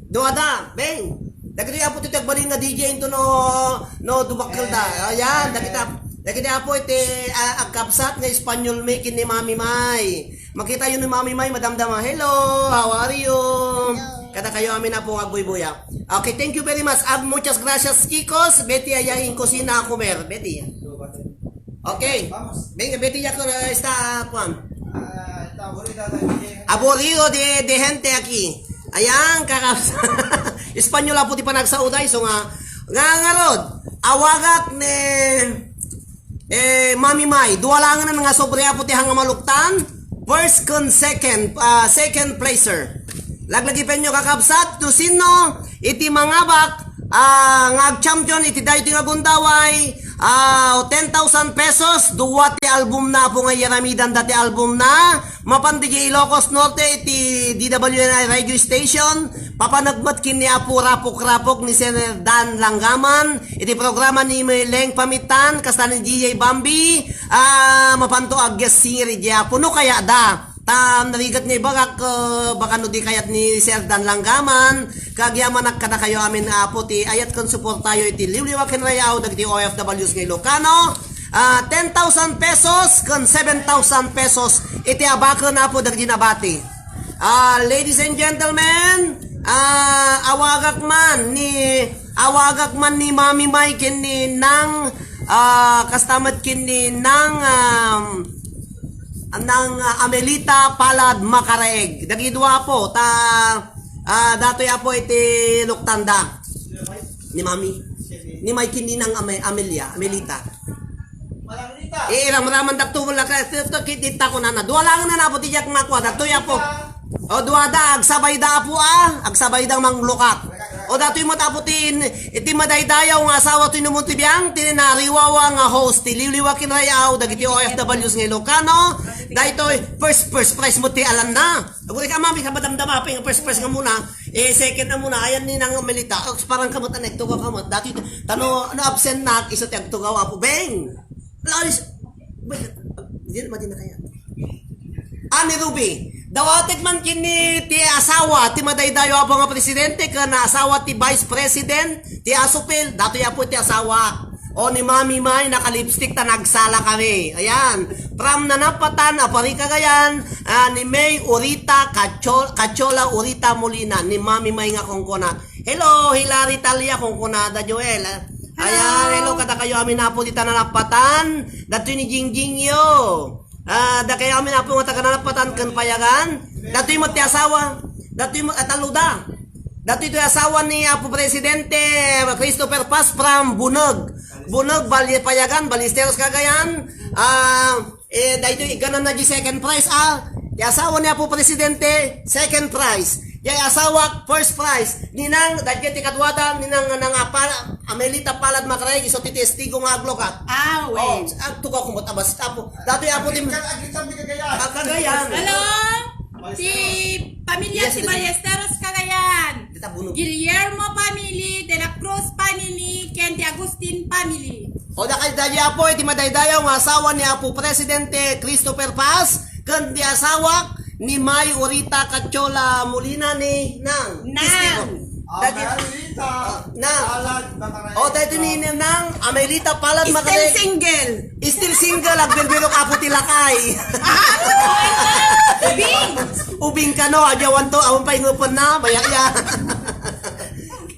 Duada, Beng. Dagiti, Apo, ti agbalin nga D J into no, no, dumakkel da. Ayan, dagiti, Apo, dagiti, Apo, iti, ah, agkabsat nga Espanyol mi ken ni Mami May. Makita yo ni Mami May, madamdama. Hello, how are you? Hello. Kada kayo amin, Apo, nga agbuybuya. Okay, thank you very much. Ah, muchas gracias, chicos. Betty, aya in kusina a comer. Betty. Okay. Vamos. Venga, Betty, ya con esta, Juan. Ah, está aburrida de gente. Aburrido de, de gente aquí. Ayan, kakas-, Espanyol, Apo, ti panagsauday, so nga, nga, ngarud, awagak ni, eh, Mami May, dua langen nga sobre, Apo, ti hanga maluktan, first ken second, ah, second placer. Laglagipenyo, kakabsat, to sino, iti mangabak, ah, nga ag-champion iti daytoy nga gundaway, ah, ten thousand pesos, dua ti album na, Apo, nga iyaramidan da ti album na, mapan di Ilocos Norte iti D W N I radio station, papanagmat ken ni Apo Rapok-Rapok ni Sir Dan Langgaman, iti programa ni Meleng Pamitan, kasta ni D J Bambi, ah, mapanto ag-guest singer iti Apo, no kaya da. Ta narigat nga ibagak, eh, baka no di kayat ni Sir Dan Langgaman, kagyamanak kada kayo amin, Apo, ti ayat ken suportayo iti liwliwa ken rayaw dagiti O F Ws nga Ilocano. Ah, ten thousand pesos ken seven thousand pesos iti abaken, Apo, dagiti nabati. Ah, ladies and gentlemen, ah, awagak man ni, awagak man ni Mami May ken ni Nang, ah, kasta met ken ni Nang, um, Nang, ah, Amelita Palad Makaraeg. Dagidua, Apo, ta, ah, datoy, Apo, iti luktanda. Ni Mami. Ni May ken ni Nang Ame-, Amelia, Amelita. Eh, ramraman dakto, wala ka, ito, ito, kit-, ita ko, nana. Dua lang na, Apo, ti diak makua. Datoy, Apo. O, dua da, agsabay da, Apo, ah. Agsabay da manglukat. O, datoy mo, Apo, ti, iti madaydayaw nga asawa, ti numon ti biang, ti nariwawa nga host, ti liwliwa ken rayaw, dagiti O F Ws nga Ilocano. Daytoy, first, first prize mo, ti alanna. Aguri ka, Mami, ka madamdama, pa yung first prize nga muna. Eh, second na muna, ayan ni Nang Melita. Ox, parang kamot, anek, tugaw kamot. Dati, tano, ano, absent na, iso ti agtugaw, Apo Beng. Lalis, hindi naman din na kaya. Ani Ruby, dawatek man kini ti asawa, ti madaydayo, Apo, nga presidente, kana asawa ti vice president, ti asupil, datoy, Apo, ti asawa. O, ni Mami May, naka-lipstick ta nagsala kami. Ayan. From Nanapatan, Aparicagayan, ah, ni May Urita, Kacho-, Kachola Urita Molina, ni Mami May nga kongkona. Hello, Hilary Talia, kongkona da Joel. Ah. Hello. Ayan, hello, kada kayo amin, Apo, dita Nanapatan. Datoy ni Jingjing yo. Ah, da kayo amin, Apo, nga taga Nanapatan, ken Payagan. Datoy mo ti asawa. Datoy mo, at aluda. Datoy ti asawa ni Apo Presidente Christopher Paz from Bunag. Bunag, Valle Payagan, Ballesteros, Cagayan. Ah, eh, daytoy iganan na di second prize, ah. Ti asawa ni Apo Presidente, second prize. Diay asawak, first prize. Ninang, dagiti kaduada, ninang, nang apal, Amelita Palad Makarayag, isu ti testigo nga aglukat. Ah, wait. Oh, agtugaw ko met a bassit, Apo. Datoy, Apo, ti Agritan, agritan, di Cagayan. Ah, Cagayan. Hello? Ti pamilya Yes, ti ito. Ballesteros Cagayan. Dita buno. Guillermo family, De La Cruz family, ken ti Agustin family. O, dakay daydi, Apo, iti madaydayaw nga asawa ni Apo Presidente Christopher Paz, ken ti asawak ni May Orita Catiola Molina ni Nang. Nang. Testigo. Daydi, Amelita. Ah, Nang. Palad Makarayag. O, daydi ni Nang Amelita Palad Still Makarayag. Single. Still single, agbirbirok, Apo, ti lakay. Ubing. Ubing kano, adyawan to, awan pay ngupenna, bayaya.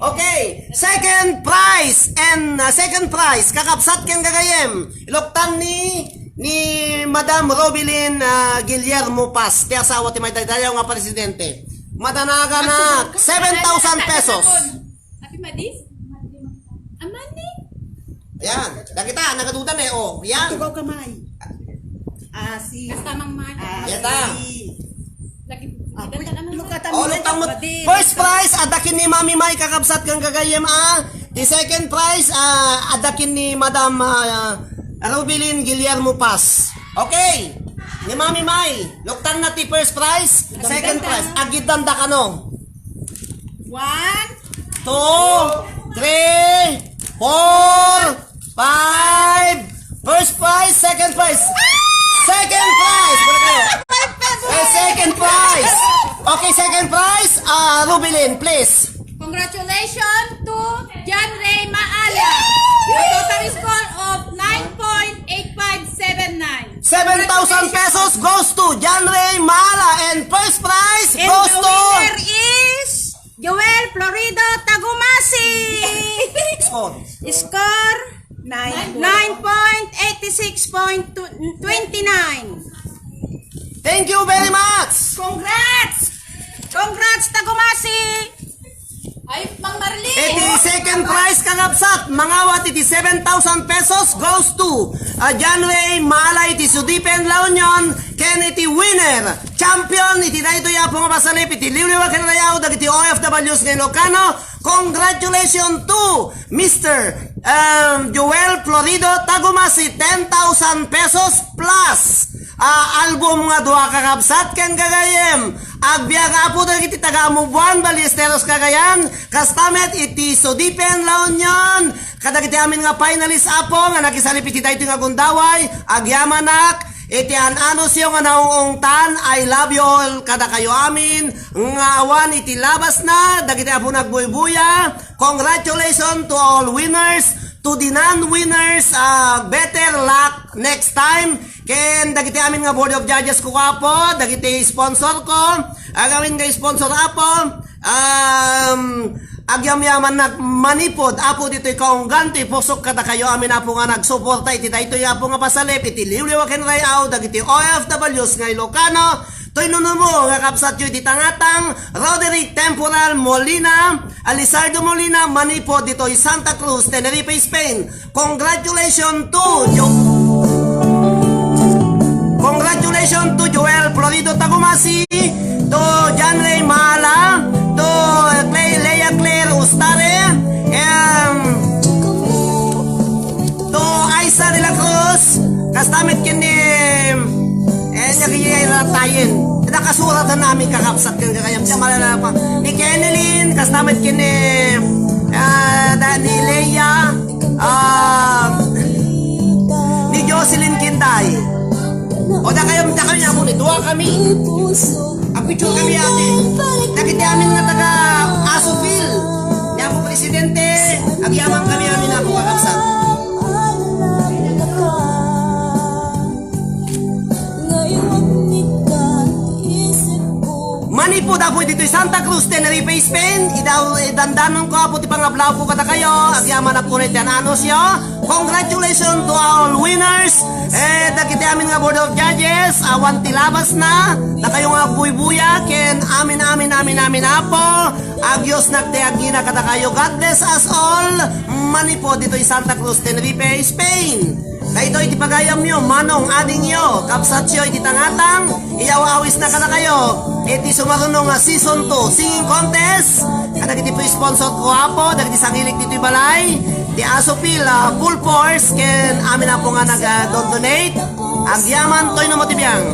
Okay, second prize, and, uh, second prize, kakabsat ken gagayem, iluktan ni, ni Madam Robilin, uh, Guillermo Paz, ti asawa ti madaydayaw nga presidente. Madanaganak, seven thousand pesos. Happy Madis? Amani? Ayan, dagita, nagaduda ne, oh, yan. Tugaw ka, May. Ah, si Kastamang May. Ah, Yata. Si Lagi, Ah, lagi, ano, look at Oh, Amelita lutang mo. Padilla. First prize, adda ken ni Mami May, kakabsat ken gagayem, ah. The second prize, ah, adda ken ni Madam, ah, Rubilin Guillermo Paz. Okay. Ni Mami May, luktang na ti first prize, second prize. Agidanda kano. One. Two, three, four, five. First prize, second prize. Second prize. Muna kayo. Five pesos. Eh, second prize. Okay, second prize. Ah, Rubilin, please. Congratulations to John Ray Maala. A total score of nine point eight five seven nine. Seven thousand pesos goes to John Ray Maala and first prize And goes the to winner is Joel Florido Tagumasi. Score. Score Nine. nine point eight six point twenty nine. Thank you very much. Congrats! Congrats, Tagumasi! Ay, Mang Marlene! Iti second prize, kakabsat, mangawat iti seven thousand pesos goes to, ah, John Ray Maala iti Sudipen, La Union, ken iti winner, champion iti daytoy a Apo nga pasalip iti liwliwa ken rayaw dagiti O F Ws nga Ilocano. Congratulations to Mister, um, Joel Florido Tagumasi, ten thousand pesos plus, ah, album nga dua, kakabsat ken gagayem. Agbiag, Apo, dagiti taga Amubuan, Ballesteros, Cagayan, kasta met iti Sudipen, La Union, kadagiti amin nga finalist, Apo, nga nakisalip iti daytoy nga gundaway, agyamanak iti an-anusyo nga naung-ungtan. I love you all, kadakayo amin nga awan iti labasna, dagiti Apo nga agbuybuya. Congratulations to all winners, to the non-winners, ah, better luck next time. Ken dagiti amin nga board of judges ko, Apo, dagiti sponsor ko, agamin nga sponsor, Apo, um, agyamyamannak manipud, Apo, ditoy kaunggan ti pusok kadakayo amin, Apo, nga nagsuporta iti daytoy, Apo, nga pasalip iti liwliwa ken rayaw dagiti O F Ws nga Ilocano, toy nunumo nga kabsatyo iti tangatang, Roderick Temporal Molina, Alisardo Molina, manipud ditoy Santa Cruz, Tenerife, Spain. Congratulations to Jo-, congratulations to Joel Florido Tagumasi, to John Ray Maala, to Clay, Lea Claire Ustare, em, to Aisa de la Cruz, kasta met ken ni, eh, nya kaya tayen. Nakasuratan namin kakabsat ken gagayem. Siya malala pa. Ni Kenelyn, kasta met ken ni, ah, da-, ni Lea, ah, ni Jocelyn Kinday. O, dakayo, dakayo nga, Apo, ni dua kami. Apicture kami, ate. Dagiti amin nga taga Asufil. Ni Apo Presidente, agyaman kami amin, Apo, kakabsat. Manipud, Apo, ditoy Santa Cruz, Tenerife, Spain. Idaw, idandanon ko, Apo, ti pangablaw ko kadakayo. Agyaman, Apo, iti an-anusyo. Congratulations to all winners. Eh, dagiti amin nga board of judges, awan ti labasna. Dakayo nga agbuybuya, ken amin, amin, amin, amin, Apo. Agyosnak ti agina kadakayo. God bless us all. Manipud ditoy Santa Cruz, Tenerife, Spain. Daytoy ti pagayamyo, manong adingyo, kabsatyo iti tangatang, iyaw-awisna kadakayo iti sumaruno nga season two singing contest. Kadagiti sponsor ko, Apo, dagiti sangilik ditoy balay, ti Asopil, ah, Full Force, ken amin, Apo, nga nag-, ah, don-donate. Agyaman toy no mo ti biang.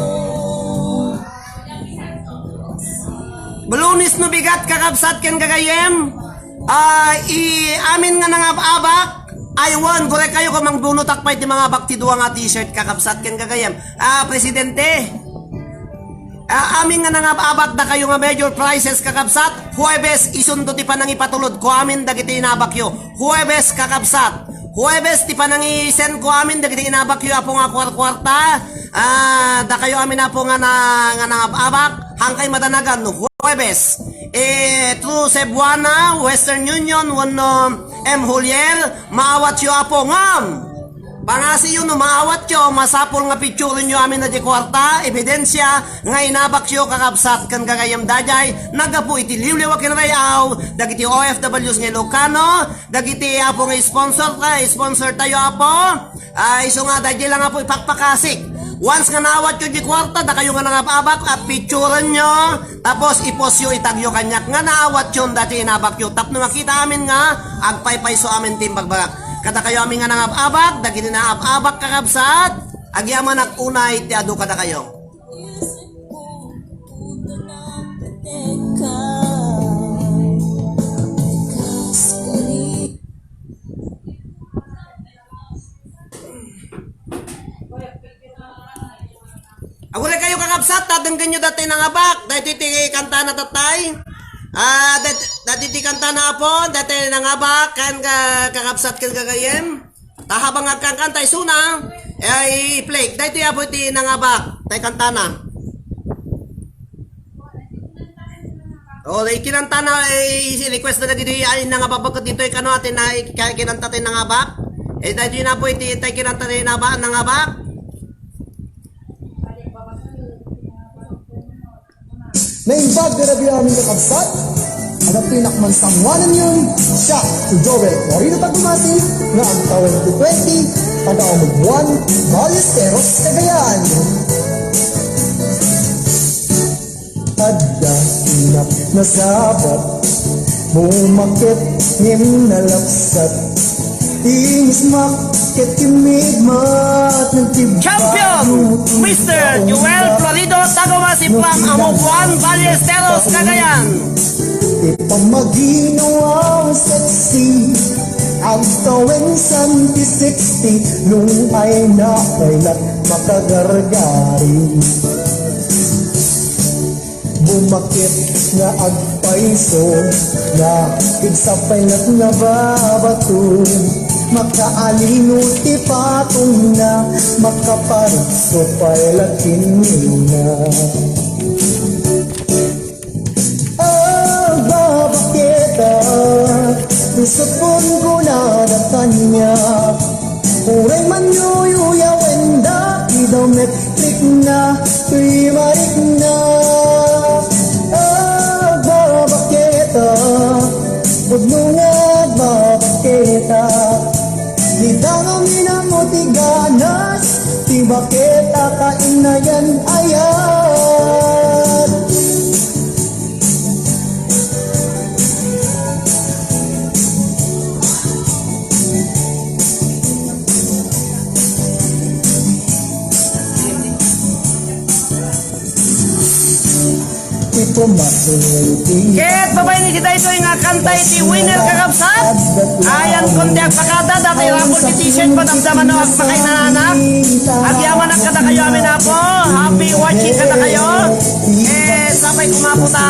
Bulunis no bigat, kakabsat ken gagayyem. Ah, i-, amin nga nangab-abak, aywan, gurekayo ko, mangbunutak pay ti mangabak ti dua nga t-shirt, kakabsat ken gagayyem. Ah, Presidente, ah, amin nga nangab-abak, dakayo nga major prizes, kakabsat, Huwebes, isunto ti panangipatulod ko amin dagiti inabakyo. Huwebes, kakabsat. Huwebes ti panangisen ko amin dagiti inabakyo, Apo, nga kuarkuarta. Ah, dakayo amin, Apo, nga na-, nga nangab-abak, hangkay madanagan no Huwebes. Eh, through Cebuana, Western Union, wenno M Holier, maawatyo, Apo, ngem pangasiyo no maawatyo, masapul nga picturenyo amin a di kuarta, ebidensia nga inabakyo, kakabsat ken gagayyem, daydiay naggapu iti liwliwa ken ray-aw dagiti O F Ws nga Ilocano, dagiti, Apo, nga sponsor ta, sponsor tayo, Apo. Ah, isu nga, daydiay lang, Apo, ipakpakasik. Once nga naawatyo di kuarta, dakayo nga nangab-abak, a picturenyo, tapos ipostyo, itagyo kaniak nga naawatyon daytoy inabakyo. Tapno makita amin nga agpaypayso amin ti imbagbagak. Kadakayo amin nga nangab-abak, dagiti naab-abak, kakabsat, agyamanak unay ti adu kadakayo. Aguraykayo, kakabsat, ta denggenyo daytoy nangabak. Daytoy ti kantana, tatay. Ah, dat-, daytoy ti kantana, Apo, daytoy nangabak, kan ka-, kakabsat ken gagayyem. Ta habang agkankanta isuna, eh, i-play. Daytoy, Apo, ti nangabak. Tay kantana. O, kinantana, eh, i-request na dagiti ay nangabak ditoy kano, ati na, i-, kinanta ti nangabak. Eh, daytoy na, Apo, iti tay kinanta ti naba-, nangabak. Naimbag nga rabii, amin nga kabsat, adda ti nakman sangoananyon, siak, si Joel Florino Tagumasi, nga agtawen ti twenty, taga Umugbuan, Ballesteros, Cagayan. Adda ti naknasabat, bumakit ngem nalapsat. Inismak ket timmigmat, nagtibka. Champion, Mister Joel Florido Tagamasi from Amoguan, Ballesteros, Cagayan. Ipamaginawa sexy, agtawen santi sixty, nung ay na ay nat makagargari. Bumakit nga agpayso, nga igsapay lat nga babato. Makaalino ti patongna, makaparikso pay lat kinina. Agbabaketa, ti supon kunada kaniak. Uray manyuyuyaw enda, idaw met Rikna, ti marikna, agbabaketa, pudno nga agbabaketa. Ni dangaw ni nango ti ganas, ti baketa kainayan ayat. Ket babaen iti daytoy nga kanta iti winner, kakabsat. Ayan, kon ti agpakada, daytoy raffle ti t-shirt, madamdama no agpakainananak. Agyamanak kadakayo amin, Apo. Happy watching kadakayo. Eh, sapay koma, Apo, ta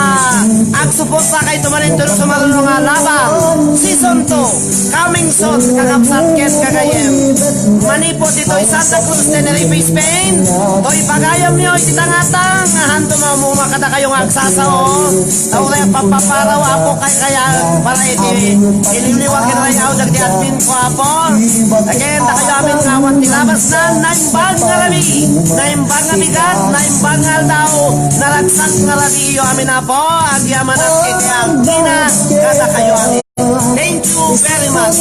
agsuporta kay tumanen tulo sumaruno nga laban. Season two, coming soon, kakabsat ken gagayyem. Manipud ditoy Santa Cruz, Tenerife, Spain. Toy pagayamyo iti tangatang, nga hanto mamuma kadakayo nga agsasao. Ta uray a pampaparaw, Apo, kay kaya para iti iliwliwa ken ray-aw dagiti admin ko, Apo. Again, dakayo amin nga awan ti labasna, naimbag nga rabii, naimbag nga bigat, naimbag nga aldaw, naragsak nga rabiiyo amin, Apo. Agyamanak iti agina kadakayo amin. Thank you very much.